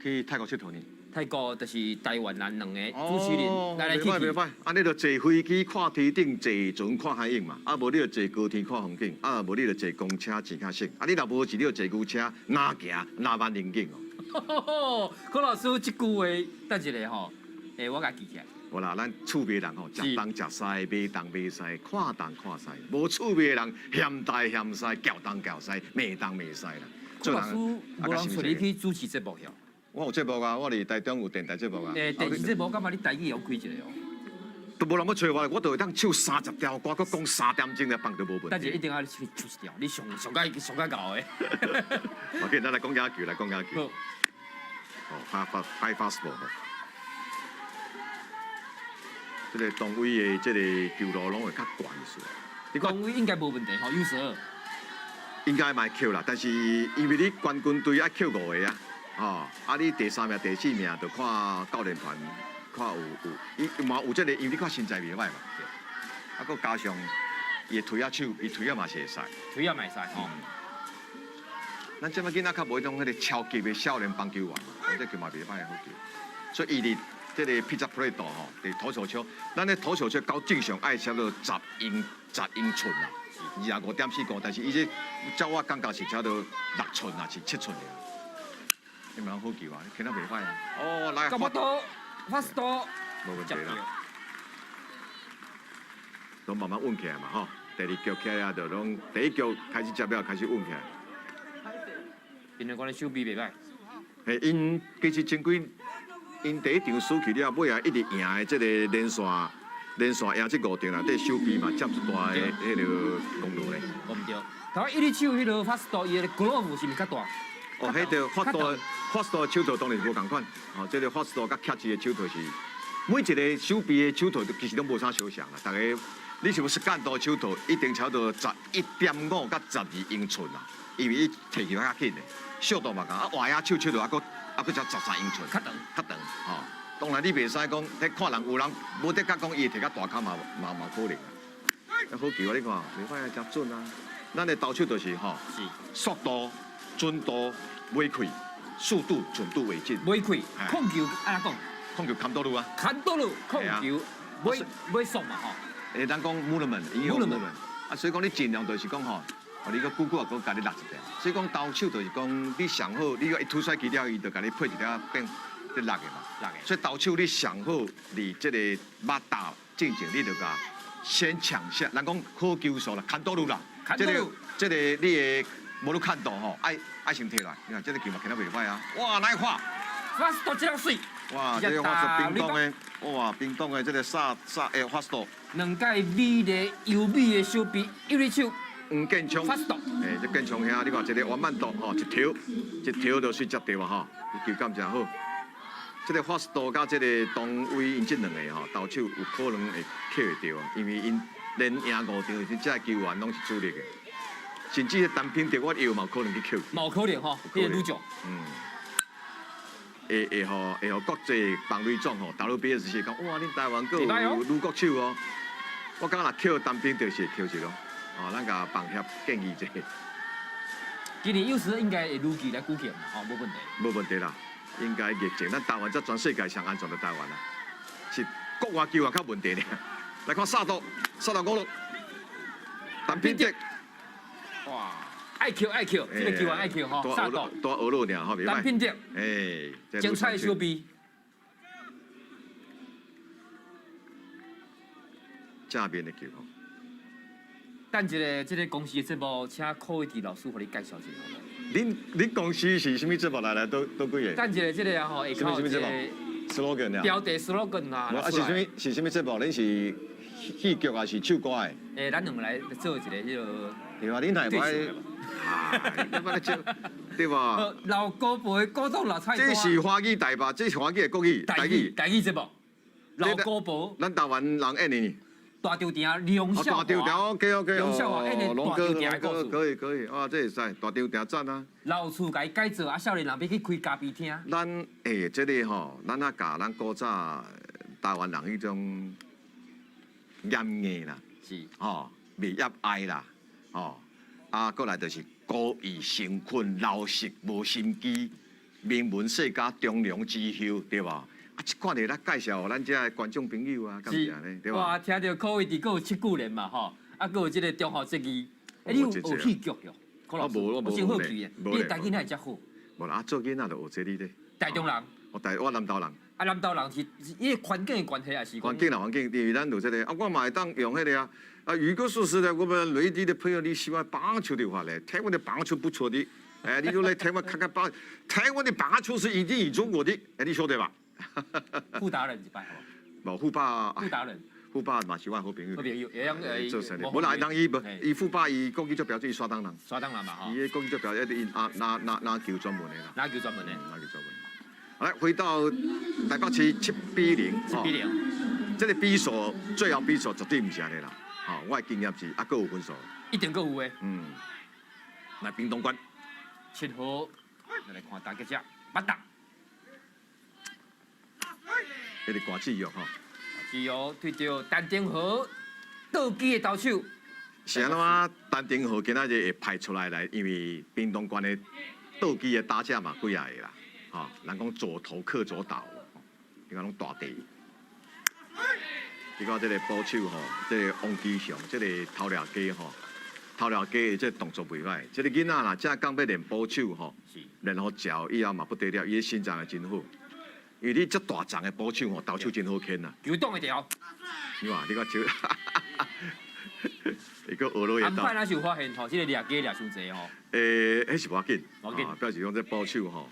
Speaker 2: 去泰國𨑨迌呢？
Speaker 1: 泰國就是台灣人兩個主持人來來去去。
Speaker 2: 袂歹袂歹，按呢就坐飛機看天頂，坐船看海影嘛。啊，無你就坐高鐵看風景，啊，無你就坐公車錢較省。啊，你若無錢，你就坐牛車，哪行哪慢風景
Speaker 1: 哦。柯老師這句話，等一下吼，欸，我共記起來。
Speaker 2: 無啦，咱趣味人吼，食東食西，買東買西，看東看西。無趣味的人，嫌東嫌西，撬東撬西，罵東罵西啦。
Speaker 1: 柯老師，無人揣你去主持節目喲？
Speaker 2: 我有節目啊，我佇台中有電台節目啊。
Speaker 1: 欸，電視節目感覺你台語會曉開一個哦。
Speaker 2: 都無人欲揣我，我都會當唱30條歌，閣講3點鐘來放都無問題。
Speaker 1: 但是一定愛唱一條，你上上較上較𠢕的。
Speaker 2: OK，咱來講野球，來講野球。哦，拍發拍 fastball 吼。這個東威的這個球路攏會較懸是。
Speaker 1: 東威應該無問題吼，U12。
Speaker 2: 應該嘛會扣啦，但是因為你冠軍隊愛扣五個啊。吼，啊！你第三名、第四名就看教練團，看有有，伊嘛有這個，因為你看身材袂歹嘛，對。啊，閣加上伊的推仔手，伊推仔嘛是會使，
Speaker 1: 推仔嘛會使吼。
Speaker 2: 咱這擺囡仔較無彼種彼個超級的少年棒球員嘛，這球嘛袂歹好球。所以伊佇這個 pitch plate 吼，佇投手丘，咱的投手丘較正常愛差不多10英寸啦，25.4公，但是伊這照我感覺是差不多6寸啊，是7寸爾。你蠻好球啊，你牽得袂歹啊。哦，來，
Speaker 1: 差不多，fastball，
Speaker 2: 無問題啦。攏慢慢穩起來嘛，吼。第二局起來就攏第一局開始接了，開始穩起來。
Speaker 1: 因為講你手臂袂歹。
Speaker 2: 嘿，𪜶其實前幾，𪜶第一場輸去了，尾仔一直贏的這個連續贏這五場內底手臂嘛佔一大的彼個功勞咧。
Speaker 1: 無毋對。頭一壘手彼個 fastball，伊的 glove 是毋是較大？
Speaker 2: 哦，彼著發度發度手套當然無仝款，哦，這個發度佮卡子的手套是每一个手臂的手套其實攏無啥相像啊。逐个你是欲是間度手套，一定差不多11.5到12英寸啊，因為伊提球較緊的，速度嘛仝啊，外野手手套猶閣才13英寸，
Speaker 1: 較長
Speaker 2: 較長，吼。當然你袂使講，彼看人有人無得甲講伊會提較大跤嘛嘛嘛可能啊。好球啊！你看，袂歹啊，誠準啊。咱的投手就是吼，速度、準度、尾氣、速度、準度、尾勁。
Speaker 1: 尾氣，控球按怎講？
Speaker 2: 控球坎多路啊。
Speaker 1: 坎多路控球，尾尾速嘛吼。
Speaker 2: 欸，咱講 movement，伊有 movement。啊，所以講你盡量就是講吼，你閣久久也閣共你落一點。所以講投手就是講，你上好，你一吐出去了，伊就共你配一點變咧落的嘛。
Speaker 1: 落的。
Speaker 2: 所以投手你上好佇這个捌打進前，你就共先搶下，人講好球數啦，坎多路啦。
Speaker 1: 這个
Speaker 2: 這个你的無你看到吼，愛愛先提來。你看這个球嘛，起得袂歹啊！哇，來看，
Speaker 1: 發速這個水。
Speaker 2: 哇，這个發速屏東的，哇，屏東的這个薩薩欸發速。
Speaker 1: 兩屆美麗優美的手臂，一壘手。
Speaker 2: 黃建昌。
Speaker 1: 發速。
Speaker 2: 欸，這建昌兄，你看這个完慢度吼，一投一投就水接著嘛吼，球感誠好。這个發速佮這个東威𪜶這兩个吼，投手有可能會扣會著，因為𪜶連贏五場，這個球員攏是主力的。甚至單品德我藥嘛有可能去扣。
Speaker 1: 嘛有可能吼，彼个女將。
Speaker 2: 嗯。會會予會予國際棒壘總吼，WBSC 講哇，恁台灣閣有女國手哦。我感覺若扣單品德是會扣一咯。哦，咱共棒協建議者。
Speaker 1: 今年有時應該會如期來舉行嘛，吼，無問題。
Speaker 2: 無問題啦，應該疫情，咱台灣才全世界上安全的台灣啦。是國外球員較問題爾。來看薩多，薩多五六，陳品哲。
Speaker 1: 哇，愛扣愛扣，這个球員愛扣吼，薩多。
Speaker 2: 多俄羅爾吼，袂歹。
Speaker 1: 陳品哲。
Speaker 2: 欸，
Speaker 1: 精彩的手臂。
Speaker 2: 正面的球。
Speaker 1: 等一下，這个公司的節目，請柯偉治老師予你介紹一下好無？
Speaker 2: 恁恁公司是啥物節目來來佗佗幾个？
Speaker 1: 等一下，這个啊吼，
Speaker 2: 啥物啥物節目？slogan 啊。
Speaker 1: 標題 slogan 啊。
Speaker 2: 啊是啥物是啥物節目？恁是戲劇還是唱歌的？
Speaker 1: 欸，咱兩个來做一个彼个。
Speaker 2: 對啊，恁若會愛？啊，你捌咧笑，對無？
Speaker 1: 老古婆的古董老菜。
Speaker 2: 這是華語台吧？這是華語的國語，台語。
Speaker 1: 台語節目。老古婆。
Speaker 2: 咱台灣人演的。
Speaker 1: 大稻埕梁少華。
Speaker 2: 大稻埕，OK OK。
Speaker 1: 梁少華演的大稻埕的故事。
Speaker 2: 可以可以，啊，這會使大稻埕讚啊。
Speaker 1: 老厝共伊改造，啊，少年人欲去開咖啡廳。
Speaker 2: 咱欸，這个吼，咱啊共咱古早台灣人彼種嚴硬啦，
Speaker 1: 是，
Speaker 2: 吼，袂厭愛啦，吼，啊，閣來就是孤義誠懇、老實、無心機、名門世家、忠良之後，對無？啊，這款的來介紹予咱遮的觀眾朋友啊，敢是按呢？對無？
Speaker 1: 哇，聽著柯偉治閣有七句聯嘛，吼，啊，閣有這个中學節義，欸，你有學戲劇喲？柯老師，
Speaker 2: 我無，
Speaker 1: 我真好奇的，你的台語哪會遮好？
Speaker 2: 無啦，啊，做囡仔就學這裡咧。
Speaker 1: 台中人。
Speaker 2: 我台，我南投人。
Speaker 1: 啊，南投人是伊个環境的關係，還是？
Speaker 2: 環境啦，環境，因為咱有這个啊，我嘛會當用彼个啊。啊，如果說實在，我們內地的朋友，你喜歡棒球的話咧，台灣的棒球不錯的。哎，你就來台灣看看棒，台灣的棒球是一定贏中國的，哎，你曉得吧？
Speaker 1: 傅達仁一擺好
Speaker 2: 無？無傅爸。
Speaker 1: 傅達仁。
Speaker 2: 傅爸嘛是我好朋友。
Speaker 1: 好朋友，會用
Speaker 2: 做生意。無啦，人伊無，伊傅爸伊國語足標準，伊山東人。
Speaker 1: 山東人嘛吼。
Speaker 2: 伊的國語足標準，伊拿拿拿籃球專門的啦。
Speaker 1: 籃球專門的。
Speaker 2: 籃球專門。來，回到台北市7比0。
Speaker 1: 7比0。
Speaker 2: 這个比數最後比數絕對毋是按呢啦。吼，我的經驗是猶閣有分數。
Speaker 1: 一定閣有的。
Speaker 2: 嗯。來，屏東縣。
Speaker 1: 7號，來看打擊者，捌打。
Speaker 2: 彼个郭志玉吼，
Speaker 1: 志玉對著陳定和倒擊的投手。
Speaker 2: 是按怎啊？陳定和今仔日會派出來來，因為屏東縣的倒擊的打者嘛幾仔個啦，吼，人講左投克左打，你看攏大地。你看這个捕手吼，這个王基雄，這个頭掠雞吼，頭掠雞的這個動作袂歹。這个囡仔啦，正講欲練捕手吼，練予嚼以後嘛不得了，伊的心臟會真好。因為你這大叢的捕手吼，投手真好牽啦。
Speaker 1: 球擋會牢。
Speaker 2: 你看，你看手，伊閣學落會
Speaker 1: 安排若是有發現吼，這个掠雞掠傷濟吼。
Speaker 2: 欸，彼是無要緊，
Speaker 1: 無要緊，
Speaker 2: 表示講這捕手吼，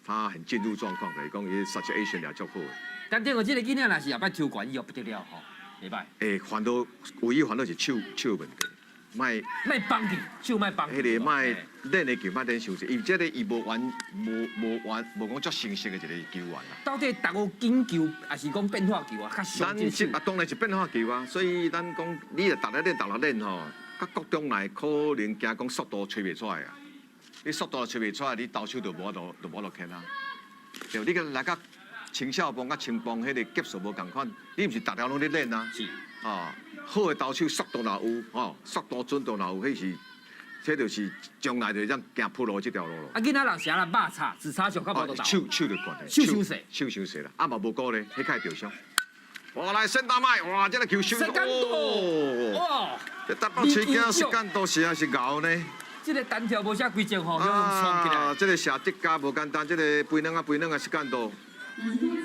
Speaker 2: 他很進入狀況，就是講伊 situation 也足好。
Speaker 1: 但這個這个囡仔若是後擺抽懸，伊又不得了吼，袂歹。
Speaker 2: 欸，煩惱唯一煩惱是手手問題。莫
Speaker 1: 莫放棄，手莫放棄。
Speaker 2: 彼个莫練的球莫練傷濟，因為這个伊無完無無完無講足成熟的一个球員啦。
Speaker 1: 到底投緊球抑是講變化球啊？較上
Speaker 2: 咱這啊當然是變化球啊，所以咱講你若逐日練逐日練吼，佮國中來可能驚講速度揣袂出來啊。你速度揣袂出來，你投手就無法度就無法度牽啊。對，你佮來甲青少棒佮青棒彼个級數無仝款，你毋是逐條攏咧練啊。啊，好的投手速度若有，吼，速度準度若有，彼是，這就是將來就是咱行 pro 這條路咯。
Speaker 1: 啊，囡仔人是按怎肉插，只插球較無得投。
Speaker 2: 手手就懸的，
Speaker 1: 手傷細，
Speaker 2: 手傷細啦。啊嘛無顧咧，彼較會著傷。哇，來先打麥，哇，這个球收
Speaker 1: 哦，哇，
Speaker 2: 這台北市囝時間都是還是𠢕呢。
Speaker 1: 這个單挑無啥規則吼，用衝起來。
Speaker 2: 這个射擊家無簡單，這个肥軟啊肥軟啊時間到。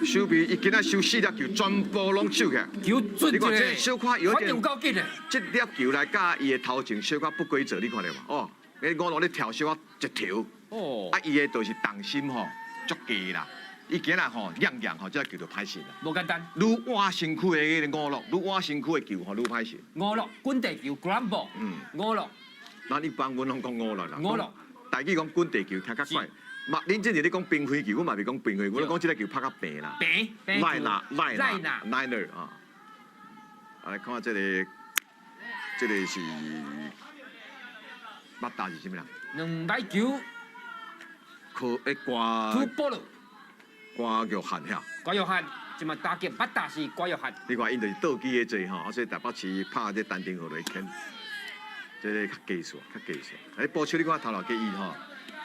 Speaker 2: 手臂伊今仔收四粒球，全部攏收起來。
Speaker 1: 球準。
Speaker 2: 你看這小可有點。
Speaker 1: 夠緊的。
Speaker 2: 這粒球來佮伊的頭前小可不規則，你看著無？哦，你五路咧跳小可一條。啊，伊的就是重心吼，足低啦。伊今仔吼硬硬吼，這個球就歹勢啦。
Speaker 1: 無簡單。
Speaker 2: 愈倚身軀的彼个五路，愈倚身軀的球吼，愈歹勢。
Speaker 1: 五路滾地球，ground ball。五路。
Speaker 2: 咱一般阮攏講五路啦。
Speaker 1: 五路。
Speaker 2: 台語講滾地球聽較怪。嘛，恁之前咧講冰飛球，阮嘛袂講冰飛，阮講這个球拍較平啦。
Speaker 1: 平。
Speaker 2: Liner liner liner 啊！來看這个，這个是捌打是啥物人？
Speaker 1: 兩擺球。
Speaker 2: 可會掛。
Speaker 1: Two ball。
Speaker 2: 郭玉翰遐。
Speaker 1: 郭玉翰，這馬打擊捌打是郭玉翰。
Speaker 2: 你看𪜶就是倒機的濟吼，啊所以台北市拍這單丁號來牽，這个較技術，較技術。哎，捕手你看頭路計伊吼。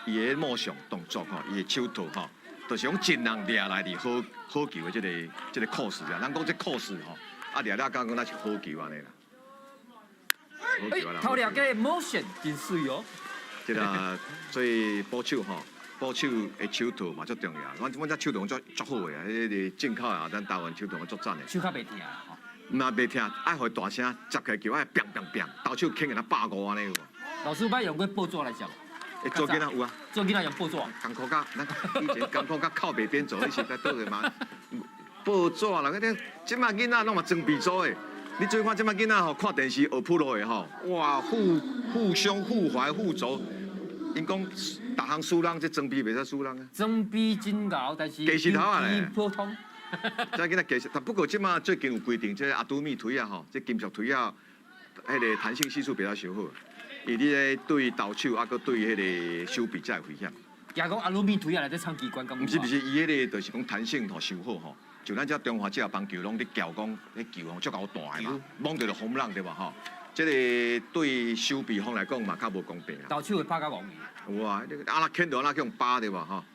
Speaker 2: 伊的 motion 動作吼，伊的手套吼，就是講盡量掠來佇好好球的這个 course 這。咱講這 course 吼，啊掠了敢講那是好球按呢啦。好球啦。
Speaker 1: 頭掠個 motion 真媠哦。
Speaker 2: 這个所以捕手吼，捕手的手套嘛足重要。阮阮這手套足足好的啊，彼个進口啊，咱台灣手套足讚的。
Speaker 1: 手較袂疼吼。
Speaker 2: 毋若袂疼，愛予大聲接起來球愛砰砰砰，投手輕個若150按呢有無？
Speaker 1: 老師捌用過報紙來接無？
Speaker 2: 會做囡仔有啊，
Speaker 1: 做囡仔用報紙。
Speaker 2: 艱苦甲咱以前艱苦甲靠袂邊做，彼時在倒個嘛？報紙啦，彼個這馬囡仔攏嘛裝備做的。你注意看這馬囡仔吼，看電視學 pro 的吼，哇，互互相互懷互助。𪜶講逐項輸人，這裝備袂使輸人啊。
Speaker 1: 裝備真𠢕，但是
Speaker 2: 技術頭啊咧。
Speaker 1: 普通。
Speaker 2: 這囡仔技術，但不過這馬最近有規定，這個阿都米錘仔吼，這金屬錘仔，彼個彈性係數比較小好。伊你咧對投手，啊，閣對彼個手臂才會危險。
Speaker 1: 驚講阿魯米錘仔內底藏機關，敢
Speaker 2: 毋是毋是，伊彼個就是講彈性吼傷好吼。就咱這中華職棒球攏咧撬講，彼球吼足𠢕彈的嘛，摸著就轟浪對無吼？這个對手臂方來講嘛較無公平啊。
Speaker 1: 投手會拍較戇去。
Speaker 2: 有啊，啊若牽著啊若去予扒對無吼？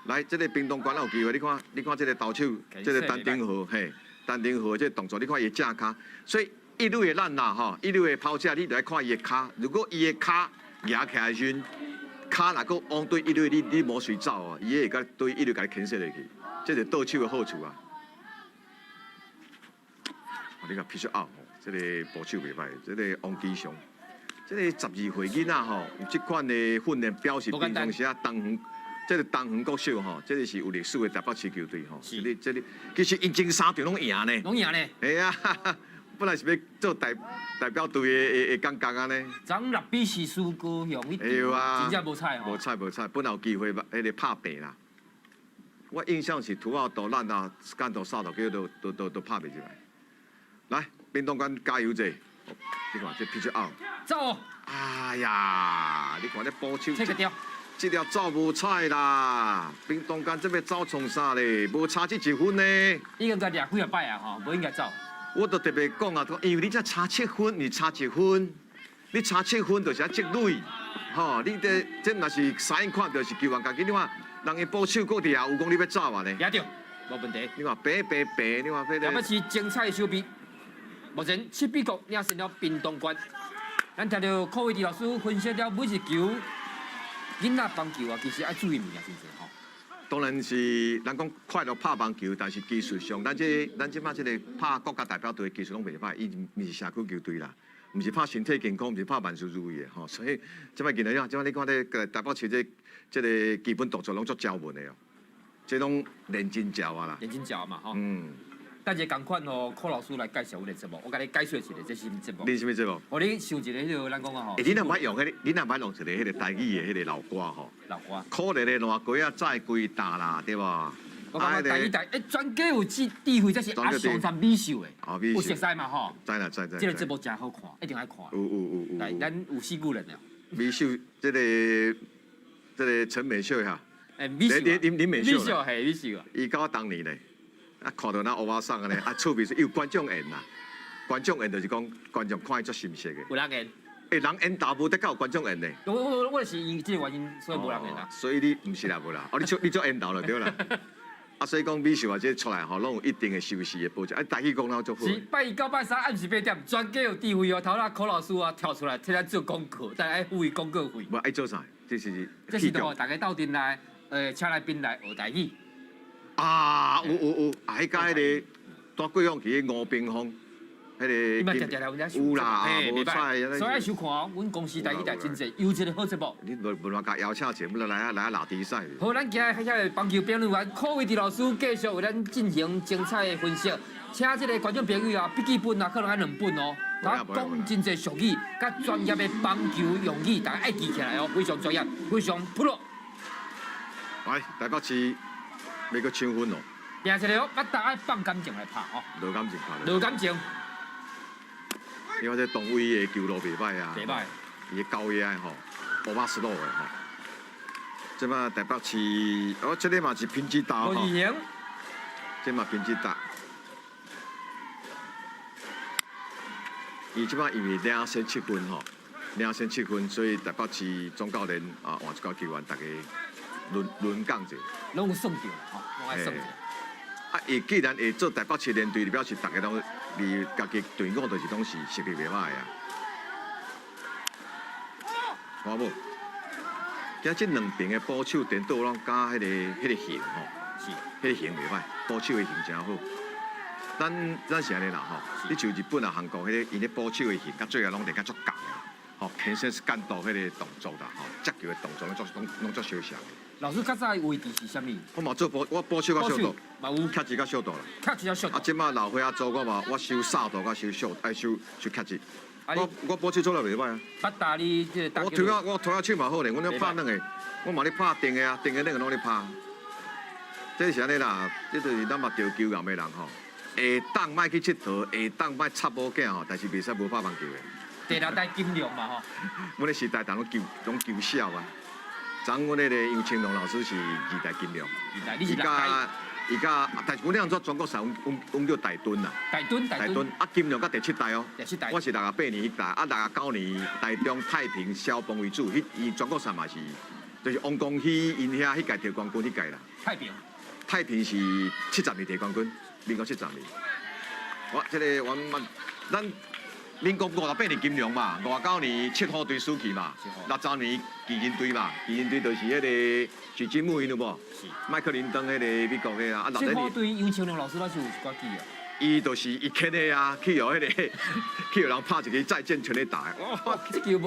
Speaker 2: 來，這个屏東縣有機會，你看，你看這个投手，這个陳丁豪，嘿，陳丁豪這个動作，你看伊的正跤，所以。一壘的咱啦吼，一壘的跑者，你就愛看伊的跤。如果伊的跤舉起來的時陣，跤若閣往對一壘，你你無隨走啊，伊會共對一壘共你牽制落去，這是倒手的好處啊。你看 pitch out 吼，這个捕手袂歹，這个王基祥，這个12歲囡仔吼，有這款的訓練表示，平常時啊，東園，這个東園國小吼，這个是有歷史的台北市球隊吼。這个這个，其實𪜶前三場攏贏呢。
Speaker 1: 攏贏呢。
Speaker 2: 會啊。本來是欲做代代表隊的的的感覺按呢。
Speaker 1: 昨6比4輸高雄，
Speaker 2: 對啊，
Speaker 1: 真正無彩吼。
Speaker 2: 無彩無彩，本來有機會彼个拍平啦。我印象是土澳都咱啊，間都殺到叫都都都都拍袂入來。來，屏東縣加油者，你看這 pitch out。
Speaker 1: 走。
Speaker 2: 哎呀，你看這捕手。
Speaker 1: 這個掉。
Speaker 2: 這條走無彩啦，屏東縣這欲走創啥咧？無差這一分呢。
Speaker 1: 應該掠幾仔擺啊吼，無應該走。
Speaker 2: 我都特別講啊，因為你這差七分，你差一分，你差七分就是愛積累，吼！你這這若是三眼看著是球員家己，你看人的捕手閣佇遐有講你欲走啊呢？
Speaker 1: 也對，無問題。
Speaker 2: 你看白白白，你看彼个。
Speaker 1: 這是精彩的守備，目前7比0領先了屏東縣。咱聽著柯偉迪老師分析了每一球，囡仔棒球啊，其實愛注意物件真濟吼。
Speaker 2: 當然是人講快樂拍棒球，但是技術上，咱這咱這擺這个拍國家代表隊的技術攏袂歹，伊毋是社區球隊啦，毋是拍身體健康，毋是拍萬事如意的吼。所以這擺見來這擺你看這个台北市這這个基本動作攏足招文的哦，這攏練真招啊啦。
Speaker 1: 練真招嘛吼。等一下仝款哦，柯老師來介紹阮的節目，我共你解說一下，這是啥物節目？
Speaker 2: 恁啥物節目？
Speaker 1: 哦，你想一個彼個咱講啊吼。
Speaker 2: 欸，你若毋捌用彼個，你若毋捌用一個彼個台語的彼個老歌吼。
Speaker 1: 老歌。
Speaker 2: 可憐的爛雞仔載規擔啦，對無？
Speaker 1: 我感覺台語台，欸，專家有智智慧，這是阿上山美秀的，有熟似嘛吼？
Speaker 2: 知啦，知知。
Speaker 1: 這個節目誠好看，一定愛看。
Speaker 2: 有有有有。
Speaker 1: 來，咱有四句人了。
Speaker 2: 美秀，這個陳美秀哈。
Speaker 1: 欸，美秀。
Speaker 2: 林林美秀。
Speaker 1: 美秀嘿，美秀啊。
Speaker 2: 伊佮我同年咧，啊，看著咱歐巴桑按呢，啊，趣味是有觀眾緣啦。觀眾緣就是講觀眾看伊足心適的。
Speaker 1: 有人緣。
Speaker 2: 欸，人緣投無得較有觀眾緣呢。
Speaker 1: 我是因為這個原因，所以無人緣啦。
Speaker 2: 所以你毋是啦，無啦，哦，你做緣投就對啦。啊，所以講美秀啊，這出來吼，攏有一定的收視的保證。啊，台語講了足好。
Speaker 1: 是拜一到拜三暗時八點，專家有智慧哦，頭仔柯老師啊跳出來替咱做廣告，但愛付伊廣告費。
Speaker 2: 無愛做啥？這是。
Speaker 1: 這是吼，大家鬥陣來，請來賓來學台語。
Speaker 2: 啊，有有有，啊，彼家彼個大貴陽去吳冰峰，彼個。有啦，無彩。
Speaker 1: 所以愛收看哦，阮公視台語台真濟優質的好節目。
Speaker 2: 你無無亂共邀請者，要來啊來啊拉比賽。
Speaker 1: 好，咱今日遐個棒球評論員柯維治老師繼續為咱進行精彩的分析，請這個觀眾朋友啊，筆記本啊，可能愛兩本哦。他講真濟俗語，佮專業的棒球用語，大家愛記起來哦，非常專業，非常 pro。
Speaker 2: 來，台北市欲閣搶分哦。
Speaker 1: 拼一个哦，捌大愛放感情來拍哦。
Speaker 2: 落感情拍。
Speaker 1: 落感情。
Speaker 2: 因為這東威的球路袂歹啊，
Speaker 1: 袂歹。
Speaker 2: 伊的高壓吼，烏馬斯洛的吼。這擺台北市，哦，這个嘛是品質大吼。這嘛品質大。伊這擺因為領先七分吼，領先七分，所以台北市總教練啊換一寡球員，大家輪輪崗者。
Speaker 1: 攏有算著吼，攏愛算著。
Speaker 2: 啊，伊既然會做台北市聯隊，就表示大家攏離家己隊伍就是攏是實力袂歹啊。看無，今這兩邊的捕手顛倒攏佮彼個型吼，
Speaker 1: 是，
Speaker 2: 彼個型袂歹，捕手的型誠好。咱是按呢啦吼，你像日本啊、韓國彼個，𪜶咧捕手的型，佮最後攏會較足仝的，吼，牽身是干道彼個動作啦，吼，接球的動作攏足攏攏足相像的。
Speaker 1: 老師較早的位置是啥物？
Speaker 2: 我嘛做捕，我捕手較小度，
Speaker 1: 嘛有，
Speaker 2: 卡子較小度啦。
Speaker 1: 卡子較小度。
Speaker 2: 啊，這擺老歲仔做我嘛，我收三度佮收小，愛收收卡子。我捕手做了袂歹啊。
Speaker 1: 捌打你這個。
Speaker 2: 我推啊，我推啊手嘛好咧，阮咧拍兩个，我嘛咧拍定的啊，定的兩个攏咧拍。這是按呢啦，這就是咱嘛著球癌的人吼，下當莫去𨑨迌，下當莫插某囝吼，但是袂使無拍棒球的。
Speaker 1: 第六代金龍嘛吼。
Speaker 2: 阮咧時代，逐攏球攏球痟啊。昨阮彼個楊青龍老師是二代金龍，
Speaker 1: 二代，你是六代。
Speaker 2: 伊佮，但是阮那陣全國賽，阮叫大墩啦。
Speaker 1: 大墩，大墩。
Speaker 2: 啊，金龍佮第七代哦。
Speaker 1: 第七代。
Speaker 2: 我是68年彼代，啊，69年台中太平消防為主，彼伊全國賽嘛是，就是王光熙𪜶遐彼屆摕冠軍彼屆啦。
Speaker 1: 太平。
Speaker 2: 太平是70年摕冠軍，民國70年。我這個阮咱。民國58年金龍嘛，59年七號隊輸去嘛，60年巨人隊嘛，巨人隊就是彼個徐金木𪜶有無？
Speaker 1: 是。
Speaker 2: 麥克林登彼個美國彼個啊，
Speaker 1: 七號隊楊青龍老師那是有一寡記啊。
Speaker 2: 伊就是伊牽的啊，去予彼個去予人拍一个再見全壘打。
Speaker 1: 哦，這球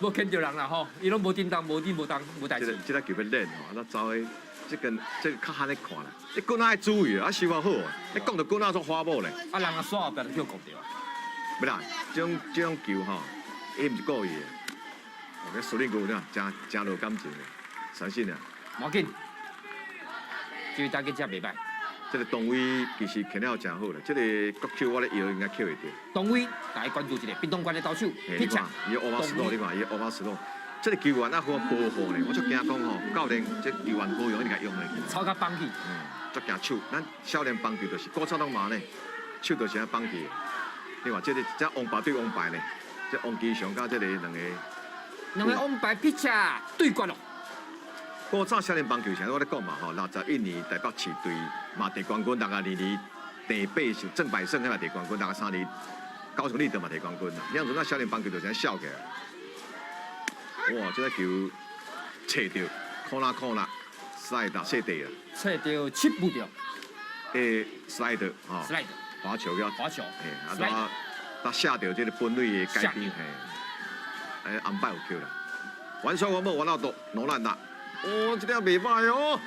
Speaker 1: 無牽著人啦吼，伊攏無叮當無叮無當無代誌。
Speaker 2: 這个球欲練吼，啊，走的這個這個較罕咧看啦。你棍仔愛注意啊，收偌好，你講著棍仔做花某咧。
Speaker 1: 啊，人啊煞後壁就叫講著。
Speaker 2: 不啦，這種球吼，伊毋是故意的。我講蘇林哥哪，誠誠落感情的，相信啊。
Speaker 1: 無要緊，這位大家真袂歹。
Speaker 2: 這個東威其實牽了誠好啦，這個國手我咧搖應該捡會著。
Speaker 1: 東威，大家關注一下，屏東縣的投手，
Speaker 2: 你看，伊烏馬斯洛，你看伊烏馬斯洛，這個球員啊好保護呢，我足驚講吼，教練這球員好用，一定共用落去。
Speaker 1: 操較放去。
Speaker 2: 嗯，足驚手，咱少年棒球就是古早攏嘛呢，手就是按放去。你看這个這王牌對王牌呢，這王基祥佮這个兩個，
Speaker 1: 兩个王牌 pitcher 對決咯。
Speaker 2: 古早少年棒球啥，我咧講嘛吼，61年台北市隊嘛得冠軍，62年鄭百勝鄭百勝彼嘛得冠軍，63年高雄立德嘛得冠軍啦。你講陣少年棒球就是按笑起來。哇，這个球切著，可啦可啦，slide 切地啦。
Speaker 1: 切著七步著。
Speaker 2: 欸，slide 吼。
Speaker 1: slide。
Speaker 2: 滑球要
Speaker 1: 滑球，
Speaker 2: 嘿，啊，他下著這个本壘的改變，嘿，哎，安排有球啦。玩雙王某玩到多，挪爛啦。哦，這粒袂歹哦。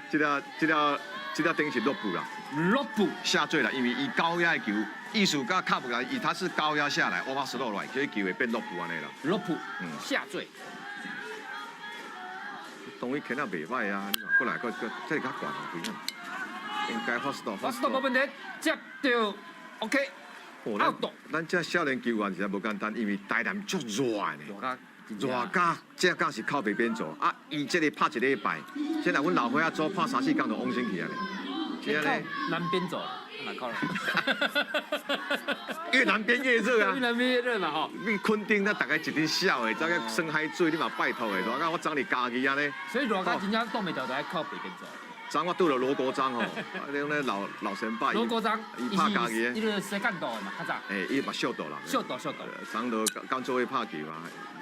Speaker 2: 這粒這粒這個等於是落步啦，
Speaker 1: 落步
Speaker 2: 下墜啦，因為伊高壓的球，意思佮敲不來，伊他是高壓下來，我把石落來，所以球會變落步按呢啦。
Speaker 1: 落步，下墜。
Speaker 2: 當伊起了袂䆀啊，你看過來閣閣這個較懸哦，危險。應該 fast
Speaker 1: ，fast 無問題，接著 OK。
Speaker 2: 哦，咱這少年球員實在無簡單，因為台南足熱呢，熱甲這敢是靠北邊走啊！伊這個拍一禮拜，現在阮老歲仔組拍三四工就往生去啊！
Speaker 1: 這呢南邊走，哪靠了？
Speaker 2: 越南邊越熱啊！
Speaker 1: 越南邊越熱嘛吼！
Speaker 2: 你墾丁那大概一陣痟的，這個耍海水你嘛拜託的，熱甲我昨日家己按呢。
Speaker 1: 所以熱甲真正擋袂牢，就愛靠北邊走。
Speaker 2: 昨我拄著羅國章吼，你講咧老老前輩。
Speaker 1: 羅國章，
Speaker 2: 伊拍家己的。
Speaker 1: 伊個西干道的嘛，較早。
Speaker 2: 欸，伊嘛小道啦。
Speaker 1: 小道小道。
Speaker 2: 昨都剛做伙拍球嘛，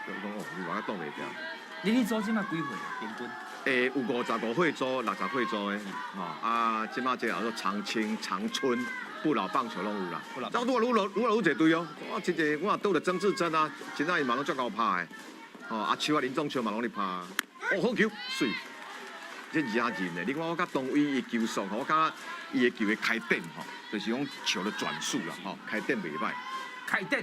Speaker 2: 講哦，伊嘛擋袂牢。
Speaker 1: 你咧組這馬幾歲平均？
Speaker 2: 欸，有55歲組、60歲組的，吼啊，這馬這叫做長青、長春、不老棒球攏有啦。咱愈來愈來愈來愈濟隊哦，我真濟，我拄著曾志珍啊，真正伊嘛攏足𠢕拍的，吼阿秋啊、林仲秋嘛攏咧拍。哦，好球，媠。這真認的，你看我佮東偉伊球速，我感覺伊的球的開展吼，就是講球的轉速啦，吼，開展袂䆀。
Speaker 1: 開展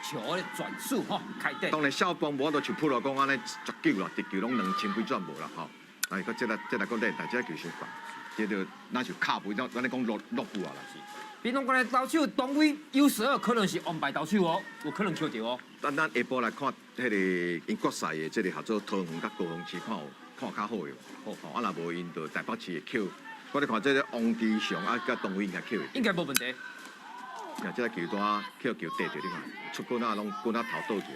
Speaker 1: 球的轉速吼，開展。
Speaker 2: 當然，少邦無法度像普羅講按呢足久啦，直球攏2000幾轉無啦，吼。但是閣這個這個閣練，但這個球傷懸，這就若像敲步，咱咧講落落步啊啦。
Speaker 1: 屏東國的投手東偉 U12可能是王牌投手哦，有可能抾著哦。
Speaker 2: 咱咱下晡來看彼個𪜶決賽的這個合作桃園佮高雄市看有看較好的無？好，啊若無𪜶就台北市會抾。我咧看這個王志雄啊，佮東偉應該抾會。
Speaker 1: 應該無問題。
Speaker 2: 啊，這個球單抾球綴著，你看出棍仔攏棍仔頭倒一下。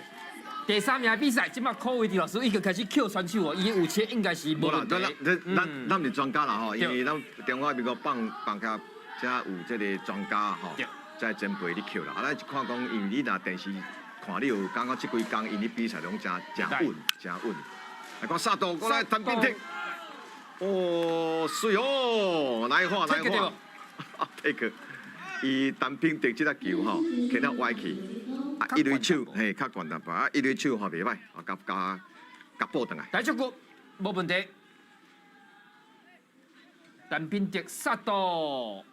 Speaker 1: 第三名比賽，這馬柯維迪老師已經開始抾選手哦，伊的預測應該是無問題。
Speaker 2: 咱咱咱毋是專家啦吼，因為咱中華民國棒棒協遮有這個專家吼，這前輩咧抾啦。啊，咱是看講，因為你若電視看，你有感覺這幾工𪜶咧比賽攏誠誠穩，誠穩。來看殺到過來陳炳德，哦，媠哦，來看來看，啊，take，伊陳炳德這個球吼，起了歪去，啊，一壘手嘿較懸淡薄，啊，一壘手吼袂䆀，啊，共共共報轉來。
Speaker 1: 大足局無問題，陳炳德殺到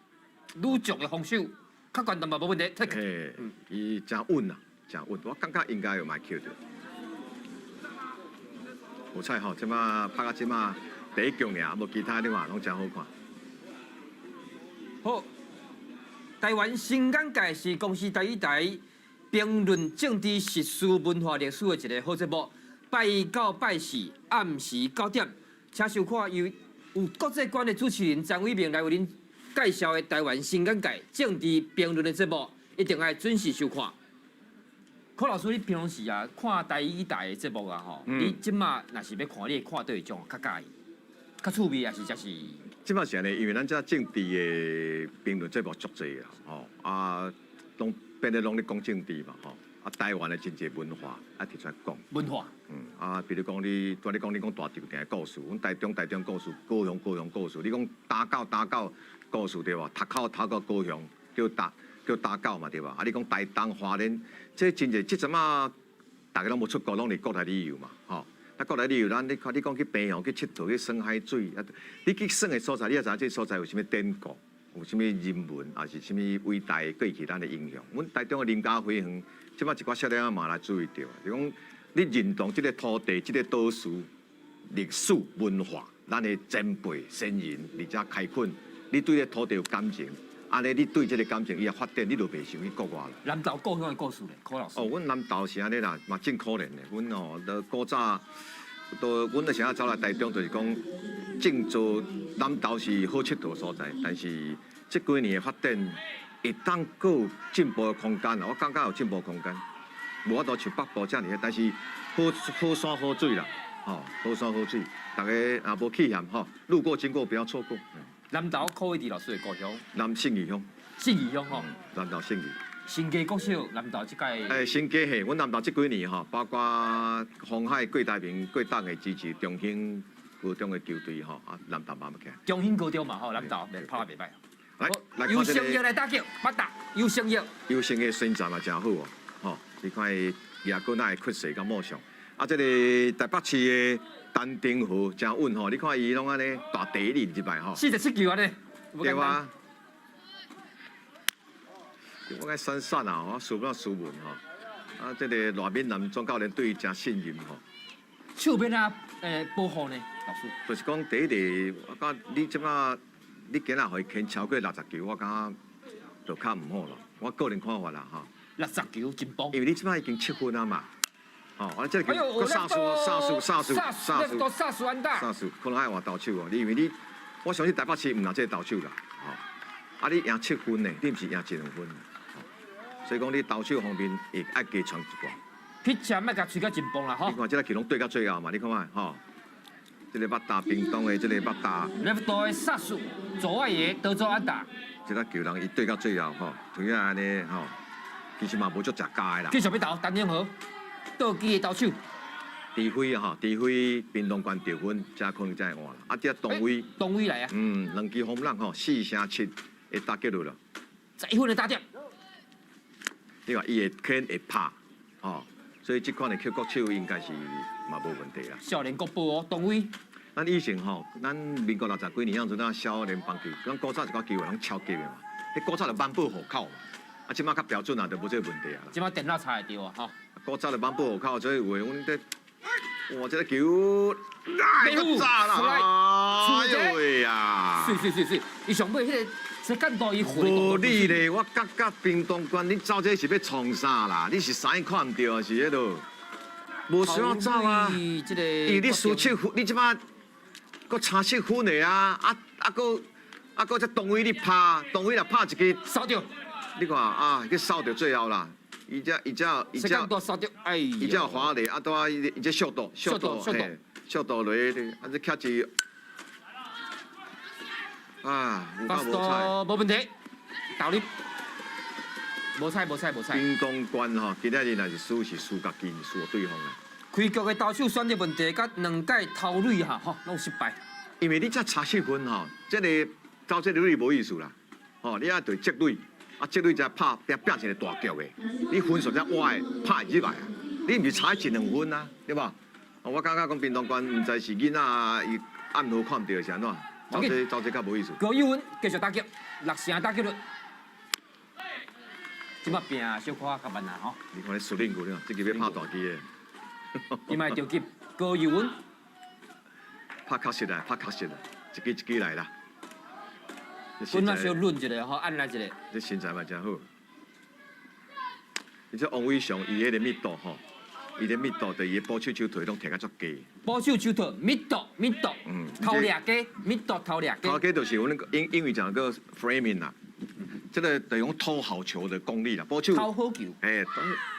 Speaker 1: 女將的防守，較懸淡薄無問題，take。
Speaker 2: 嘿，伊誠穩啊，誠穩，我感覺應該有嘛抾著。好彩吼，這馬拍到這馬第一局爾，無其他的話攏誠好看。
Speaker 1: 好，台灣新眼界是公視台語台評論政治時事文化歷史的一個好節目。拜一到拜四暗時9點，請收看由有國際觀的主持人張偉明來為恁介紹的台灣新眼界政治評論的節目，一定愛準時收看。柯老師，你平常時啊看台語台的節目啊吼，你這馬若是欲看，你會看佗一種較佮意、較趣味，還是才是？
Speaker 2: 這馬是按呢，因為咱這政治的評論節目足濟啦，吼啊，攏變得攏咧講政治嘛，吼啊，台灣的真濟文化啊提出來講。
Speaker 1: 文化。
Speaker 2: 啊，比如講你，拄你講你講大稻埕的故事，阮台中台中故事，高雄高雄故事，你講打狗打狗故事對無？讀口讀到高雄叫打叫打狗嘛對無？啊，你講台東花蓮，這真濟，這陣仔大家攏無出國，攏佇國內旅遊嘛，吼。啊，國內旅遊，咱你看你講去屏東去𨑨迌去耍海水，啊，你去耍的所在，你也知影這所在有啥物典故，有啥物人文，抑是啥物偉大的過去咱的影響。阮台中的林家花園，這擺一寡少年仔嘛來注意著，就講你認同這個土地、這個島嶼歷史文化，咱的前輩先人佇遮開墾，你對這個土地有感情，按呢你對這個感情伊也發展，你就袂想去國外啦。
Speaker 1: 南投故鄉的故事咧，柯老師。
Speaker 2: 哦，阮南投是按呢啦，嘛真可憐的。阮哦，都古早，都阮那時仔走來台中，就是講種做南投是好𨑨迌所在，但是這幾年的發展會當閣有進步的空間啦。我感覺有進步空間，無法度像北部遮爾但是好好山好水啦，吼，好山好水，大家若無去嫌吼，路過經過不要錯過。
Speaker 1: 南投柯偉治老師的故鄉。
Speaker 2: 南信義鄉。
Speaker 1: 信義鄉吼。
Speaker 2: 南投信義。
Speaker 1: 新加國小南投這屆。
Speaker 2: 欸，新加嘿，阮南投這幾年吼，包括鴻海郭台銘、郭董的支持，中興高中的球隊吼，啊，南投嘛起來。
Speaker 1: 中興高中嘛吼，南投袂拍袂䆀。
Speaker 2: 來，來
Speaker 1: 尤成業來打球，捌打尤成業。
Speaker 2: 尤成業身材嘛誠好哦，吼，你看伊舉棍仔會屈勢佮無像。啊，這個台北市的陳定和誠穩吼，你看伊攏按呢大地力入來吼。
Speaker 1: 47球按呢。
Speaker 2: 對啊。我講選選啊，我輸不輸文吼。啊，這個賴敏南總教練對伊誠信任吼。
Speaker 1: 手欲按怎保護呢，老師？
Speaker 2: 就是講第一個，我感覺你這馬你今仔予伊牽超過60球，我感覺就較毋好咯。我個人看法啦，吼。
Speaker 1: 60球真棒。
Speaker 2: 因為你這馬已經7分啊嘛，吼，我這個球閣三數、三數、三數、三數、
Speaker 1: 三數安打，
Speaker 2: 三數可能愛換投手哦。你因為你，我相信台北市毋拿這個投手啦，吼。啊，你贏七分呢，你毋是贏一兩分。所以講，你投手方面會愛加強一寡。
Speaker 1: pitcher 莫共吹甲真磅啦，吼！
Speaker 2: 你看這个球攏對到最後嘛，你看覓吼？這个捌打屏東的，這個捌打。
Speaker 1: left 的殺數，左外野得做安打。
Speaker 2: 這个球人伊對到最後吼，同樣按呢吼，其實嘛無足食加的啦。
Speaker 1: 繼續欲投，陳永和，倒機的投手。
Speaker 2: 除非吼，除非屏東縣得分，才可能才會換啦。啊，這東威，
Speaker 1: 東威來啊。
Speaker 2: 嗯，兩支轟浪吼，4勝7會打結論了。
Speaker 1: 11分的打點。
Speaker 2: 你話伊會牽會拍，吼，所以這款的曲國手應該是嘛無問題啦。
Speaker 1: 少年國寶哦，東威。
Speaker 2: 咱以前吼，咱民國六十幾年樣子，咱少年棒球，咱古早一寡球員攏超級的嘛，彼古早就挽報戶口嘛，啊，這馬較標準啊，就無這個問題啊。
Speaker 1: 這馬電腦查會著啊，吼。
Speaker 2: 古早就挽報戶口，所以有的阮這，哇，這個球，哎，閣炸啦！哎呦喂呀！
Speaker 1: 是是是是，伊上尾彼個這感度伊回。
Speaker 2: 無你咧，我感覺屏東縣，你走這是欲創啥啦？你是啥物看毋著是彼落？無需要走啊！
Speaker 1: 因
Speaker 2: 為你輸七分，你這馬閣差七分的啊！啊啊，閣啊閣這東威你拍，東威若拍一支
Speaker 1: 掃著，
Speaker 2: 你看啊，去掃著最後啦。伊這伊這伊這
Speaker 1: 哎，
Speaker 2: 伊這華麗啊，拄啊伊這速度速度嘿，速度落去，啊這卡住，啊，有夠無彩，
Speaker 1: 無問題，投入，無彩無彩無彩。
Speaker 2: 屏東縣吼，今仔日若是輸是輸家己，輸對方啦。
Speaker 1: 開局的投手選擇問題，佮兩屆投壘哈，吼，攏失敗。
Speaker 2: 因為你這差七分吼，這个走這个壘無意思啦，吼，你愛對積壘。啊，這壘才拍拼拼一個大局的，你分數才歪拍入來啊！你毋是差一兩分啊，對吧？我感覺講屏東縣毋知是囡仔伊暗號看毋著是按怎，走這走這較無意思。
Speaker 1: 高友文繼續打擊，6成打擊率。這擺拼小可較慢啊，吼。
Speaker 2: 你看你熟練過了，這支欲拍大支的。
Speaker 1: 這擺著急，高友文
Speaker 2: 拍確實啦，拍確實啦，一支一支來啦。
Speaker 1: 阮那小論一下吼，按來一下。
Speaker 2: 這身材嘛誠好。而且王偉雄伊彼个密度吼，伊个密度，就伊的捕手手套攏提較足低。
Speaker 1: 捕手手套密度密度，頭掠低，密度頭掠低。
Speaker 2: 頭掠低就是阮英英語講個 framing 啦，這个就用投好球的功力啦。捕手
Speaker 1: 投好球。
Speaker 2: 欸，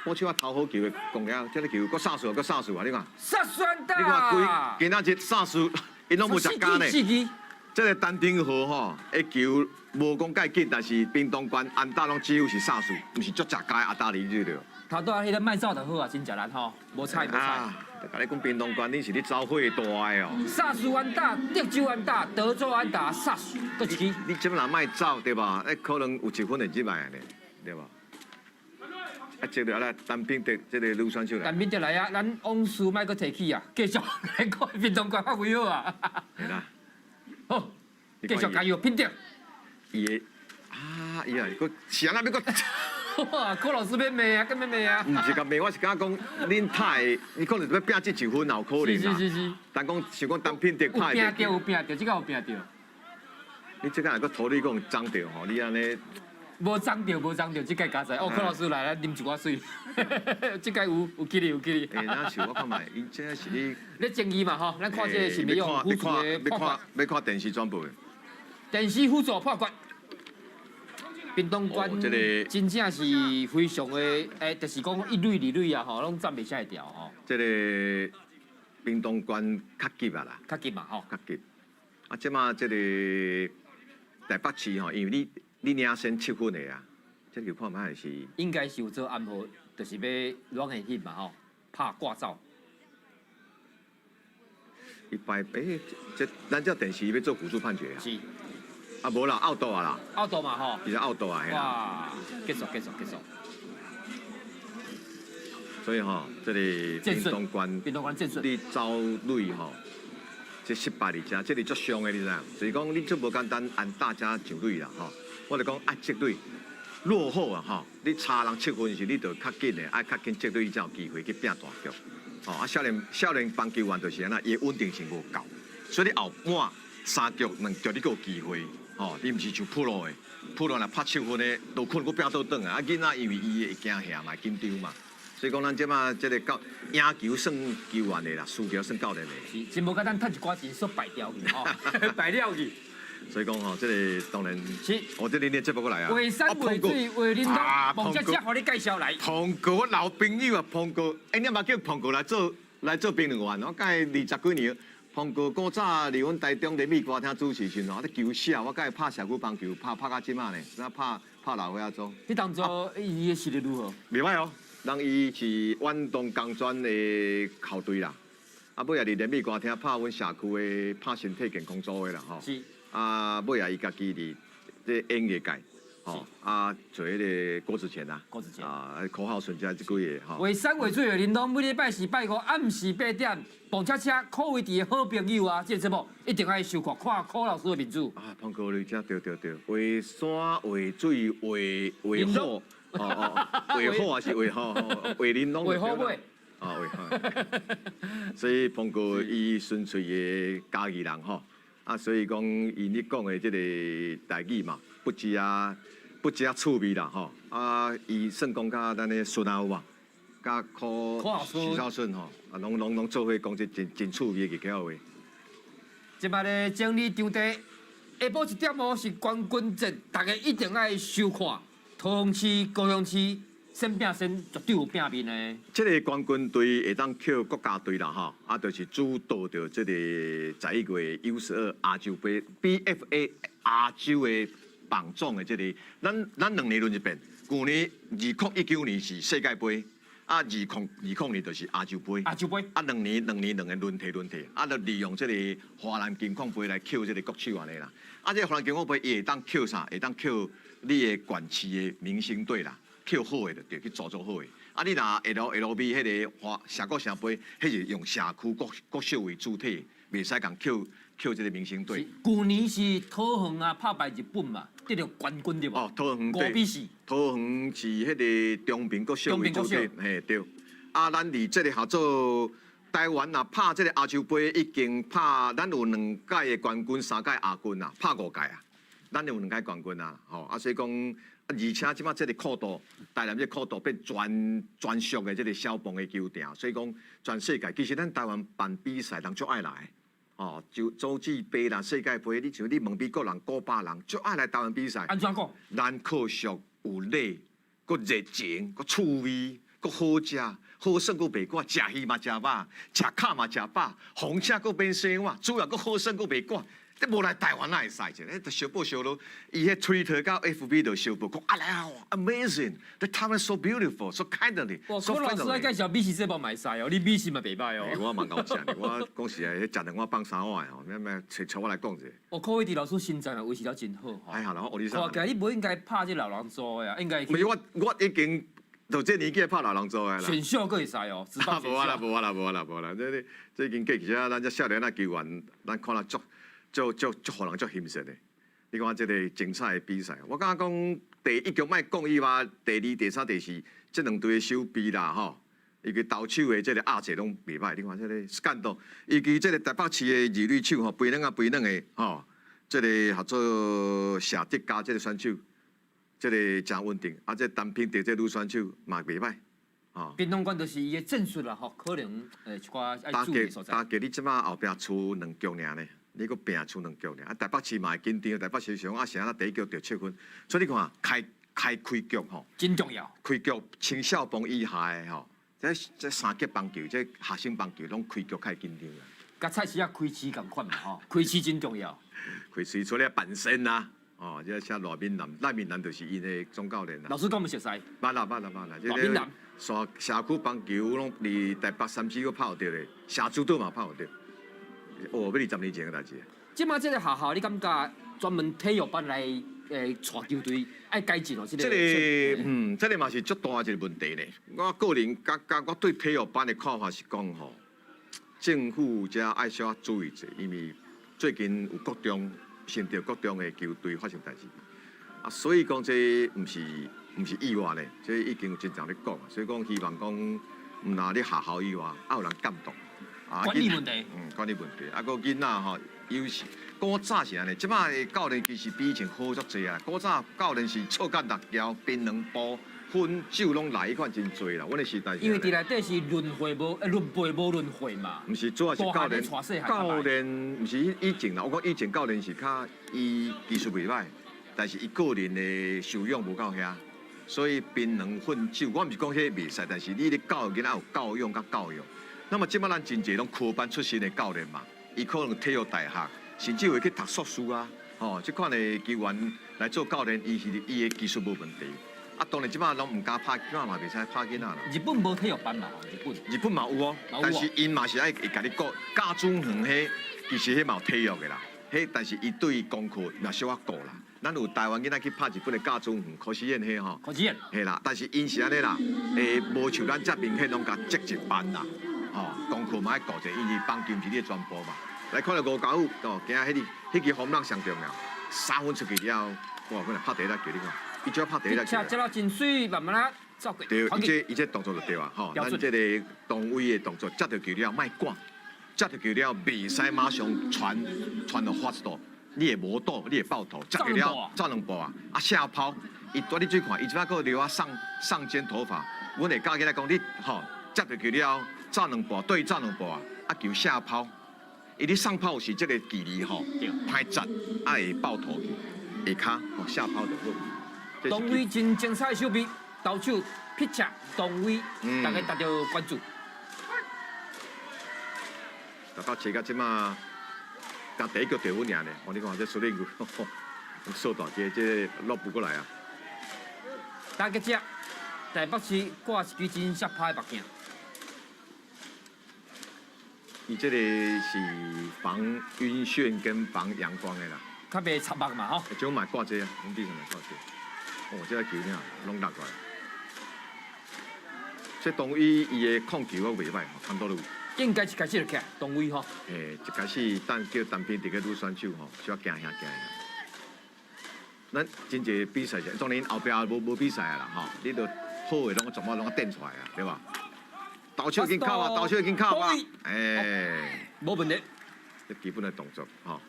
Speaker 2: 捕手啊投好球的功力，這个球閣殺數，閣殺數啊！你看。
Speaker 1: 殺算
Speaker 2: 你看規今仔日殺數，𪜶攏無食工呢。這个陳丁和吼，的球無講介緊，但是屏東縣安打攏幾乎是殺數，毋是足食佳阿達哩這個。
Speaker 1: 頭拄仔彼个莫走就好啊，真食力吼，無彩無彩。
Speaker 2: 共你講屏東縣，你是咧走火大的哦。
Speaker 1: 殺數安打，德州安打，德州安打，殺數，閣一支。
Speaker 2: 你這麼若莫走對吧？欸，可能有一分會入來呢，對吧？啊，接著來陳品德這個女選手來。
Speaker 1: 陳品德來啊，咱往事莫閣提起啊，繼續來看屏東縣發揮好啊。
Speaker 2: 係啦。
Speaker 1: 好，繼續加油，品德。
Speaker 2: 伊的啊，伊啊，閣是按怎欲閣？
Speaker 1: 哇，柯老師欲罵啊，閣欲罵啊！
Speaker 2: 毋是共罵，我是感覺講，恁拍的，你可能欲拼這一分也有可能啦。
Speaker 1: 是是是是。
Speaker 2: 但講想講陳品德拍
Speaker 1: 有拼著，有拼著，這個有拼著。
Speaker 2: 你這個若閣塗你講髒著吼，你按呢？
Speaker 1: 無髒著，無髒著，這屆加在。哦，柯老師來，來啉一寡水。這屆有有氣力，有氣力。
Speaker 2: 欸，那是我看覓，伊這是你。
Speaker 1: 咧爭議嘛吼，咱看這個是欲用輔助的
Speaker 2: 欲看欲看電視轉播的。
Speaker 1: 電視輔助判決。屏東縣真正是非常的，欸，就是講一壘、二壘啊，吼，攏站袂啥會牢吼。
Speaker 2: 這个屏東縣較急啊啦。
Speaker 1: 較急嘛吼。
Speaker 2: 較急。啊，這馬這個台北市吼，因為你你領先七分的啊，這個看覓是。
Speaker 1: 應該是有做暗號，就是欲軟硬去嘛吼，拍掛走。
Speaker 2: 一擺，欸，這咱這電視欲做輔助判決啊。
Speaker 1: 是。
Speaker 2: 啊，無啦，out 啊啦。
Speaker 1: out 嘛吼。
Speaker 2: 其實 out 啊，
Speaker 1: 哇，結束結束結束。
Speaker 2: 所以吼，這个屏東縣，
Speaker 1: 屏東縣戰術，
Speaker 2: 你走壘吼，這失敗佇遮，這是足傷的，你知影？所以講你足無簡單按大家上壘啦吼。我就講愛積壘，落後啊吼，你差人7分時，你就較緊的，愛較緊積壘，才有機會去拼大局。吼啊，少年棒球員就是按呢，伊的穩定性無夠，所以你後半三局兩局你閣有機會，吼，你毋是像 pro 的，pro 若拍七分的，都可能閣拼倒轉來。啊，囡仔因為伊會驚嚇嘛，會緊張嘛，所以講咱這馬這個教贏球算球員的啦，輸球算教練的。
Speaker 1: 是，真無簡單，趁一寡錢煞敗掉去，吼，敗了去。
Speaker 2: 所以講吼，這個當然我這裡念節目過來啊。
Speaker 1: 畫山畫水畫恁東，王姐姐予你介紹來。
Speaker 2: 鵬哥，我老朋友啊，鵬哥，欸，你嘛叫鵬哥來做評論員，我佮伊20幾年。鵬哥古早佇阮台中聯美歌廳主持時陣，我咧球寫，我佮伊拍社區棒球，拍拍到這馬呢，那拍拍老歲仔中。
Speaker 1: 你當初伊的實力如何？
Speaker 2: 袂歹哦，人伊是遠東工專的校隊啦，啊，尾仔佇聯美歌廳拍阮社區的拍身體健康組的啦，吼。啊，尾仔伊家己佇這演藝界，吼，啊，做彼个郭子乾啊，
Speaker 1: 郭子乾
Speaker 2: 啊，柯浩順這這幾個吼。
Speaker 1: 畫山畫水的林東，每禮拜四拜五暗時8點，蹦車車柯維治的好朋友啊，這個節目一定愛收看，看柯老師的面子。
Speaker 2: 啊，鵬哥你這對對對，畫山畫水畫畫火，哦哦，畫火還是畫火？畫玲瓏。
Speaker 1: 畫火尾。
Speaker 2: 啊，畫火。所以鵬哥伊純粹的嘉義人吼。啊，所以講，伊你講的這個台語嘛，不止啊趣味啦吼。啊，伊算講佮咱的孫啊有無？佮柯許紹順吼，啊，攏做伙講這真真趣味的客家話。
Speaker 1: 這擺咧整理場地，下晡1點哦是冠軍戰，大家一定愛收看。桃園市、高雄市，先拼先絕對有拼面的。
Speaker 2: 這个冠軍隊會當扣國家隊啦，吼，啊，就是主導著這个11月 U12亞洲盃 BFA 亞洲的棒總的這个，咱2年輪一遍，舊年2019年是世界盃，啊，2020年就是亞洲盃。
Speaker 1: 亞洲盃。
Speaker 2: 啊，兩年兩個輪替輪替，啊，就利用這个華南金礦盃來扣這个國手按呢啦。啊，這个華南金礦盃伊會當扣啥？會當扣你的縣市的明星隊啦。扣好的就對，去組組好的。啊，你若 LLB 彼个華社國城杯，彼是用社區國小為主體，袂使共扣扣這个明星隊。
Speaker 1: 舊年是桃園啊，拍敗日本嘛，得著冠軍對無？
Speaker 2: 哦，桃園對。
Speaker 1: 5比4。
Speaker 2: 桃園是彼个中平國小為主體，嘿對。啊，咱佇這个合作台灣若拍這个亞洲杯，已經拍，咱有兩屆的冠軍，三屆亞軍啊，拍五屆啊，咱有兩屆冠軍啊，吼啊，所以講。而且這擺這个闊度，台南這個闊度變專專屬的這个小棒的球場，所以講全世界其實咱台灣辦比賽，人足愛來，哦，就洲際杯啦、世界盃，你像你問美國人、古巴人，足愛來台灣比賽。
Speaker 1: 按怎講？
Speaker 2: 咱客俗有禮，閣熱情，閣趣味，閣好食，好耍閣袂寡，食魚嘛食飽，食烤嘛食飽，風車閣免洗碗，主要閣好耍閣袂寡。這無來台灣哪會使者？咧相報相落，伊彼推特佮 FB 就相報講啊來啊，Amazing，the Taiwan so beautiful，so kindly。
Speaker 1: 哇，柯老師來介紹美食節目嘛會使哦，你美食嘛袂歹哦。
Speaker 2: 我嘛𠢕食，我講實在，彼食兩碗放三碗的吼，咩咩，揣揣我來講者。
Speaker 1: 哦，柯偉治老師身材嘛維持了真好吼。
Speaker 2: 還好啦，我你
Speaker 1: 看起來你無應該拍這老人組的啊，應該。
Speaker 2: 毋是我，我已經到這年紀拍老人組的啦。
Speaker 1: 選秀閣會使哦，
Speaker 2: 無啊啦，無啊啦，無啊啦，無啦，這這已經過去啊，咱這少年仔球員，咱看了足。足足足，予人足欣賞的。你看這个精彩的比賽，我感覺講第一局莫講以外，第二、第三、第四，這兩隊的守備啦，吼，伊個投手的這个壓制攏袂歹。你看這个感動，尤其這个台北市的二壘手吼，肥軟啊肥軟的吼，這个合做謝德嘉這个選手，這个誠穩定。啊，這單品的這女選手嘛袂歹。
Speaker 1: 哦，屏東縣就是伊的戰術啦，吼，可能一寡愛注意的所在。
Speaker 2: 打擊你這擺後壁輸兩局爾呢？你閣拼輸兩局爾，啊，台北市嘛會緊張，台北市想啊，啥啊第一局得七分，所以你看開局吼，
Speaker 1: 真重要。
Speaker 2: 開局青少棒以下的吼，這三級棒球、這學生棒球攏開局較會緊張啊。
Speaker 1: 佮菜市仔開市仝款嘛吼，開市真重要。
Speaker 2: 開市除了辦身啊，哦，這像賴敏南，賴敏南就是𪜶的總教練啦。
Speaker 1: 老師敢有熟似？
Speaker 2: 捌啦捌啦捌啦。
Speaker 1: 賴敏南。
Speaker 2: 社社區棒球攏佇台北三芝閣拍有著咧，社子島嘛拍有著。哦，欲20年前的代誌。
Speaker 1: 這馬這个學校，你感覺專門體育班來帶球隊愛改進哦？這個，
Speaker 2: 這个，這个嘛是足大一個問題咧。我個人感覺，我對體育班的看法是講吼，政府遮愛小可注意者，因為最近有國中、新竹國中的球隊發生代誌，啊，所以講這毋是意外咧，這已經有真濟咧講，所以講希望講，毋若咧學校以外，啊有人監督，啊
Speaker 1: 管理問題，
Speaker 2: 嗯，管理問題，啊，閣囡仔吼，有時古早是按呢，這擺的教練其實比以前好足濟啊。古早教練是錯甲六爻、檳榔埔、薰酒攏來，彼款真濟啦。阮的時代是
Speaker 1: 因為佇內底是輪迴無，輪輩無輪迴嘛。
Speaker 2: 毋是，主要是教練，教練毋是以前啦。我講以前教練是較伊技術袂歹，但是伊個人的修養無夠遐，所以檳榔薰酒，我毋是講彼袂使，但是你咧教囡仔有教養佮教育。那麼這擺咱真濟攏科班出身的教練嘛，伊可能體育大學，甚至會去讀碩士啊，吼，這款的球員來做教練，伊是伊的技術無問題。啊，當然這擺攏毋敢拍，這擺嘛袂使拍囡仔啦。
Speaker 1: 日本無體育班嘛？日本。
Speaker 2: 日本嘛有哦，但是𪜶嘛是愛會共你顧甲子園彼，其實彼嘛有體育的啦。彼但是伊對功課嘛小可顧啦。咱有台灣囡仔去拍日本的甲子園，柯詩燕彼吼。
Speaker 1: 柯詩燕。
Speaker 2: 嘿啦，但是𪜶是按呢啦，會無像咱遮明顯攏共積一班啦。吼，功課嘛愛顧者，因為棒球毋是你的全部嘛。來看著吳家武，哦，今仔彼個彼支風浪上重要，3分出去了，哇，本來拍第一粒球你看，伊只拍第一粒球。
Speaker 1: 車接了真媠，慢慢仔走過。
Speaker 2: 對，伊這動作就對啊，吼，咱這個動位的動作，接著球了莫趕，接著球了袂使馬上傳傳到發度，你會無倒，你會爆頭，接著了走兩步啊，啊下拋，伊拄你注意看，伊這擺閣留啊上上肩頭髮，阮會教囡仔講你吼，接著球了走兩步，對走兩步啊，啊球下拋。伊咧上拋是這個距離吼，歹接，啊會爆頭去，下跤吼下拋就好。
Speaker 1: 東威真精彩手臂，投手劈切東威，大家值得關注。
Speaker 2: 大家切到這馬，甲第一局得分爾呢，我你看這司令員，掃大街，這落步過來啊。
Speaker 1: 大家接，台北市掛一支真摔拍的目鏡。
Speaker 2: 伊這個是防暈眩跟防陽光的啦，
Speaker 1: 較袂插目嘛吼。
Speaker 2: 這種嘛掛這啊，阮比賽嘛掛這。哦，這個球爾攏落過來。這東威伊的控球閣袂歹吼，差不多有。
Speaker 1: 應該一開始就起來，東威吼。
Speaker 2: 欸，一開始等叫單邊佇個女選手吼，小可驚嚇驚嚇。咱真濟比賽是，當然後壁無比賽啊啦吼，你著好的攏全部攏展出來啊，對吧？投手緊扣啊，投手緊扣啊，欸，
Speaker 1: 無問題。
Speaker 2: 這基本的動作吼。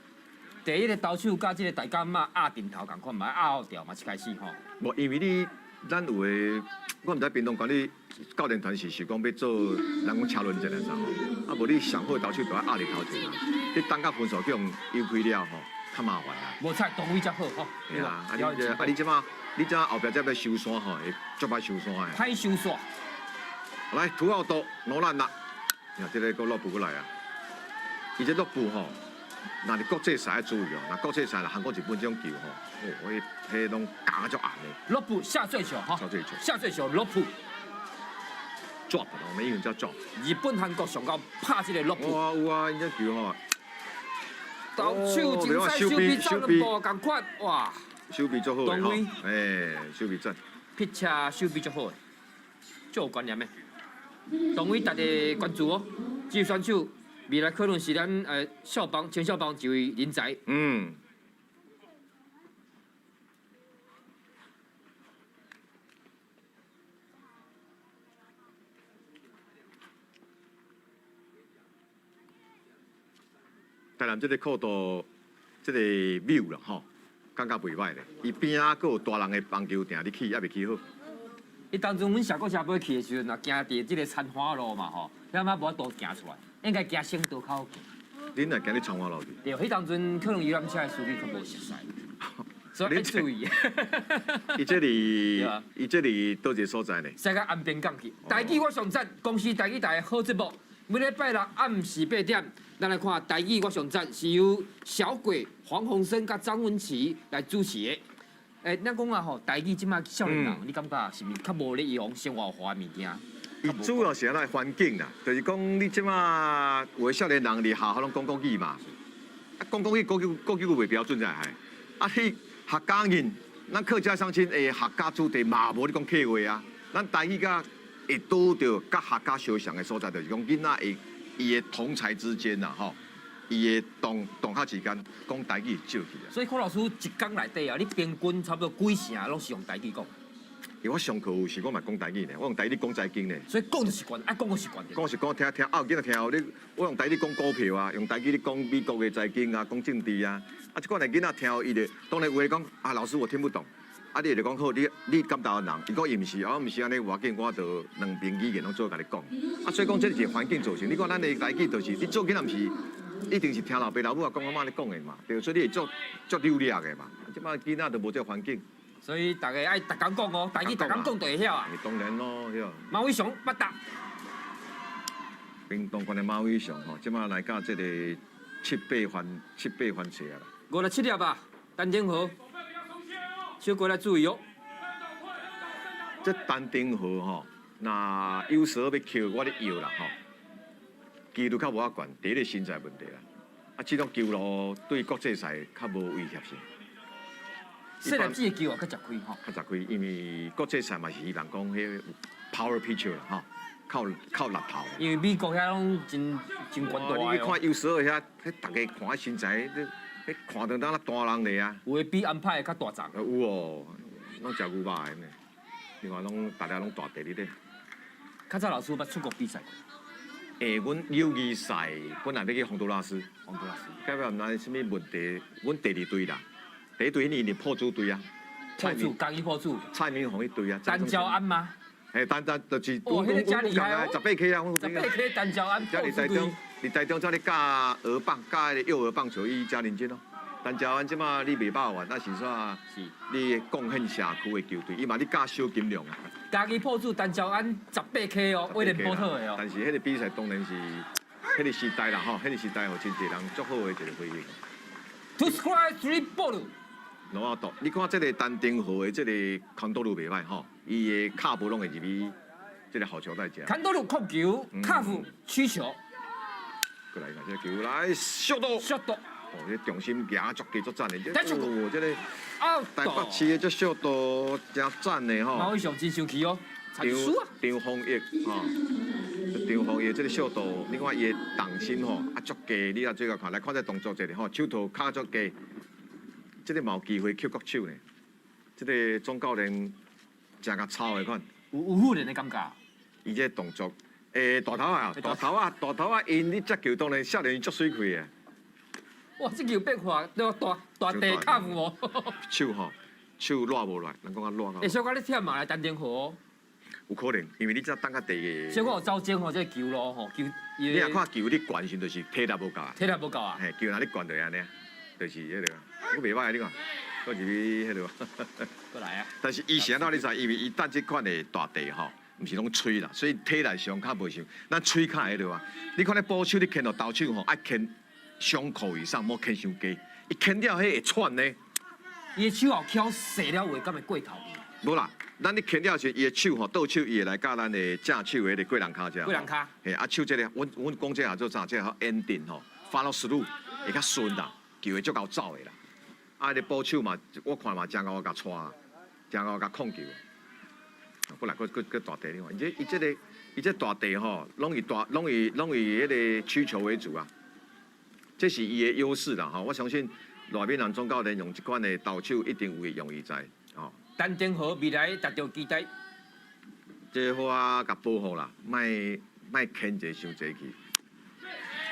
Speaker 1: 第一個投手佮這個大甲媽壓頂頭仝款嘛，壓掉嘛，一開始吼。
Speaker 2: 無，因為你咱有的，我毋知屏東管理教練團是想講欲做，人講車輪戰啊啥吼。啊，無你上好的投手就愛壓佇頭前啊。你等到分數去予悠開了吼，較麻煩啊。
Speaker 1: 無彩動位才好吼。
Speaker 2: 對啊，啊你這啊你這馬，你這後壁這欲收山吼，會足歹收山的。
Speaker 1: 歹收山。
Speaker 2: 來，土澳多挪爛啦！你看這個閣落步過來啊！伊這落步吼，若是國際賽愛注意哦，若國際賽啦，韓國、日本這種球吼，哦，彼彼攏咬足硬的。
Speaker 1: 落步下墜球哈，
Speaker 2: 下墜球，
Speaker 1: 下墜球落步。
Speaker 2: drop，我們英文叫 drop。
Speaker 1: 日本、韓國上高拍這個落步。
Speaker 2: 哇，有啊，伊這球吼。
Speaker 1: 投手真使手臂走兩步仝款，哇！
Speaker 2: 手臂足好的吼，欸，手臂讚。
Speaker 1: 劈車手臂足好的，足有觀念的。同位大家關注哦，這個選手未來可能是咱少棒前少棒一位人才。
Speaker 2: 嗯。台南這個酷度，這個 view 啦吼，感覺袂歹咧。伊邊仔閣有大人的棒球場，你去猶未去好。
Speaker 1: 彼當陣阮小國小尾去的時陣，若行佇這個田華路嘛吼，遐嘛無法度行出來，應該行省道較好行。
Speaker 2: 恁若行咧田華路去？
Speaker 1: 對，彼當陣可能遊覽車的司機較無熟似，所以愛注意。
Speaker 2: 伊這裡，伊這裡佗一個所在呢？
Speaker 1: 駛到安平港去。台語我上讚，公視台語台好節目，每禮拜六暗時8點，咱來看台語我上讚，是由小鬼黃鴻升佮張文琪來主持的。欸，咱講啊吼，台語這擺少年人，你感覺是毋是較無咧用生活化的物件？
Speaker 2: 伊主要是按怎環境啦，就是講你這擺有的少年人佇學校攏講國語嘛，啊講國語國語國語閣袂標準才會。啊，彼客家人，咱客家鄉親的客家子弟嘛無咧講客話啊。咱台語佮會拄著佮客家相像的所在，就是講囡仔會伊的同儕之間呐，吼，伊的同學之間講台語少去啊。
Speaker 1: 所以柯老師一工內底啊，你平均差不多幾成攏是用台語講？
Speaker 2: 因為我上課有時我嘛講台語呢，我用台語講財經呢。
Speaker 1: 所以講就習慣，愛講就習慣。
Speaker 2: 講是講聽聽，啊，有囡仔聽哦，你我用台語講股票啊，用台語咧講美國的財經啊，講政治啊，啊，這款的囡仔聽伊就當然有的講啊，老師我聽不懂，啊，你就講好，你敢台灣人？伊講伊毋是，我毋是按呢，無要緊，我就兩邊語言攏做共你講。啊，所以講這是環境造成。你看咱的台語就是，你做囡仔毋是一定是聽老爸老母啊講阿媽咧講的嘛，對，所以你會足足流利的嘛。這擺囡仔就無這個環境。
Speaker 1: 所以大家愛逐工講哦，台語逐工講就會曉啊。
Speaker 2: 當然咯，對。
Speaker 1: 馬偉雄八達。
Speaker 2: 屏東縣的馬偉雄吼，這擺來到這個七八番次啊啦。
Speaker 1: 57粒吧，陳丁和，小過來注意哦。
Speaker 2: 這陳丁和吼，若有時欲扣，我咧搖啦吼，幾率較無遐懸，第一個身材問題啦。啊，這種球路對國際賽較無威脅性。
Speaker 1: 細粒子的球啊，較食開吼。
Speaker 2: 較食開，因為國際賽嘛是希望講彼 power pitcher 啦吼，靠靠力頭。
Speaker 1: 因為美國遐攏真真懸大。
Speaker 2: 你去看有時候遐，彼逐家看身材，彼看到當大人咧啊。
Speaker 1: 有的比安排的較大隻。
Speaker 2: 有哦，攏食牛肉的呢。另外攏大家攏大塊哩咧。
Speaker 1: 較早老師捌出國比賽過？
Speaker 2: 欸，阮友誼賽本來欲去洪都拉斯，
Speaker 1: 洪都拉斯，
Speaker 2: 到尾毋知啥物問題，阮第二隊啦。第一隊彼年是破主隊啊，
Speaker 1: 破主，嘉義破主，
Speaker 2: 蔡明宏彼隊啊，
Speaker 1: 陳昭安嗎？
Speaker 2: 嘿，單單就是，
Speaker 1: 哦，彼個真厲害哦，18
Speaker 2: K 啊，18
Speaker 1: K 陳昭安，
Speaker 2: 遮佇台中，佇台中遮咧教兒棒，教彼個幼兒棒球，伊誠認真哦。陳昭安這馬你袂飽完，那是煞你貢獻社區的球隊，伊嘛咧教小金龍啊。
Speaker 1: 嘉義破主陳昭安18 K 哦，威廉波特的哦。
Speaker 2: 但是彼個比賽當然是彼個時代啦吼，彼個時代予真濟人足好的一個回憶。
Speaker 1: Two strike three ball。
Speaker 2: 攏阿多，你看這個陳丁和的這個 control 袂歹吼，伊的跤步攏會入去這個好球帶遮。
Speaker 1: control 控球，卡夫曲球。
Speaker 2: 過來看這個球來，速度。
Speaker 1: 速度。
Speaker 2: 哦，這重心舉足低足讚的，哦，這個台北市的這速度誠讚的吼。
Speaker 1: 馬偉雄真生氣哦，張
Speaker 2: 張豐毅吼，張豐毅這個速度，你看伊的重心吼啊足低，你若最後看來看這動作者吼，手套跤足低。這個嘛有機會扣國手呢，這個總教練誠共操的款，
Speaker 1: 有訓練的感覺。
Speaker 2: 伊這個動作，欸，大頭啊，大頭啊，大頭啊，𪜶咧接球當然少年足媠氣的。
Speaker 1: 哇，這球變化大大地卡有無？
Speaker 2: 手吼，手熱無來，人講較熱。
Speaker 1: 會小可咧忝嘛來陳丁和。
Speaker 2: 有可能，因為你這等較地個。
Speaker 1: 小可有走精吼，這個球路吼球。
Speaker 2: 你若看球你懸時就是體力無夠啊。
Speaker 1: 體力無夠啊。
Speaker 2: 嘿，球若咧懸就按呢，就是彼個。我袂歹，你看，閣入去彼落。
Speaker 1: 閣來啊！
Speaker 2: 但是伊是按怎你知？因為伊等這款的大地吼，毋是攏吹啦，所以體力上較無像咱吹較會落啊。你看咧捕手，你牽落投手吼，愛牽胸口以上，莫牽傷低。伊牽了彼會喘呢。
Speaker 1: 伊的手後翹細了話，敢會過頭？
Speaker 2: 無啦，咱咧牽了時，伊的手吼，倒手伊會來佮咱的正手的彼個過人跤遮。
Speaker 1: 過人跤。
Speaker 2: 嘿，啊手這個，阮講這個做啥？這個 ending 吼，follow through 會較順啦，球會足𠢕走的啦。啊，你捕手嘛，我看嘛誠𠢕共帶，誠𠢕共控球。過來，閣閣閣大地你看，伊這伊這個伊這大地吼，攏以大攏以攏以彼個曲球為主啊，這是伊的優勢啦吼。我相信賴美蘭總教練用這款的投手，一定有伊用意在吼。
Speaker 1: 陳丁和未來達到期待。
Speaker 2: 這好啊，共保護啦，莫莫牽一個傷濟去，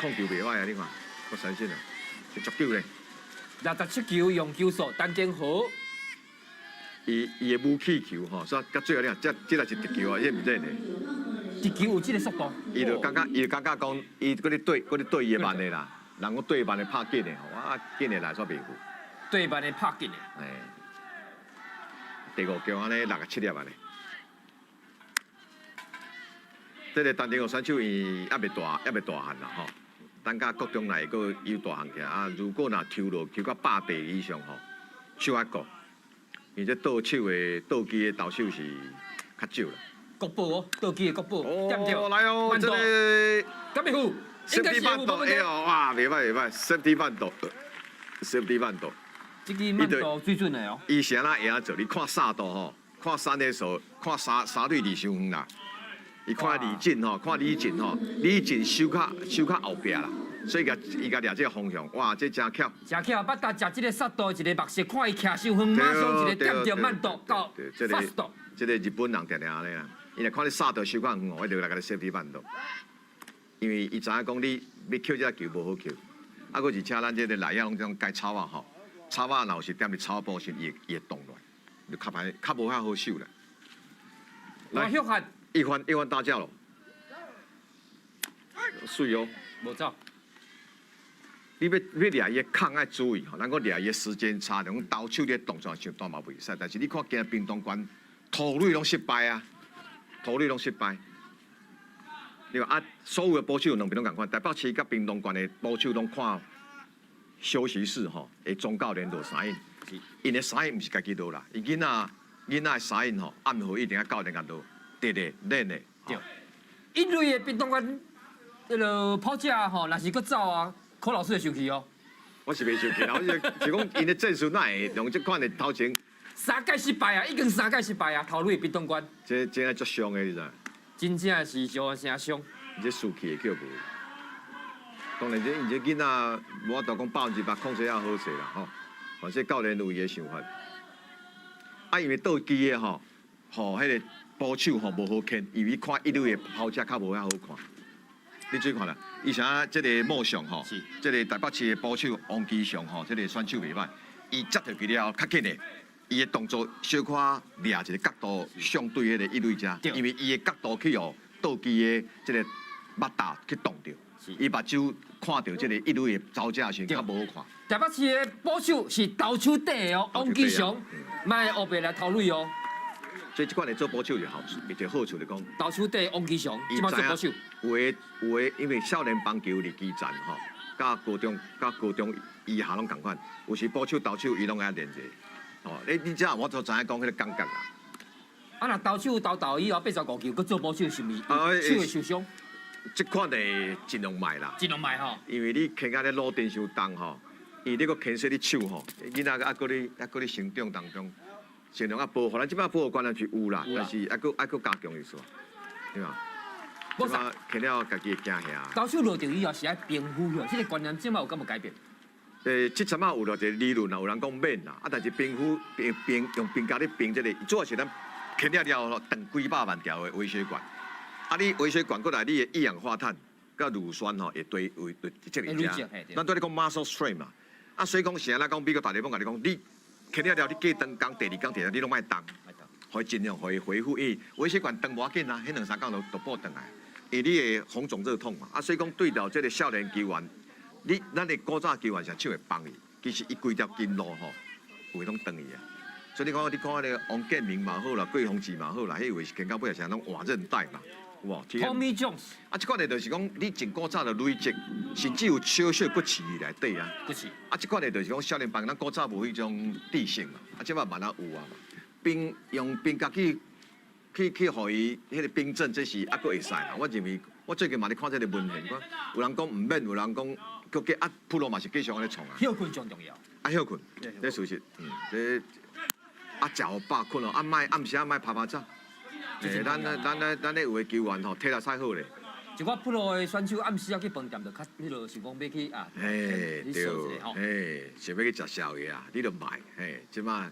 Speaker 2: 控球袂歹啊！你看，我相信啊，是足球咧。
Speaker 1: 67球用球數，陳丁和。
Speaker 2: 伊的武器球吼，所以到最後你看，這這是直球啊，這毋是的。
Speaker 1: 直球有這個速度。
Speaker 2: 伊就感覺講，伊閣咧對閣咧對伊的慢的啦，人講對慢的拍緊的吼，啊緊的來煞袂赴。
Speaker 1: 對慢的拍緊的。
Speaker 2: 哎。第五球按呢67粒按呢。這個陳丁和選手伊猶未大，猶未大漢啦吼。等甲國中來閣有大漢起來啊！如果若抽落抽到100地以上吼，手愛顧，因為這倒手的倒機的投手是較少啦。
Speaker 1: 國寶哦，倒機的國寶，對毋對？
Speaker 2: 來哦，這個。
Speaker 1: 敢會赴？應該是有
Speaker 2: 無問題。哇，袂歹袂歹，safety bunt，safety bunt。
Speaker 1: 這支慢度水準的哦。
Speaker 2: 伊是按怎會曉做？你看三度吼，看三壘數，看三三壘二傷遠啦。伊看李靜吼，看李靜吼，李靜收較後壁啦，所以共伊共掠這個方向，哇，這真巧。
Speaker 1: 真巧，捌達食這個速度一個目色，看伊徛傷遠，馬上一個點著慢度到 fast。
Speaker 2: 這個日本人定定按呢啦，伊若看你殺到收較遠哦，伊就來共你 safety bunt，因為伊知影講你欲抾這個球無好抾，啊，閣而且咱這個內野攏這種蓋草仔吼，草仔若有時踮佇草埔時，伊會動亂，就較歹較無遐好守啦。
Speaker 1: 來，許漢，
Speaker 2: 一番一番打架咯，媠哦，
Speaker 1: 無走。
Speaker 2: 你欲欲掠伊的空愛注意吼，咱講掠伊的時間差，講投手咧動作傷大嘛袂使，但是你看今日屏東縣投壘攏失敗啊，投壘攏失敗。你看啊，所有的捕手兩邊攏仝款，台北市佮屏東縣的捕手攏看休息室吼，的總教練落 sign，𪜶的 sign 毋是家己落啦，伊囡仔的 sign 吼，暗號一定愛教練共落，直的練的。
Speaker 1: 對。一壘的屏東縣彼个跑者吼，若是閣走啊，柯老師會生氣哦。
Speaker 2: 我是袂生氣啦，我是是講𪜶的戰術哪會用這款的頭前。
Speaker 1: 三屆失敗啊，已經三屆失敗啊，頭壘屏東縣。
Speaker 2: 這真的足傷的，你知？
Speaker 1: 真正是傷誠傷。
Speaker 2: 這士氣會叫無。當然，這𪜶這囡仔無法度講100%控制也好勢啦，吼。反正教練有伊的想法。啊，因為倒機的吼，吼，彼個捕手吼無好牽，因為看一壘的跑者較無遐好看。你注意看啦，伊啥這個莫祥吼，這個台北市的捕手王基祥吼，這個選手袂歹，伊接著去了後較緊的，伊的動作小可掠一個角度相對彼個一壘者，因為伊的角度去予倒機的這個目罩去擋著，伊目睭看著這個一壘的走者時較無好看。
Speaker 1: 台北市的捕手是投手底的哦，王基祥，莫烏白來投壘哦。
Speaker 2: 所以這款的做捕手就好，一個好處就講，
Speaker 1: 投手底王基祥，這擺做捕手。
Speaker 2: 有的有的，因為少年棒球佇基層吼，佮高中以下攏仝款，有時捕手投手伊攏愛練者。哦，你這我就知影講彼個感覺啦。
Speaker 1: 啊，若投手投投以後85球，閣做捕手是毋是手會受傷？
Speaker 2: 這款的盡量莫啦。
Speaker 1: 盡量莫吼。
Speaker 2: 因為你牽甲咧老電傷重吼，伊你閣牽涉你手吼，囡仔猶閣咧成長當中，盡量啊保護。咱這擺保護觀念是有啦，但是猶閣加強意思，對吧？
Speaker 1: 無啥，
Speaker 2: 牽了家己會驚嚇。
Speaker 1: 投手落著以後是愛平復的，這個觀念這擺有敢無改變？
Speaker 2: 這陣仔有落一個理論啦，有人講免啦，啊，但是冰敷冰冰用冰膠咧冰這個，主要是咱牽了了後斷幾百萬條的微血管，啊，你微血管過來，你的一氧化碳佮乳酸吼會堆會會積佇遮。咱拄咧講 muscle strain 嘛，啊，所以講是按怎講，美國大聯盟共你講，你牽了了，你過長工，第二工、第三，你攏莫動，予伊盡量予伊恢復，因為微血管斷無要緊啊，彼兩三工就就補轉來，因為你會紅腫熱痛嘛，啊，所以講對著這個少年球員。你咱的古早球員是手會放伊，其實伊規條筋路吼有的攏斷去啊。所以你看，你看彼个王建民嘛好啦，郭泓志嘛好啦，彼位是牽到尾也是攏換韌帶嘛，有無
Speaker 1: ？Tommy Jones。
Speaker 2: 啊，這款的就是講你真古早就累積，甚至有小小骨刺內底啊。
Speaker 1: 骨刺。
Speaker 2: 啊，這款的就是講少年班，咱古早無彼種知識嘛，啊，這擺慢慢有啊嘛。冰用冰角去予伊彼個冰鎮，這是猶閣會使啦。我認為，我最近嘛咧看這個文獻，講有人講毋免，有人講。閣加啊，プロ嘛是繼續按呢創啊。
Speaker 1: 歇睏上重要。
Speaker 2: 啊，歇睏，這事實，這啊，食予飽睏哦，啊，莫暗時啊，莫拍拍走。欸，咱咧有的球員吼，體力賽好咧。
Speaker 1: 一寡プロ的選手暗時仔去飯店就較彼落想講欲去啊，
Speaker 2: 嘿，對，嘿，想欲去食宵夜啊，你就莫，嘿，這擺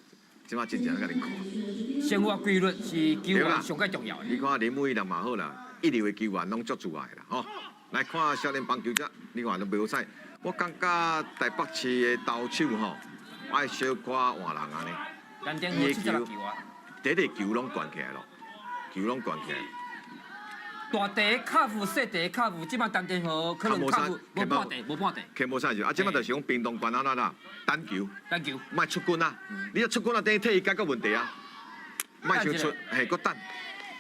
Speaker 2: 真正共你看。
Speaker 1: 生活規律是球員上蓋重要的。
Speaker 2: 你看林偉人嘛好啦，一流的球員攏足自愛啦，吼。來看少年棒球者，你看攏袂好彩。我感覺台北市的投手吼，愛小可換人按呢。
Speaker 1: 伊的球，
Speaker 2: 第一個球攏懸起來咯，球攏懸起來。
Speaker 1: 大地卡夫、細地卡夫，這擺陳天豪可能卡夫無半地，無半地。
Speaker 2: 牽無啥就，啊，這擺就是講屏東縣按怎啦，單球，
Speaker 1: 單球，
Speaker 2: 莫出軍啊！你若出軍啊，等於替伊解決問題啊。莫傷出，嘿，閣等，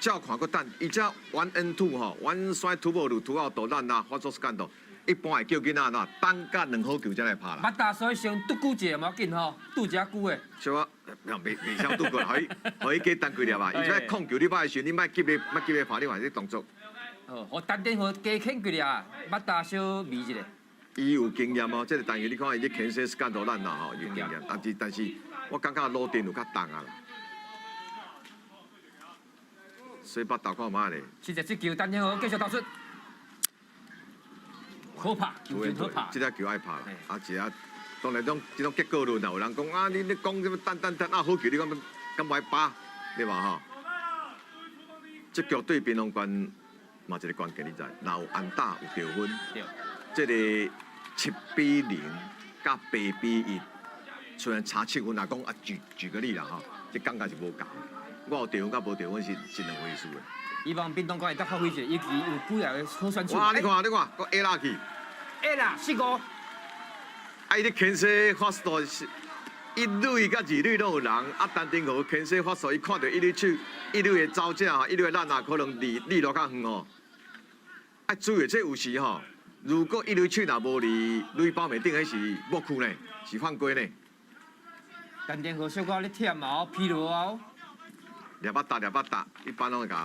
Speaker 2: 照看閣等。伊這 one and two 吼，one strike two ball two out 咱啊，發作時間到，一般會叫囡仔怎等甲兩好球才來拍啦。
Speaker 1: 捌打所以先拄久一下無要緊吼，拄一下久的。
Speaker 2: 小可，袂曉拄過，予伊加等幾粒啊！伊這控球你拍的時陣，你莫急咧，莫急咧拍，你看這動作。
Speaker 1: 哦，予陳天豪加牽幾粒，捌打小味一下。
Speaker 2: 伊有經驗哦，這個但是你看伊咧牽制時間都咱啦吼，有經驗。但是，我感覺老丁有較重啊啦。所以捌投看覓咧。
Speaker 1: 47球，陳天豪繼續投出，好拍，球真好拍。
Speaker 2: 這粒球愛拍啦，啊是啊，當然種這種結果論啊，有人講啊，你講這等等等啊，好球，你講敢無愛拍，對吧吼？這局對屏東縣嘛一個關鍵，你知？若有安打有得分，這個7比0佮8比1，雖然差7分，若講啊舉舉個例啦吼，這感覺是無仝。我有得分佮無得分是兩回事的。
Speaker 1: 希望屏東縣會當發揮者，尤其有幾個好選手。
Speaker 2: 哇！你看，你看，閣 A 落去。
Speaker 1: A 啦，四五。
Speaker 2: 啊！伊咧牽制發速是一壘佮二壘攏有人，啊，陳定和牽制發速，伊看著一壘手，一壘的走者吼，一壘的咱啊，可能離離落較遠吼。啊，注意這有時吼，如果一壘手若無離壘包面頂，彼是木區呢，是犯規呢。
Speaker 1: 陳定和小可咧忝啊，疲勞啊。
Speaker 2: 掠巴打掠巴打，一般攏會共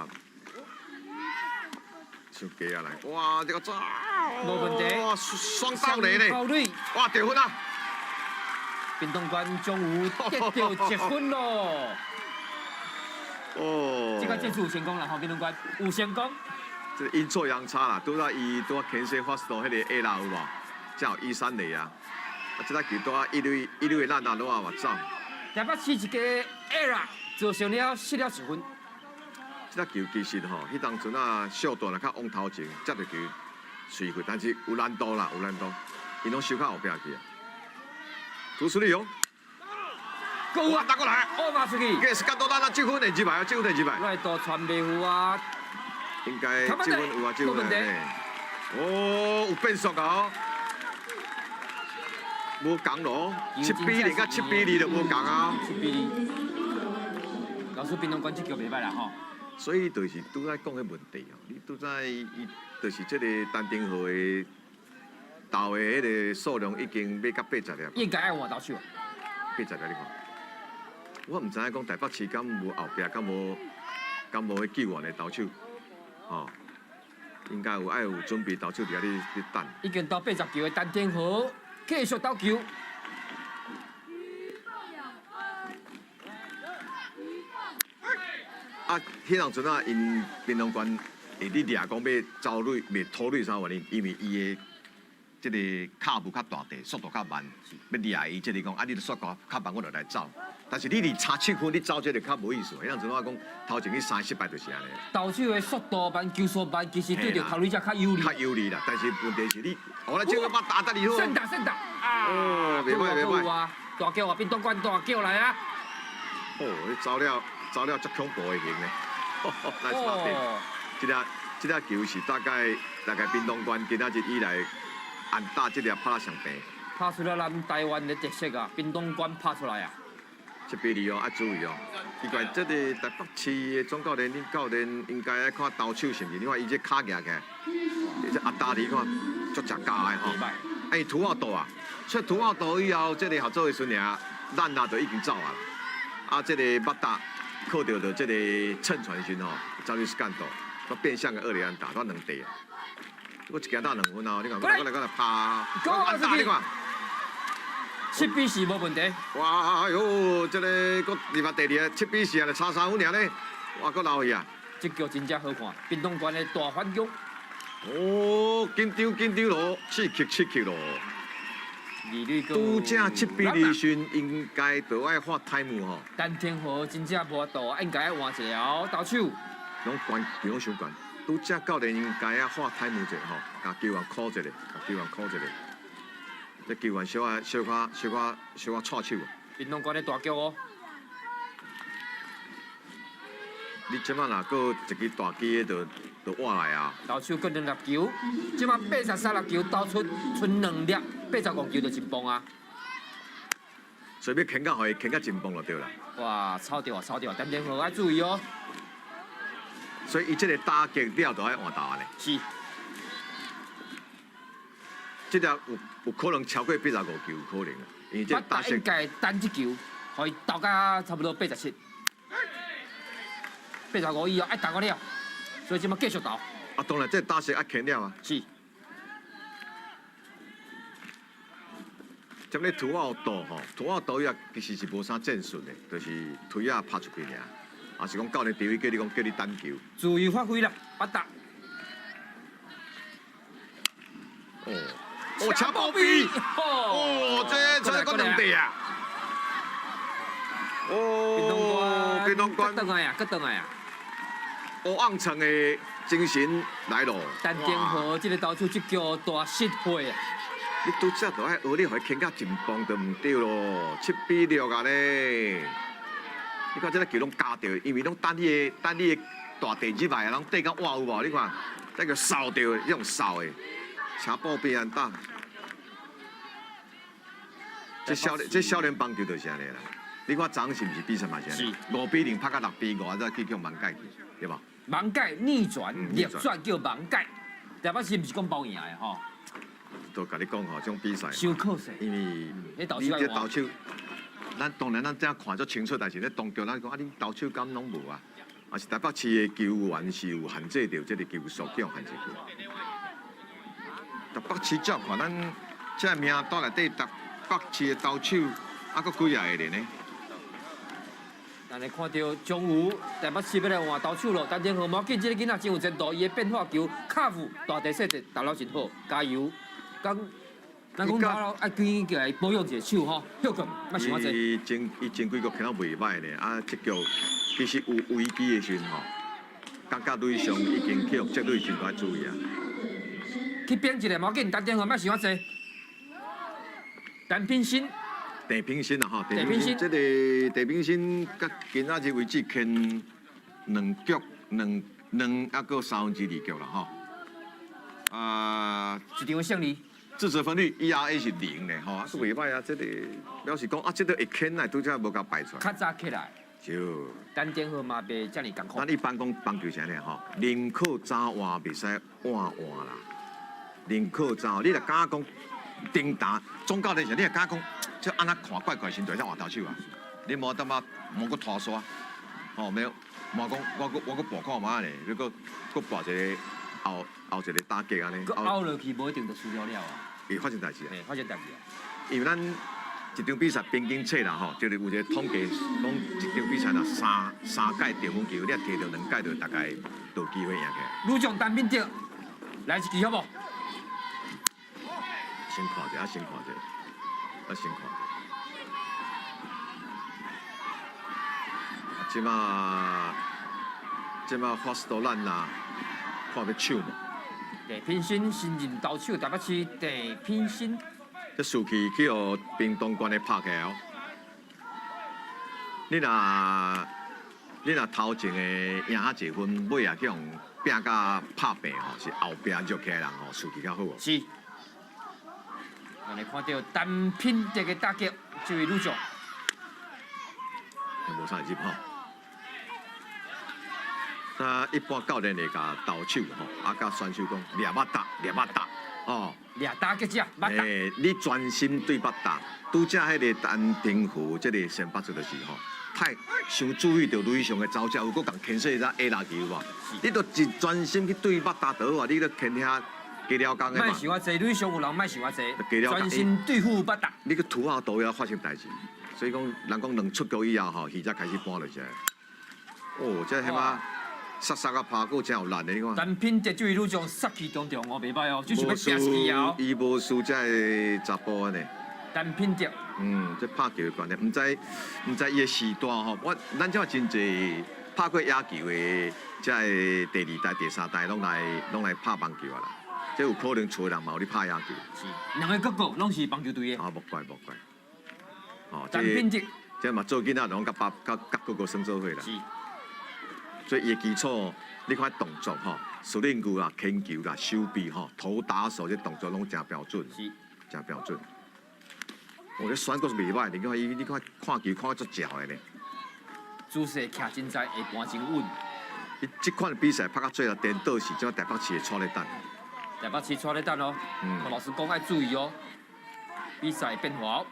Speaker 2: 傷低啊來，哇！這個抓，
Speaker 1: 無問題，
Speaker 2: 哇！雙盜壘呢，哇！得分啊！
Speaker 1: 屏東縣終於得到一分咯。
Speaker 2: 哦，
Speaker 1: 這個戰術有成功啦，吼！屏東縣有成功。
Speaker 2: 這個陰錯陽差啦，拄仔伊拄仔牽制發速彼個 A 啦有無？才有一三壘啊！啊，這個球拄仔一壘一壘的咱啊，攏啊嘛走。
Speaker 1: 台北市一個 error，造成了失了一分。
Speaker 2: 這個球其實吼，彼當陣啊，小段啊較往頭前接著球隨去，但是有難度啦，有難度，𪜶攏收較後壁去啊。涂淑麗哦，
Speaker 1: 夠啊，
Speaker 2: 打過來，
Speaker 1: 哦馬出去，
Speaker 2: 計是較多咱啊，這分會入來啊，這分會入來。
Speaker 1: 來多傳袂赴啊，
Speaker 2: 應該這分有啊，這分哦，有變速啊，無仝咯，7比0佮7比2就無仝啊。
Speaker 1: 7比2，老師屏東縣這球袂歹啦吼。
Speaker 2: 所以就是拄才講彼問題哦，你拄才伊就是這個陳定和的投的彼個數量已經欲到80粒。
Speaker 1: 應該愛換投手。
Speaker 2: 80粒你看，我毋知影講台北市敢無後壁，敢無彼救援的投手，吼，應該有愛有準備投手佇遐咧等。
Speaker 1: 已經投80球的陳天和繼續投球。
Speaker 2: 啊，彼當陣啊，𪜶屏東縣會咧掠講欲走壘，袂拖壘啥原因？因為伊的這個跤步較大塊，速度較慢，欲掠伊這個講，啊，你速度較慢，我就來走。但是你離差7分，你走這個較無意思。彼當陣我講頭前去三個失敗就是按呢。
Speaker 1: 投手的速度慢，球速慢，其實對著投壘者較有利。
Speaker 2: 較有利啦，但是問題是你，哦，來這個把打得你好。
Speaker 1: 勝打勝打啊！
Speaker 2: 哦，袂歹袂歹。
Speaker 1: 大叫啊，屏東縣大叫來啊！
Speaker 2: 哦，你走了。走了足恐怖的型呢，來三點，這粒球是大概屏東縣今仔日以來安打這粒拍上平，
Speaker 1: 拍出了咱台灣的特色啊！屏東縣拍出來啊！7
Speaker 2: 比2哦，愛注意哦。奇怪，這個台北市的總教練、恁教練應該愛看投手是毋是？你看伊這跤舉起來，這阿達你看足食膠的吼。哎，土澳道啊，出土澳道以後，這個合作的時陣啊，咱啊就已經走啊。啊，這個捌打。靠著著這個乘船時吼，走去干道，我變相的二壘安打，我兩地啊。我一支打2分啊，你看，過來過來拍，安打你看，7
Speaker 1: 比4無問題。
Speaker 2: 哇喲，這個閣入來第二個7比4啊，差3分爾呢，哇，閣留去啊。
Speaker 1: 這局真正好看，屏東縣的大反攻。
Speaker 2: 哦，緊張緊張咯，刺激刺激咯。拄正7比2時，應該就愛喊 time 吼。
Speaker 1: 陳天和真正無法度，應該愛換一個投手。
Speaker 2: 攏懸，攏傷懸。拄正教練應該愛喊 time 一下吼，共球員 call 一下，共球員 call 一下。這球員小可小可小可小可掣手。
Speaker 1: 屏東縣的大局哦。
Speaker 2: 你這擺若閣一支大支的，就活來啊！
Speaker 1: 投手閣兩粒球，這擺83粒球投出，賰兩粒，85球就一棒啊！
Speaker 2: 所以欲牽到予伊牽到真棒就對啦。
Speaker 1: 哇，抄著啊，抄著啊，陳天和愛注意哦。
Speaker 2: 所以伊這個打擊了就愛換投呢。
Speaker 1: 是。
Speaker 2: 這粒有可能超過85球，有可能啊。因為這個打擊
Speaker 1: 應該單一球，予伊投到差不多87。85以後愛投個了，所以這擺繼續投。
Speaker 2: 啊，當然這打席愛牽了啊。
Speaker 1: 是。
Speaker 2: 這咧土澳道吼，土澳道伊其實是無啥戰術的，就是推仔拍出去爾。啊是講教練調叫你講叫你等球，
Speaker 1: 自由發揮啦，八打。
Speaker 2: 哦，哦，車波比，哦，這才講兩地啊！哦，屏東縣，
Speaker 1: 閣轉來啊，閣轉來啊！
Speaker 2: 烏暗層的精神來咯。
Speaker 1: 陳定和這個投手這局大失火啊！
Speaker 2: 你拄則就愛學你予伊牽甲真磅就毋對咯，7比6啊咧！你看這个球攏加著，因為攏等你的大地入來啊，攏缀甲倚有無？你看，這個掃著，這種掃的，車步變安打。這少年棒球就是按呢啦。你看昨昏是毋是比賽嘛是按呢？5比0拍甲6比5，啊，再去叫網蓋去，對無？
Speaker 1: 網蓋逆轉，逆轉叫網蓋，台北市毋是講包贏的吼。
Speaker 2: 都共你講吼，這種比賽，
Speaker 1: 傷可惜，
Speaker 2: 因為你這投手，咱當然咱這看足清楚，但是咧當局咱講啊，你投手敢攏無啊？啊是台北市的球員是有限制著這个球速，叫限制去。台北市照看咱這名單內底台北市的投手，啊，閣幾仔個呢？
Speaker 1: 咱來看著張武台北市欲來換投手咯，陳定和無要緊，這个囡仔真有前途，伊的變化球、卡夫大地細節投了真好，加油！講，咱講老愛緊起來保養一下手吼，歇睏，莫想遐濟。
Speaker 2: 伊前幾局牽得袂䆀呢，啊，這局其實有危機的時陣吼，感覺壘上已經去予這壘真愛注意啊。
Speaker 1: 去變一下，無要緊，陳定和莫想遐濟。陳品心。
Speaker 2: 鄭品新啊，吼，鄭品新，這个鄭品新佮今仔日為止牽兩局兩兩抑閣2/3局啦，吼。啊，
Speaker 1: 一場勝利。
Speaker 2: 自責分率 ERA 是0咧，吼，啊，閣袂䆀啊，這个表示講啊，這个會牽來，拄才無共擺出來。
Speaker 1: 較早起來。
Speaker 2: 對。
Speaker 1: 陳定和嘛袂遮爾艱苦。
Speaker 2: 咱一般講棒球是按呢吼，寧可早換，袂使晚換啦。寧可早，你若敢講叮當總教練時，你若敢講，這按怎看怪怪，時就會使換投手啊？你無淡仔無閣拖沙，吼沒有，無講我閣搏看覓咧，你閣閣搏一个後後一个打擊按呢。
Speaker 1: 閣拗落去，無一定就輸了了啊。
Speaker 2: 會發生代誌啊！
Speaker 1: 發生代誌啊！
Speaker 2: 因為咱一場比賽平均測啦吼，就是有一個統計，講一場比賽若三屆得分球，你若摕著兩屆，就大概就有機會贏起來。
Speaker 1: 女將陳品德來一支好無？
Speaker 2: 先看者，先看者，啊，先看者。啊，這馬發斯多咱啊，看欲搶無？
Speaker 1: 鄭品新新任投手台北市鄭品新。
Speaker 2: 這士氣去予屏東縣的拍起來哦。你若頭前的贏較濟分，尾也去予拚甲拍平吼，是後壁弱起來人吼，士氣較好哦。
Speaker 1: 是。咱來看著陳品德的打擊，這位女將。
Speaker 2: 無啥入吼。那一般教練會共投手吼，啊，佮選手講掠バッタ，掠バッタ，哦。
Speaker 1: 掠打擊者，バッタ。
Speaker 2: 欸，你專心對バッタ，拄才彼个陳定和這个先發出就是吼，太傷注意著壘上的走者，有閣共牽制只 A 籃球無？你都一專心去對バッタ就好啊，你咧牽遐加了工的嘛。
Speaker 1: 莫想遐濟，壘上有人莫想遐濟，專心對付バッタ。
Speaker 2: 你去塗下都要發生代誌，所以講人講兩出局以後吼，戲才開始搬落去。哦，這彼馬殺殺啊拍過真有力的，你看。
Speaker 1: 陳品德這位女將殺氣重重哦，袂䆀哦，就是欲拚死啊！
Speaker 2: 伊無輸這个查埔呢。
Speaker 1: 陳品德。
Speaker 2: 嗯，這拍球的觀念，毋知伊的時段吼，咱這真濟拍過野球的，這个第二代、第三代攏來拍棒球啊啦。這有可能厝的人嘛有咧拍野球。
Speaker 1: 是，兩个哥哥攏是棒球隊的。
Speaker 2: 啊，莫怪莫怪。哦，
Speaker 1: 陳品德。
Speaker 2: 這嘛做囡仔攏佮爸佮佮哥哥耍做伙啦。
Speaker 1: 是。
Speaker 2: 所以伊的基礎，你看動作吼，司令球啦、牽球啦、手臂吼、投打手這動作攏誠標準，誠標準。我這選閣是袂䆀，你看伊，你看看球看足捷的呢。
Speaker 1: 姿勢徛真在，下盤真穩。
Speaker 2: 伊這款比賽拍到最後顛倒是，這台北市的帶咧等。
Speaker 1: 台北市帶咧等哦，老師講愛注意哦，比賽變化。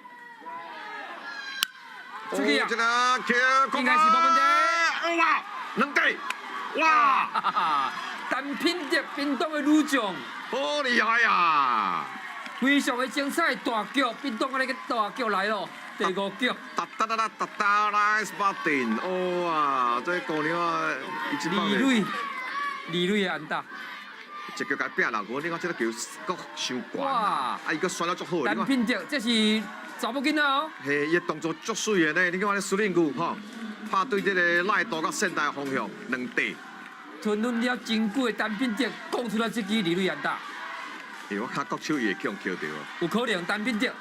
Speaker 1: 出去啊！應該是無問題。
Speaker 2: 哇，兩個，哇！
Speaker 1: 陳品德屏東的女將，
Speaker 2: 好厲害啊！
Speaker 1: 非常的精彩，大局屏東的那個大局來咯。第五局。
Speaker 2: 哒哒哒哒哒哒，nice batting，哇，這姑娘啊，伊這
Speaker 1: 二壘，二壘的安打。
Speaker 2: 一腳共拚落去，你看這个球閣傷懸啊！啊，伊閣旋了足好，
Speaker 1: 陳品哲，這是查某囡仔哦。
Speaker 2: 嘿，伊的動作足媠的呢，你看這司令球吼，拍對這个內度佮仙台方向兩地。
Speaker 1: 吞忍了真久的陳品哲，講出來這支二壘安打。
Speaker 2: 欸，我看國手伊會去予抾著哦。
Speaker 1: 有可能陳品哲，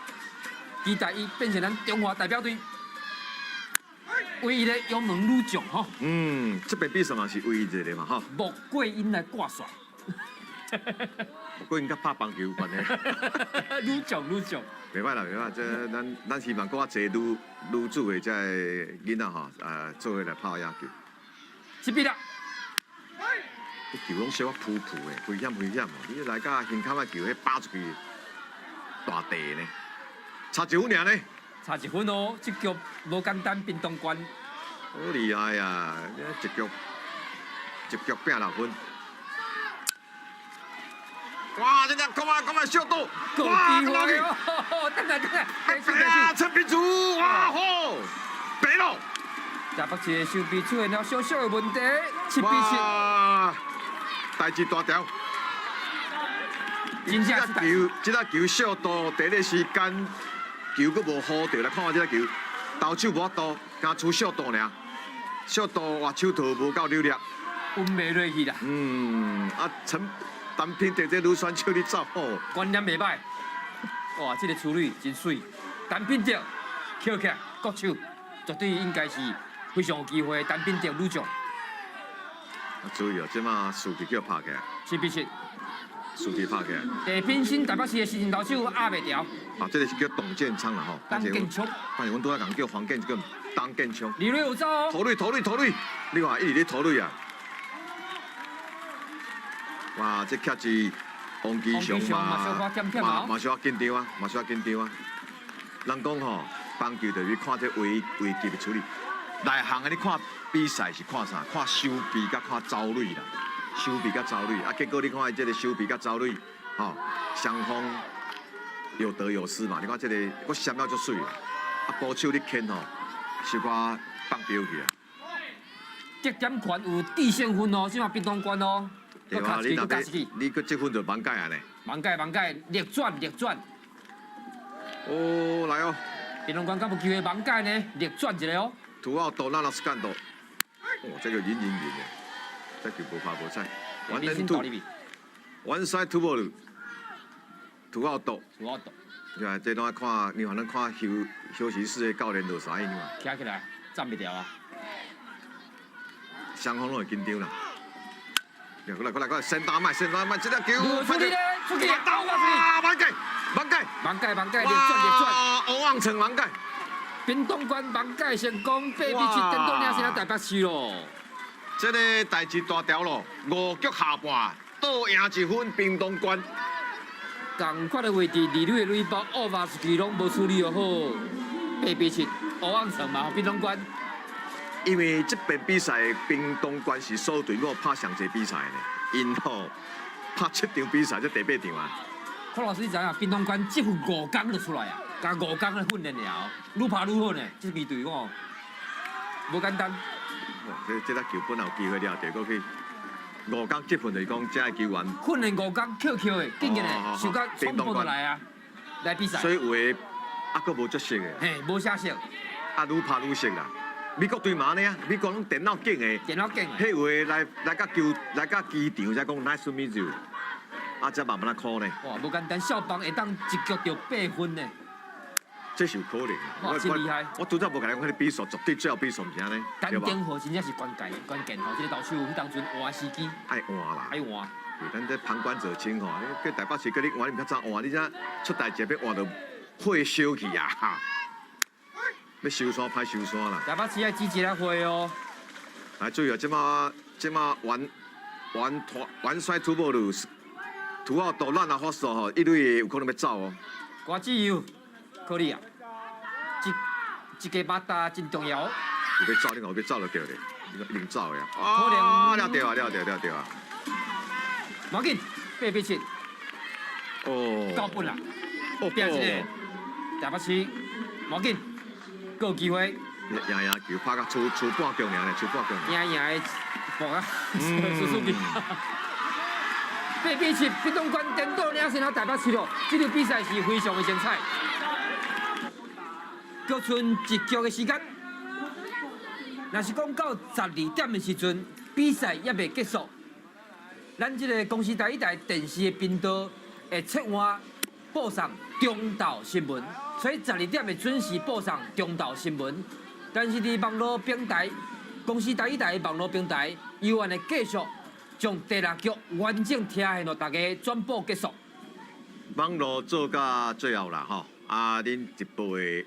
Speaker 1: 期待伊變成咱中華代表隊唯一的勇門女將吼。
Speaker 2: 嗯，這邊比賽嘛是唯一一個嘛吼。
Speaker 1: 穆桂英來掛帥。
Speaker 2: 穆桂英佮拍棒球有關係。
Speaker 1: 女將女將。
Speaker 2: 袂歹啦，袂歹，這咱希望閣較濟女子的這个囡仔吼，做伙來拍野球。
Speaker 1: 7比6。
Speaker 2: 這球攏小可浮浮的，危險危險哦！你來甲胸坎仔球，彼打出去大地呢，差一分爾呢？
Speaker 1: 差一分哦，這局無簡單，屏東縣。
Speaker 2: 好厲害啊！一局一局拚六分。哇！這個講啊講啊，小賭，哇！
Speaker 1: 夠機會哦！等下等下，
Speaker 2: 哎呀，陳品竹，哇吼，白了。
Speaker 1: 台北市的守備出現了小小的問題，7比7。
Speaker 2: 代誌大條。
Speaker 1: 真正
Speaker 2: 這球，這個球小賭，第一個時間球閣無好著，來看下這個球，投手無法度，敢出小賭爾，小賭哇手套無夠扭力，
Speaker 1: 穩袂落去啦。
Speaker 2: 嗯，啊陳品哲這女選手咧走吼，
Speaker 1: 觀念袂歹。哇，這個處理真媠。陳品哲抾起來，國手絕對應該是非常有機會。陳品哲女將。
Speaker 2: 注意哦，這馬數據叫拍起來。
Speaker 1: 7比7。
Speaker 2: 數據拍起來。
Speaker 1: 地平線台北市的新人投手壓袂牢。
Speaker 2: 啊，這個是叫董建昌啦吼。
Speaker 1: 董建昌。
Speaker 2: 反正阮拄仔講叫黃建，叫董建昌。
Speaker 1: 二壘有走哦。
Speaker 2: 投壘投壘投壘，你看伊直咧投壘啊。哇，這卡住王基祥嘛，嘛小可緊張啊，嘛小可緊張啊。人講吼，棒球就是看這危危急的處理。內行的你看比賽是看啥？看守備佮看走壘啦，守備佮走壘。啊，結果你看這個守備佮走壘，吼，雙方有得有失嘛。你看這個，我閃了足媠啊，捕手咧牽吼，小可放掉去啊。
Speaker 1: 得點權有致勝分哦，這馬屏東縣哦。
Speaker 2: 對啊，你若你閣這分就挽改啊呢？
Speaker 1: 挽改挽改，逆轉逆轉。
Speaker 2: 哦，來哦。
Speaker 1: 屏東縣敢有機會挽改呢？逆轉一個哦。
Speaker 2: Two out 那拉斯干多，哦，這個贏贏贏的，這球無拍無彩。One and two，one strike two ball，two out
Speaker 1: ，two out。
Speaker 2: 你看這攏愛看，你反正看休息室的教練就啥意嘛。
Speaker 1: 徛起來，站袂牢啊。
Speaker 2: 雙方攏會緊張啦。過來過來過來，先打麥，先打麥，這個球，
Speaker 1: 出去咧，出去，
Speaker 2: 哇，挽改，挽改，
Speaker 1: 挽改，挽改，逆轉逆轉，
Speaker 2: 烏昂城挽改。
Speaker 1: 屏東縣挽改成功，8比7，電動領先台北市咯。
Speaker 2: 這個代誌大條咯，五局下半倒贏一分，屏東縣。
Speaker 1: 仝款的位置，二壘的壘包，奧巴斯基攏無處理好，8比7，烏昂城嘛，屏東縣。
Speaker 2: 因為這邊比賽，屏東縣是所有隊伍拍上濟比賽的，𪜶吼拍七場比賽，這第八場啊。
Speaker 1: 柯老師，你知影屏東縣這份五工就出來啊？共五工咧訓練了，愈拍愈好呢。這支隊伍無簡單。
Speaker 2: 哇！這這粒球本來有機會掠著，過去五工積分就是講，這個球員
Speaker 1: 訓練五工，扣扣的，緊緊的，受甲衝破就來啊，來比賽。
Speaker 2: 所以有的啊，閣無足熟的。
Speaker 1: 嘿，無啥熟。
Speaker 2: 啊，愈拍愈熟啦。美國隊嘛按呢啊，美國攏電腦景的，
Speaker 1: 電腦景。
Speaker 2: 彼有的來來到球來到機場才講 nice to meet you，啊，才慢慢仔苦呢。
Speaker 1: 哇，無簡單，少棒會當一局就八分呢。
Speaker 2: 這是有可能。
Speaker 1: 哇，真厲害！
Speaker 2: 我拄則無共你講，彼個比數絕對最後比數毋是按呢。
Speaker 1: 單頂號真正是關鍵，關鍵吼，這個投手彼當陣換時機。
Speaker 2: 愛換啦。
Speaker 1: 愛換。
Speaker 2: 咱這旁觀者清吼，你叫台北市叫你換，你毋較早換，你這出代誌欲換就火燒去啊！欲收山歹收山啦。
Speaker 1: 台北市愛積極來火哦。
Speaker 2: 來注意啊，這馬這馬完完完帥突破路，two out 咱若發數吼，一壘有可能欲走哦。
Speaker 1: 郭志佑，可以啊。這這個バッ真重要。
Speaker 2: 有欲走，你看有欲走就對咧，一定走的啊。
Speaker 1: 可能。
Speaker 2: 了對啊，了對了對啊。
Speaker 1: 無緊，8比7。
Speaker 2: 哦。
Speaker 1: 夠本啦。
Speaker 2: 哦。
Speaker 1: 變一個台北市，無緊。閣有機會。
Speaker 2: 贏贏球拍甲輸輸半局爾咧，輸半局爾。
Speaker 1: 贏贏的搏啊，輸輸去。8比7，屏東縣顛倒領先台北市咯。這場比賽是非常的精彩。閣剩一局的時間，若是講到12點的時陣，比賽猶未結束。咱這个公視台語台電視的頻道會切換播送中晝新聞，所以十二點會準時播送中晝新聞。但是佇網路平台，公視台語台的網路平台，猶原會繼續將第六局完整呈現予大家轉播結束。
Speaker 2: 網路做到最後啦，吼！啊，恁直播的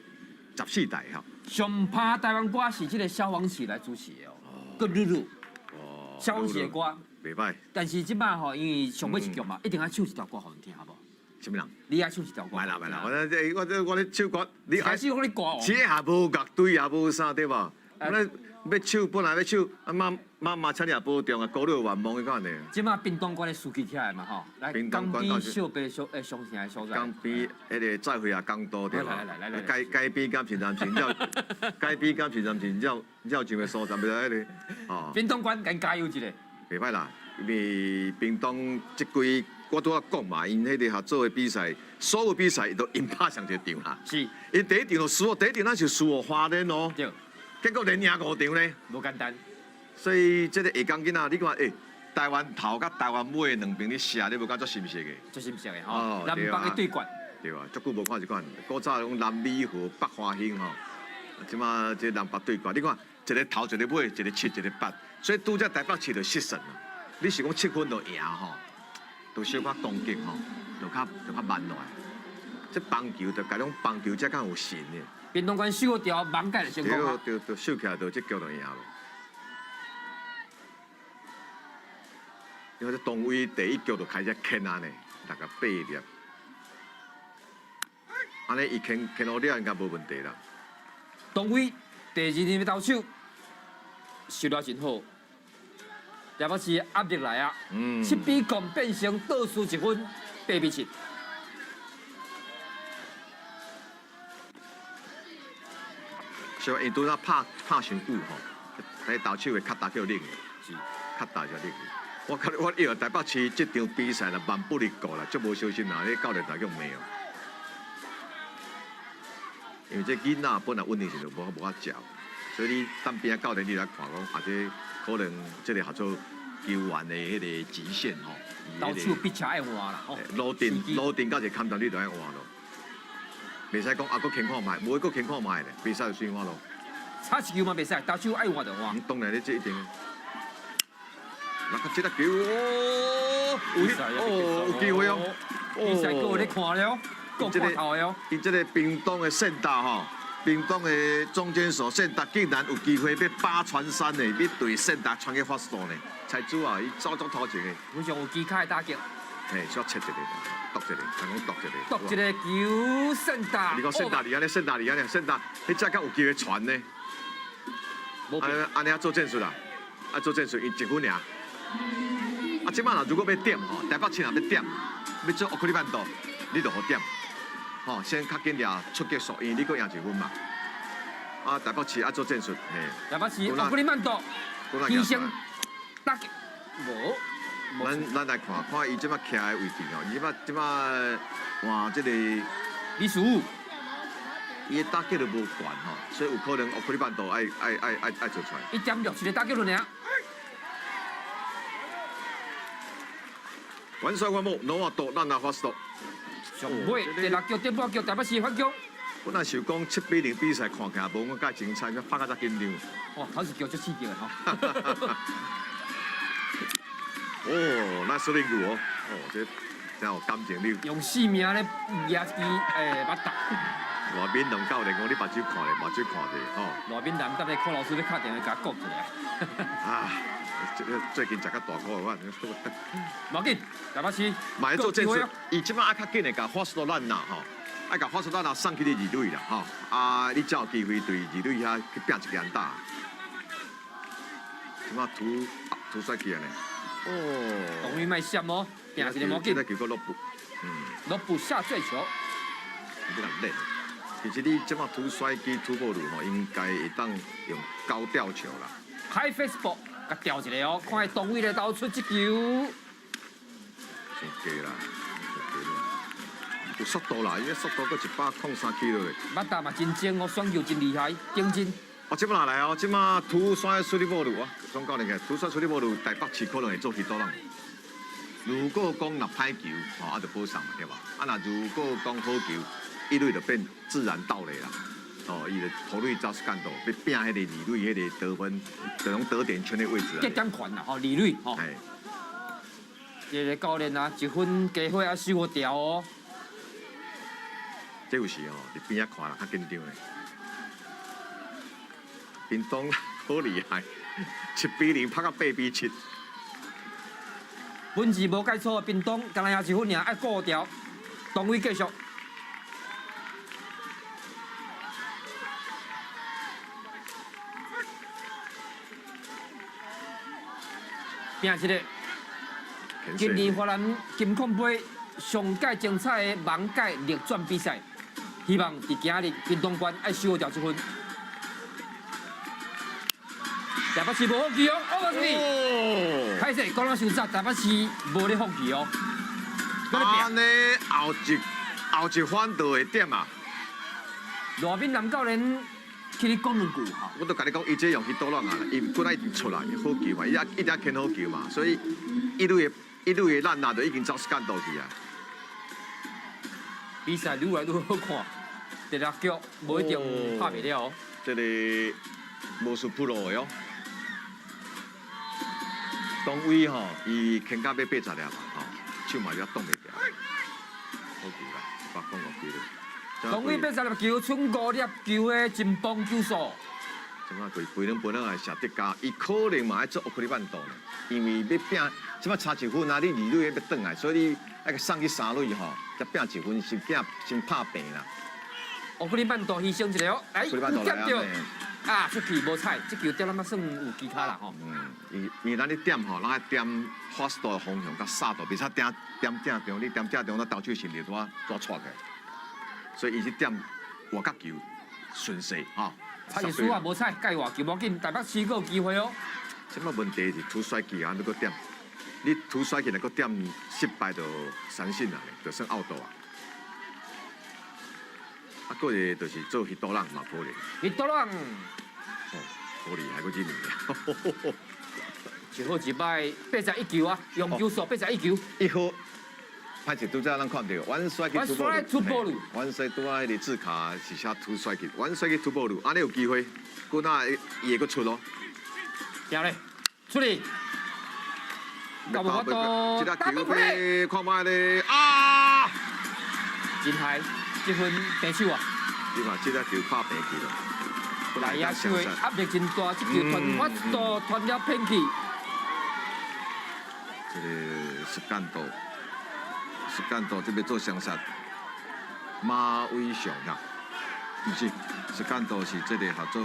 Speaker 2: 14台吼。
Speaker 1: 上拍台灣歌是這个蕭煌奇來主持的哦，閣露露。蕭煌奇的歌。
Speaker 2: 袂歹。
Speaker 1: 但是這擺吼，因為上尾一局嘛，一定愛唱一條歌予𪜶聽，好無？
Speaker 2: 啥物人？
Speaker 1: 你愛唱一條歌。
Speaker 2: 袂啦袂啦，我這我這我咧唱歌，你
Speaker 1: 開始講你歌王。
Speaker 2: 這也無樂隊也無啥對無？我咧欲唱本來欲唱，啊媽媽媽請你也保重啊，孤女願望彼款的。
Speaker 1: 這擺屏東縣咧輸起來嘛吼，來江邊小白相相城的所在。
Speaker 2: 江邊彼个再會啊江都對無？
Speaker 1: 來來來來。
Speaker 2: 街街邊敢是南城繞，街邊敢是南城繞繞上的所在，袂使彼个。哦。
Speaker 1: 屏東縣共加油一下。
Speaker 2: 袂歹啦，因為屏東這幾我拄仔講嘛，𪜶彼个合作的比賽，所有比賽都𪜶拍上一場啦。𪜶第一場就輸，第一場咱是輸予花蓮哦。結果連贏五場呢。
Speaker 1: 無簡單。
Speaker 2: 所以這個下港囡仔，你看，欸，台灣頭佮台灣尾兩邊咧射，你無感覺足心適的？
Speaker 1: 足心適的吼，南北的對決。
Speaker 2: 對啊，足久無看這款，古早講南美和北華興吼，這馬這南北對決，你看一个頭一个尾，一个七一个八，所以拄則台北市就失算啦。你是講7分就贏吼，就小可攻擊吼，就較慢落來。這棒球就共講棒球才較有神的。
Speaker 1: 屏東縣守條網蓋就成功啊！
Speaker 2: 對對，守起來就這局就贏咯。你看這東威第一局就開始牽啊呢，六個八粒，按呢伊牽牽好了應該無問題啦。
Speaker 1: 東威第二輪的投手守得真好，台北市壓力來啊，7比0變成倒輸一分，8比7。
Speaker 2: 所以𪜶拄仔拍拍傷久吼，彼投手會較大叫冷，
Speaker 1: 是
Speaker 2: 較大就冷。我看我以為台北市這場比賽啦，萬不離顧啦，足無小心啦，你教練大叫罵哦。因為這囡仔本來穩定性就無法嚼，所以你當邊仔教練你來看講，啊這可能這个合作球員的彼个極限吼。
Speaker 1: 投手比車愛換啦，吼。
Speaker 2: 路定路定到一个坎站，你就愛換咯。袂使講啊，閣傾看覓，無閣傾看覓咧，袂使就算換咯。
Speaker 1: 差一球嘛袂使，投手愛換就換。
Speaker 2: 當然你這一定。那個這個球哦，有哦有機會哦，
Speaker 1: 比賽閣有咧看了，閣看頭的哦。
Speaker 2: 𪜶這个屏東的勝達吼，屏東的中間手勝達竟然有機會欲八傳三的，欲對勝達傳去發數呢？才主啊，伊走足頭前的。
Speaker 1: 非常有技巧的打擊。
Speaker 2: 嘿，小切一个，剁一个，人講剁一个。
Speaker 1: 剁一个球勝達。
Speaker 2: 你講勝達厲害咧，勝達厲害咧，勝達，彼只較有機會傳呢。按按呢做戰術啦，啊做戰術，伊一分爾。啊，這擺若如果欲點吼，台北市若欲點，欲做烏克麗曼多，你就予點，吼，先較緊掠出結束，因為你閣贏一分嘛。啊，台北市愛做戰術，嘿。
Speaker 1: 台北市烏克麗曼多，犧牲打擊，無。
Speaker 2: 咱來看看伊這擺徛的位置哦，伊這擺這擺換這個
Speaker 1: 李書武，
Speaker 2: 伊的打擊都無懸吼，所以有可能烏克麗曼多愛愛愛愛愛做出來。
Speaker 1: 1.6一个打擊率爾。
Speaker 2: 完賽完幕，挪亞多，咱來發速。
Speaker 1: 上尾第六局、第八局，台北市反攻。
Speaker 2: 本來想講7比0比賽看起來無我介精彩，拍甲遮緊張。
Speaker 1: 哇，頭一局足刺激的吼。
Speaker 2: 哦，那司令部哦，哦，這真有感情你。
Speaker 1: 用性命咧壓一支巴打。
Speaker 2: 外面兩教練講你目睭看咧，目睭看者吼。
Speaker 1: 外面男甲個柯老師咧敲電話共伊講一下。
Speaker 2: 啊，這個最近食較大苦的我。
Speaker 1: 無要緊，台北市。
Speaker 2: 嘛愛做戰術，伊這擺愛較緊的共發速咱啦吼，愛共發速咱啦送去你二壘啦吼，啊，你才有機會對二壘遐去拼一個安打。這擺投投賽起來呢。哦。
Speaker 1: 終於賣閃哦，拼一个無緊。
Speaker 2: 這個球閣落步，
Speaker 1: 落步下墜球。
Speaker 2: 你共練。其實你這馬投甩機突破路吼，應該會當用高吊球啦。
Speaker 1: 開 Facebook，共吊一个哦，看伊東偉咧投出這球。
Speaker 2: 真低啦，真低啦。有速度啦，伊個速度閣103起落去。
Speaker 1: 馬達嘛真精哦，雙球真厲害，頂真。
Speaker 2: 哦，這馬來哦，這馬土山水里無路啊，總教練嘅土山水里無路，台北市可能會做 hit 人。如果講若歹球，吼啊就保送嘛，對吧？啊，若如果講好球，一壘就變自然盜壘啦。哦，伊就投壘走時間到，欲拼彼個二壘彼個得分，就攏得點圈的位置
Speaker 1: 結點權啦，吼，二壘吼。這個教練啊，一分機會啊，收予牢哦。
Speaker 2: 這有時哦，佇邊仔看啦，較緊張咧。屏東好厲害，7比0拍到8比7。
Speaker 1: 本子無蓋錯，屏東敢若也一分爾，愛顧牢。東偉繼續。拼一个，今年華南金礦杯上蓋精彩的網界逆轉比賽，希望佇今日屏東縣愛收牢這分。台北市無放棄哦，哦，出去。歹勢，講了傷早，台北市無咧放棄哦。
Speaker 2: 按呢後一番就會點啊。
Speaker 1: 羅敏南教練去你講兩句吼。
Speaker 2: 我都共你講，伊這用彼倒亂啊，伊本來已經出來好球嘛，伊也一直牽好球嘛，所以一壘的一壘的咱啊，就已經走時間到去啊。
Speaker 1: 比賽愈來愈好看，第六局無一定拍袂了哦。
Speaker 2: 這个無輸普羅的哦。東偉吼，伊牽到欲80粒嘛，吼，手嘛也擋袂牢，好球啦，105球了。
Speaker 1: 東偉80粒球，剩5粒球的真棒球數。
Speaker 2: 這馬規規兩本來射得加，伊可能嘛愛做烏克麗曼度呢，因為欲拼，這馬差一分啊，你二壘欲轉來，所以你愛送去三壘吼，才拼一分，先驚先拍平啦。
Speaker 1: 烏克麗曼度犧牲一个，哎，點著。啊，出去無彩，這球點咱嘛算有其他啦吼。
Speaker 2: 嗯，因為咱咧點吼，咱愛點 fast 的方向佮殺度，袂使點點正中，你點正中，咱投手心裡拄仔拄掣起來。所以伊是點外角球順勢吼。
Speaker 1: 蔡意思啊，無彩，蓋外球無要緊，台北市閣有機會哦。
Speaker 2: 這馬問題是投甩機啊，你閣點，你投甩機若閣點失敗就三振啊，就算 out 啊。啊，閣一个就是做彼倒人嘛可能。
Speaker 1: 彼倒人。
Speaker 2: 哦，好厲害，閣這物件。
Speaker 1: 一好一歹，81球啊，用球數81球。
Speaker 2: 一號，歹勢拄才咱看著，阮帥去
Speaker 1: 突破路，
Speaker 2: 阮帥拄仔彼个字卡是寫突帥去，阮帥去突破路，按呢有機會，閣哪會伊會閣出咯。
Speaker 1: 行咧，出去。夠無法度，
Speaker 2: 這粒球欲看覓咧啊！
Speaker 1: 真害，這分平手啊！
Speaker 2: 你看這粒球拍平去了。
Speaker 1: 來呀，手的壓力真大，這球傳法度傳了偏去。
Speaker 2: 這个時間到，時間到這欲做雙殺，馬偉雄呀，毋是，時間到是這个合作。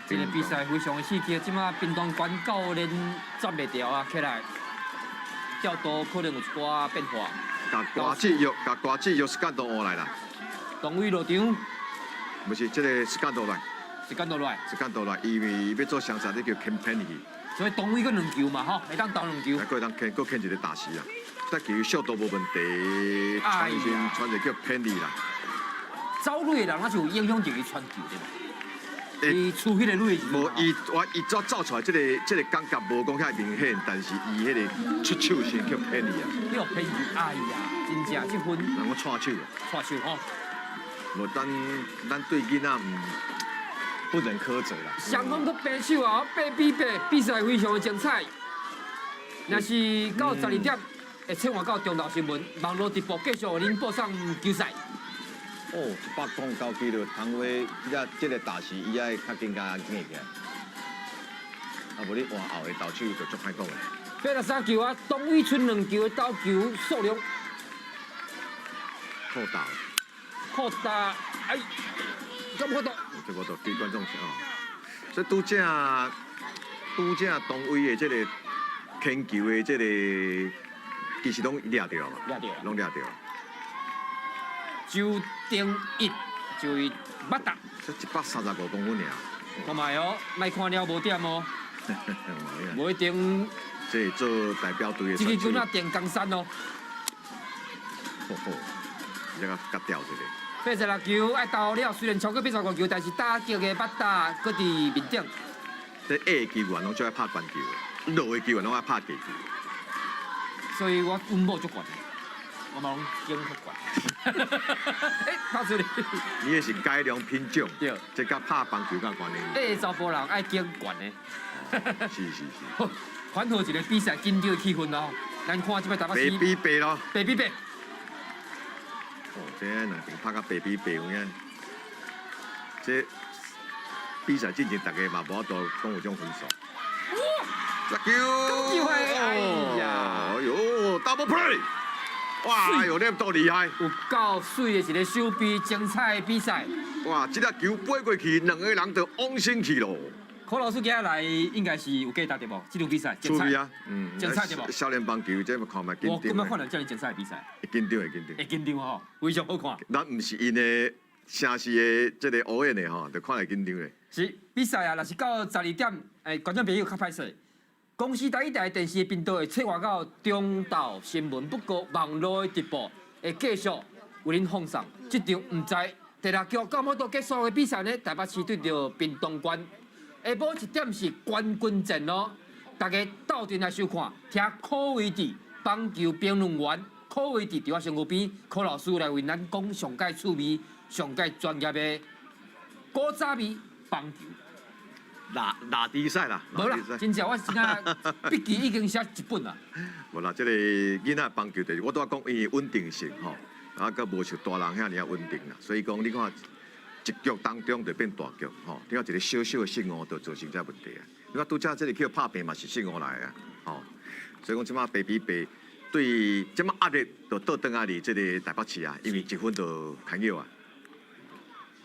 Speaker 1: 這个比賽非常的刺激，這馬屏東縣教練站袂牢啊，起來調度可能有一寡變化。
Speaker 2: 共郭志玉，共郭志玉時間到換來啦。
Speaker 1: 東偉落場。
Speaker 2: 毋是，這个時間到來。
Speaker 1: 時間到來。
Speaker 2: 時間到來，因為欲做雙殺，你叫牽偏去。
Speaker 1: 所以東偉閣兩球嘛，吼，會當投兩球。
Speaker 2: 閣會當牽，閣牽一个大時啊！這球速度無問題，傳傳就叫偏去啦。
Speaker 1: 走壘的人，那是有影響著伊傳球對無？伊出彼个壘。
Speaker 2: 無，伊我伊走走出來，這个感覺無講遐明顯，但是伊彼个出手先叫偏去啊。
Speaker 1: 叫偏去，哎呀，真正這分。
Speaker 2: 人講掣手。
Speaker 1: 掣手吼。
Speaker 2: 無，咱對囡仔毋不能苛責啦。
Speaker 1: 雙方閣平手啊，8比8，比賽非常的精彩。若是到12點，會切換到中晝新聞，網路直播繼續為恁播送球賽。
Speaker 2: 哦，109紀錄，唐威這个大時，伊愛較緊共硬起來。啊，無你換後的投手就足歹講的。
Speaker 1: 83球啊，東偉剩兩球的投球數量。
Speaker 2: 擴大。
Speaker 1: 擴大，哎，這麼多。
Speaker 2: 這無多，給觀眾哦。所以拄才東偉的這个牽球的這个，其實攏掠著嘛，
Speaker 1: 掠著，
Speaker 2: 攏掠著。
Speaker 1: 周定一，就位捌打。
Speaker 2: 這135公分爾。
Speaker 1: 看覓哦，莫看了無點哦，無一定。
Speaker 2: 這做代表隊的。
Speaker 1: 這個球那電江山哦。
Speaker 2: 吼吼，這個甲掉一個。
Speaker 1: 86球愛投了，雖然超過85球，但是打擊的捌打閣佇面頂。
Speaker 2: 這矮的球員攏最愛拍懸球，落的球員攏愛拍低球。
Speaker 1: 所以我阮某足懸的，我嘛攏揀較懸。欸，拍出來。
Speaker 2: 你那是改良品種，
Speaker 1: 對，
Speaker 2: 這佮拍棒球有關係。
Speaker 1: 矮的查埔人愛揀懸的。
Speaker 2: 是是是。
Speaker 1: 反好一個比賽緊張的氣氛哦，咱看這擺台北市。
Speaker 2: 8比8咯。
Speaker 1: 8比8。
Speaker 2: 哦，這兩邊拍甲8比8有影，這比賽進前，大家嘛無法度講有這種分數。
Speaker 1: 哇！
Speaker 2: 這球，
Speaker 1: 機會，哎呀，
Speaker 2: 哎呦，double play！哇，哎呦，你多厲害！
Speaker 1: 有夠媠的一個守備，精彩的比賽。
Speaker 2: 哇，這粒球飛過去，兩個人就往生去咯。
Speaker 1: 柯老師今日來應該是有記得對無？這場比賽，
Speaker 2: 趣味啊，嗯，
Speaker 1: 精彩對無？
Speaker 2: 少年棒球這嘛看嘛緊張。
Speaker 1: 我根本看了這麼精彩的比賽。
Speaker 2: 會緊張，會緊張。
Speaker 1: 會緊張吼，非常好看。
Speaker 2: 咱毋是𪜶的城市的這個応援的吼，就看會緊張的。
Speaker 1: 是比賽啊，若是到12點，欸，觀眾朋友較歹勢。公視台語台電視頻道會切換到中道新聞，不過網路的直播會繼續為恁放送。這場毋知第六局到尾都結束的比賽呢，台北市對著屏東縣。下晡1點是冠軍戰哦，大家鬥陣來收看，聽柯維治棒球評論員柯維治佇我身軀邊，柯老師來為咱講上蓋趣味、上蓋專業的古早味棒球。
Speaker 2: 拉比賽啦，
Speaker 1: 無啦，真正我真正筆記已經寫一本啦。
Speaker 2: 無啦，這個囡仔棒球就是我拄仔講，伊穩定性吼，啊，閣無像大人遐爾啊穩定啦，所以講你看。一局當中就變大局吼，你看一個小小的失誤就造成這問題啊！你看拄才這個去拍平嘛是失誤來啊，吼，所以講這馬8比8，對這馬壓力就倒轉來佇這個台北市啊，因為一分就牽弱啊。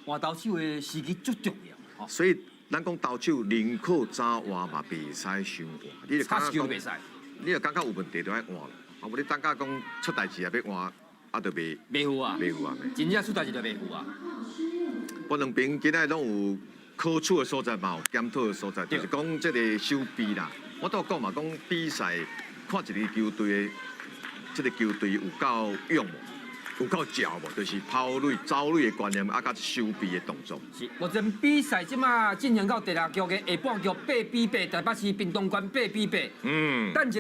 Speaker 1: 換投手的時機足重要，
Speaker 2: 所以咱講投手寧可早換嘛，袂使傷換。你就感覺講，你就感覺有問題就愛換了，啊無你等下講出代誌也欲換，啊就袂
Speaker 1: 袂赴啊，
Speaker 2: 袂赴啊，
Speaker 1: 真正出代誌就袂赴啊。
Speaker 2: 我兩邊今仔攏有可取的所在嘛，有檢討的所在，就是講這個守備啦。我都講嘛，講比賽看一個球隊的，這個球隊有夠勇無，有夠嚼無，就是跑壘、走壘的觀念，啊，佮守備的動作。
Speaker 1: 是，目前比賽這馬進行到第六局的下半局8比8，台北市屏東縣8比8。等一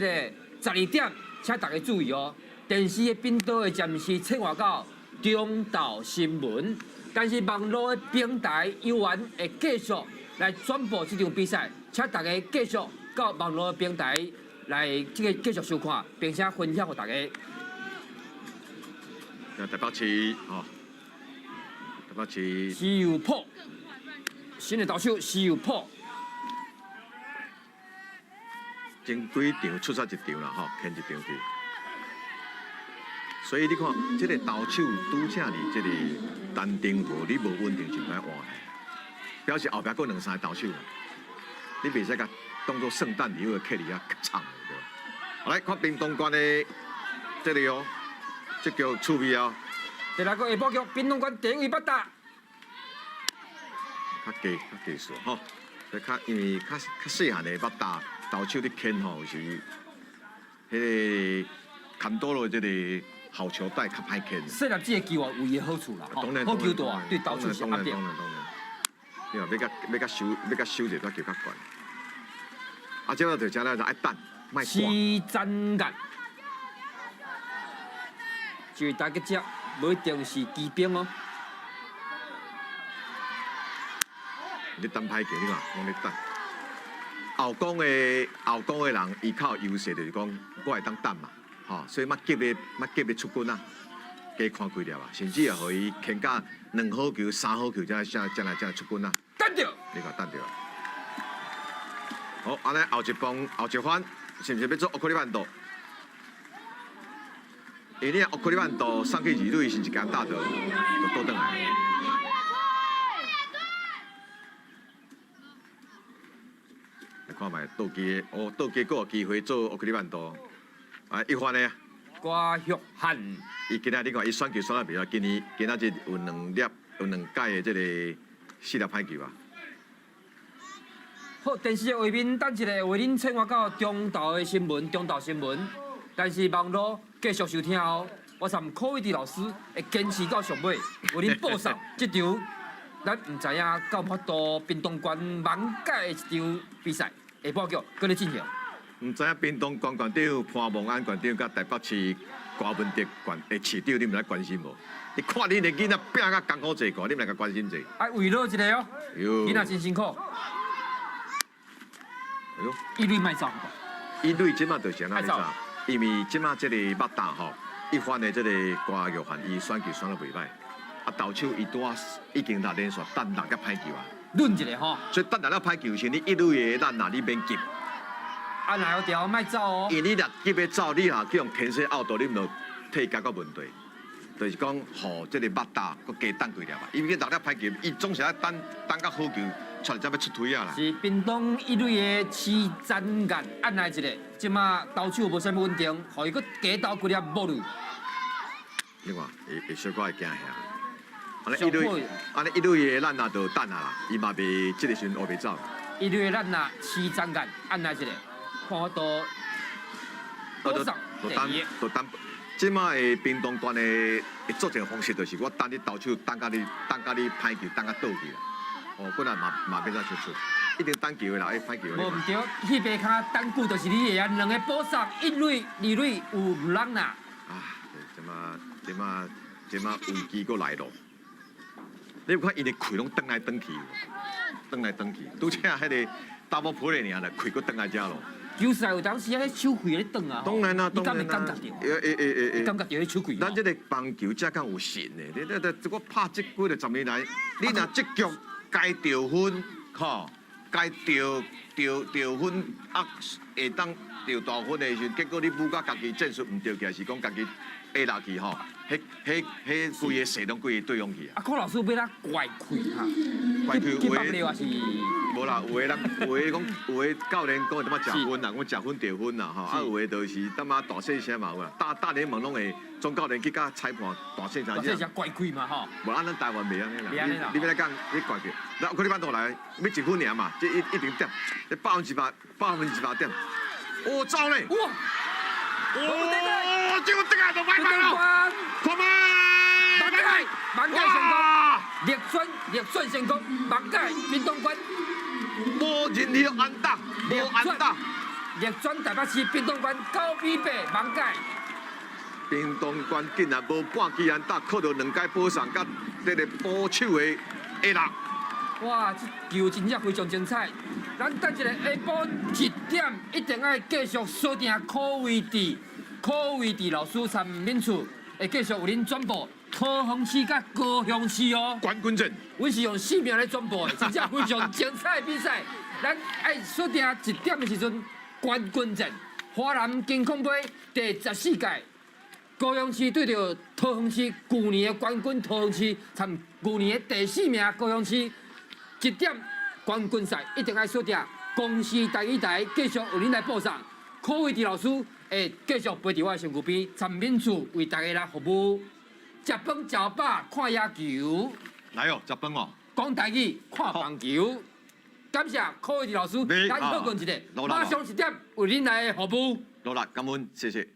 Speaker 1: 下12點，請大家注意哦，電視的頻道會暫時切換到中道新聞。但是網路的平台猶原會繼續來轉播這場比賽，請大家繼續到網路的平台來這個繼續收看，並且分享予大家。
Speaker 2: 台北市吼，台北市。
Speaker 1: 施有珀，新的投手施有珀，
Speaker 2: 前幾場出賽一場啦，吼，牽一場去。所以你看，這個投手拄才佇這個單丁號，你無穩定就歹換，表示後壁閣兩三個投手，你袂使共當做聖誕禮物的客佇遐藏對吧？來看屏東縣的這個哦，這叫趣味哦。
Speaker 1: 第六個下晡局，屏東縣第一位捌打。
Speaker 2: 較低較低數吼，這較因為較較細漢的捌打投手咧牽吼是，彼個牽多了這個。好球帶較歹牽。
Speaker 1: 細粒子的球啊，有伊的好處啦，好球大對投手是壓力。
Speaker 2: 當然當然，你話欲共欲共收欲共收者，才球較懸。啊，這個就真咧就愛等，莫
Speaker 1: 施展眼，就大家接，無一定是機兵哦。
Speaker 2: 你等歹球，你看，攏咧等。後攻的後攻的人，伊較有優勢，就是講我會當等嘛。吼，所以莫急咧，莫急咧出軍啊，加看幾粒啊，甚至會予伊牽甲兩好球、三好球，才才才來才來出軍啊。
Speaker 1: 等著，
Speaker 2: 你看等著。好，按呢後一棒後一番，是毋是欲做烏克麗曼度？因為你烏克麗曼度送去二壘，是毋是共打著，就倒轉來。你看覓倒機哦，倒機閣有機會做烏克麗曼度。啊，一番的啊，
Speaker 1: 郭玉漢，
Speaker 2: 伊今仔你看伊選球選得袂歹，今年今仔日有兩粒，有兩屆的這個四粒歹球啊。
Speaker 1: 好，電視的畫面等一下為恁切換到中投的新聞，中投新聞。但是網路繼續收聽哦。我參柯偉哲老師會堅持到上尾，為恁播送這場咱毋知影敢有法度屏東縣艋舺的一場比賽，下半局閣咧進行。
Speaker 2: 毋知影屏東縣縣長潘孟安縣長佮台北市柯文哲縣的市長，你毋知關心無？你看恁的囡仔拼甲艱苦濟個，你毋來共關心者？
Speaker 1: 啊，圍繞一個哦，囡仔真辛苦。
Speaker 2: 哎喲，
Speaker 1: 一壘莫走。
Speaker 2: 一壘這馬就是按呢走，因為這馬這個捌打吼，一番的這個郭玉涵，伊選球選得袂歹，啊，投手伊拄仔已經六連續等六個歹球啊。
Speaker 1: 論一下吼。
Speaker 2: 所以等六個歹球時，你一壘的咱若你免急。
Speaker 1: 啊，若有條莫走哦。
Speaker 2: 因為你若急欲走，你若去予牽制 out，你毋就退解決問題。就是講，予這個捌打閣加等幾粒啊。因為六粒歹球，伊總是愛等等較好球出來才欲出推啊啦。
Speaker 1: 是屏東一壘的徐展元按來一個，這馬投手無啥物穩定，予伊閣加投幾粒無壘。
Speaker 2: 你看，會會小可會驚嚇。按呢一壘，按呢一壘的咱若就等啊啦，伊嘛袂這個時陣烏白走。
Speaker 1: 一壘的咱若徐展元按來一個，看我都多少
Speaker 2: 就等就等。這馬的屏東縣的作戰方式就是我等你投手等甲你歹球等甲倒去啦。哦，本來嘛嘛變做出出，一定等球的啦，愛歹球的。
Speaker 1: 無毋對，彼邊跤等久就是你的啊，兩個保送一壘、二壘有人啦。
Speaker 2: 啊，這馬這馬這馬危機閣來咯。你有看𪜶的氣攏轉來轉去，轉來轉去，拄才彼個 double play 爾啦，氣閣轉來遮咯。
Speaker 1: 球賽有當時啊，彼手氣咧轉啊，
Speaker 2: 當然啦，
Speaker 1: 你敢會感覺著？
Speaker 2: 會會會會。
Speaker 1: 感覺著彼手氣。
Speaker 2: 咱這個棒球才較有神的，你你你，我拍這幾個十年來，你若這局該得分，吼，該得得得分啊，會當得大分的時陣，結果你舞甲家己戰術毋對起來，是講家己下落去吼，彼彼彼規个勢攏規个對方去
Speaker 1: 啊。啊，柯老師欲怎怪氣哈？
Speaker 2: 怪氣
Speaker 1: 有的是
Speaker 2: 無啦，有的人有的講，有的教練講淡仔食薰啦，講食薰著薰啦吼，啊有的就是淡仔大細聲嘛有啦，大大聯盟攏會總教練去佮裁判大細聲。
Speaker 1: 大細聲怪氣嘛吼。
Speaker 2: 無啊，咱台灣袂按呢啦。你欲來講，你怪氣，那可你反倒來，欲一分爾嘛，這一一定點，這100%100%點。哦，走咧！
Speaker 1: 哇！
Speaker 2: 哦，這個這個就拜拜了，看麥，
Speaker 1: 艋舺，艋舺成功，逆轉逆轉成功，艋舺屏東縣，
Speaker 2: 無任何安打，無安打，
Speaker 1: 逆轉台北市屏東縣9比8，艋舺。
Speaker 2: 屏東縣竟然無半支安打，靠著兩個保送佮這個捕手的下落。
Speaker 1: 哇，這球真正非常精彩。咱等一下下晡一點，一定愛繼續鎖定柯維治，柯維治老師參免處，會繼續為恁轉播桃園市佮高雄市哦。
Speaker 2: 冠軍戰，
Speaker 1: 阮是用性命來轉播的，真正非常精彩的比賽。咱愛鎖定一點的時陣，冠軍戰，華南金控盃第14屆，高雄市對著桃園市，舊年的冠軍桃園市，參舊年的第四名高雄市。一點冠軍賽一定愛鎖定公視台語台，繼續為恁來播送。柯維治老師會繼續陪佇我的身軀邊，參免處為大家來服務。食飯食飽看野球，
Speaker 2: 來哦，食飯哦。
Speaker 1: 講台語看棒球。感謝柯維治老師，咱討論一下，馬上一點為恁來服務。
Speaker 2: 努力，感恩，謝謝。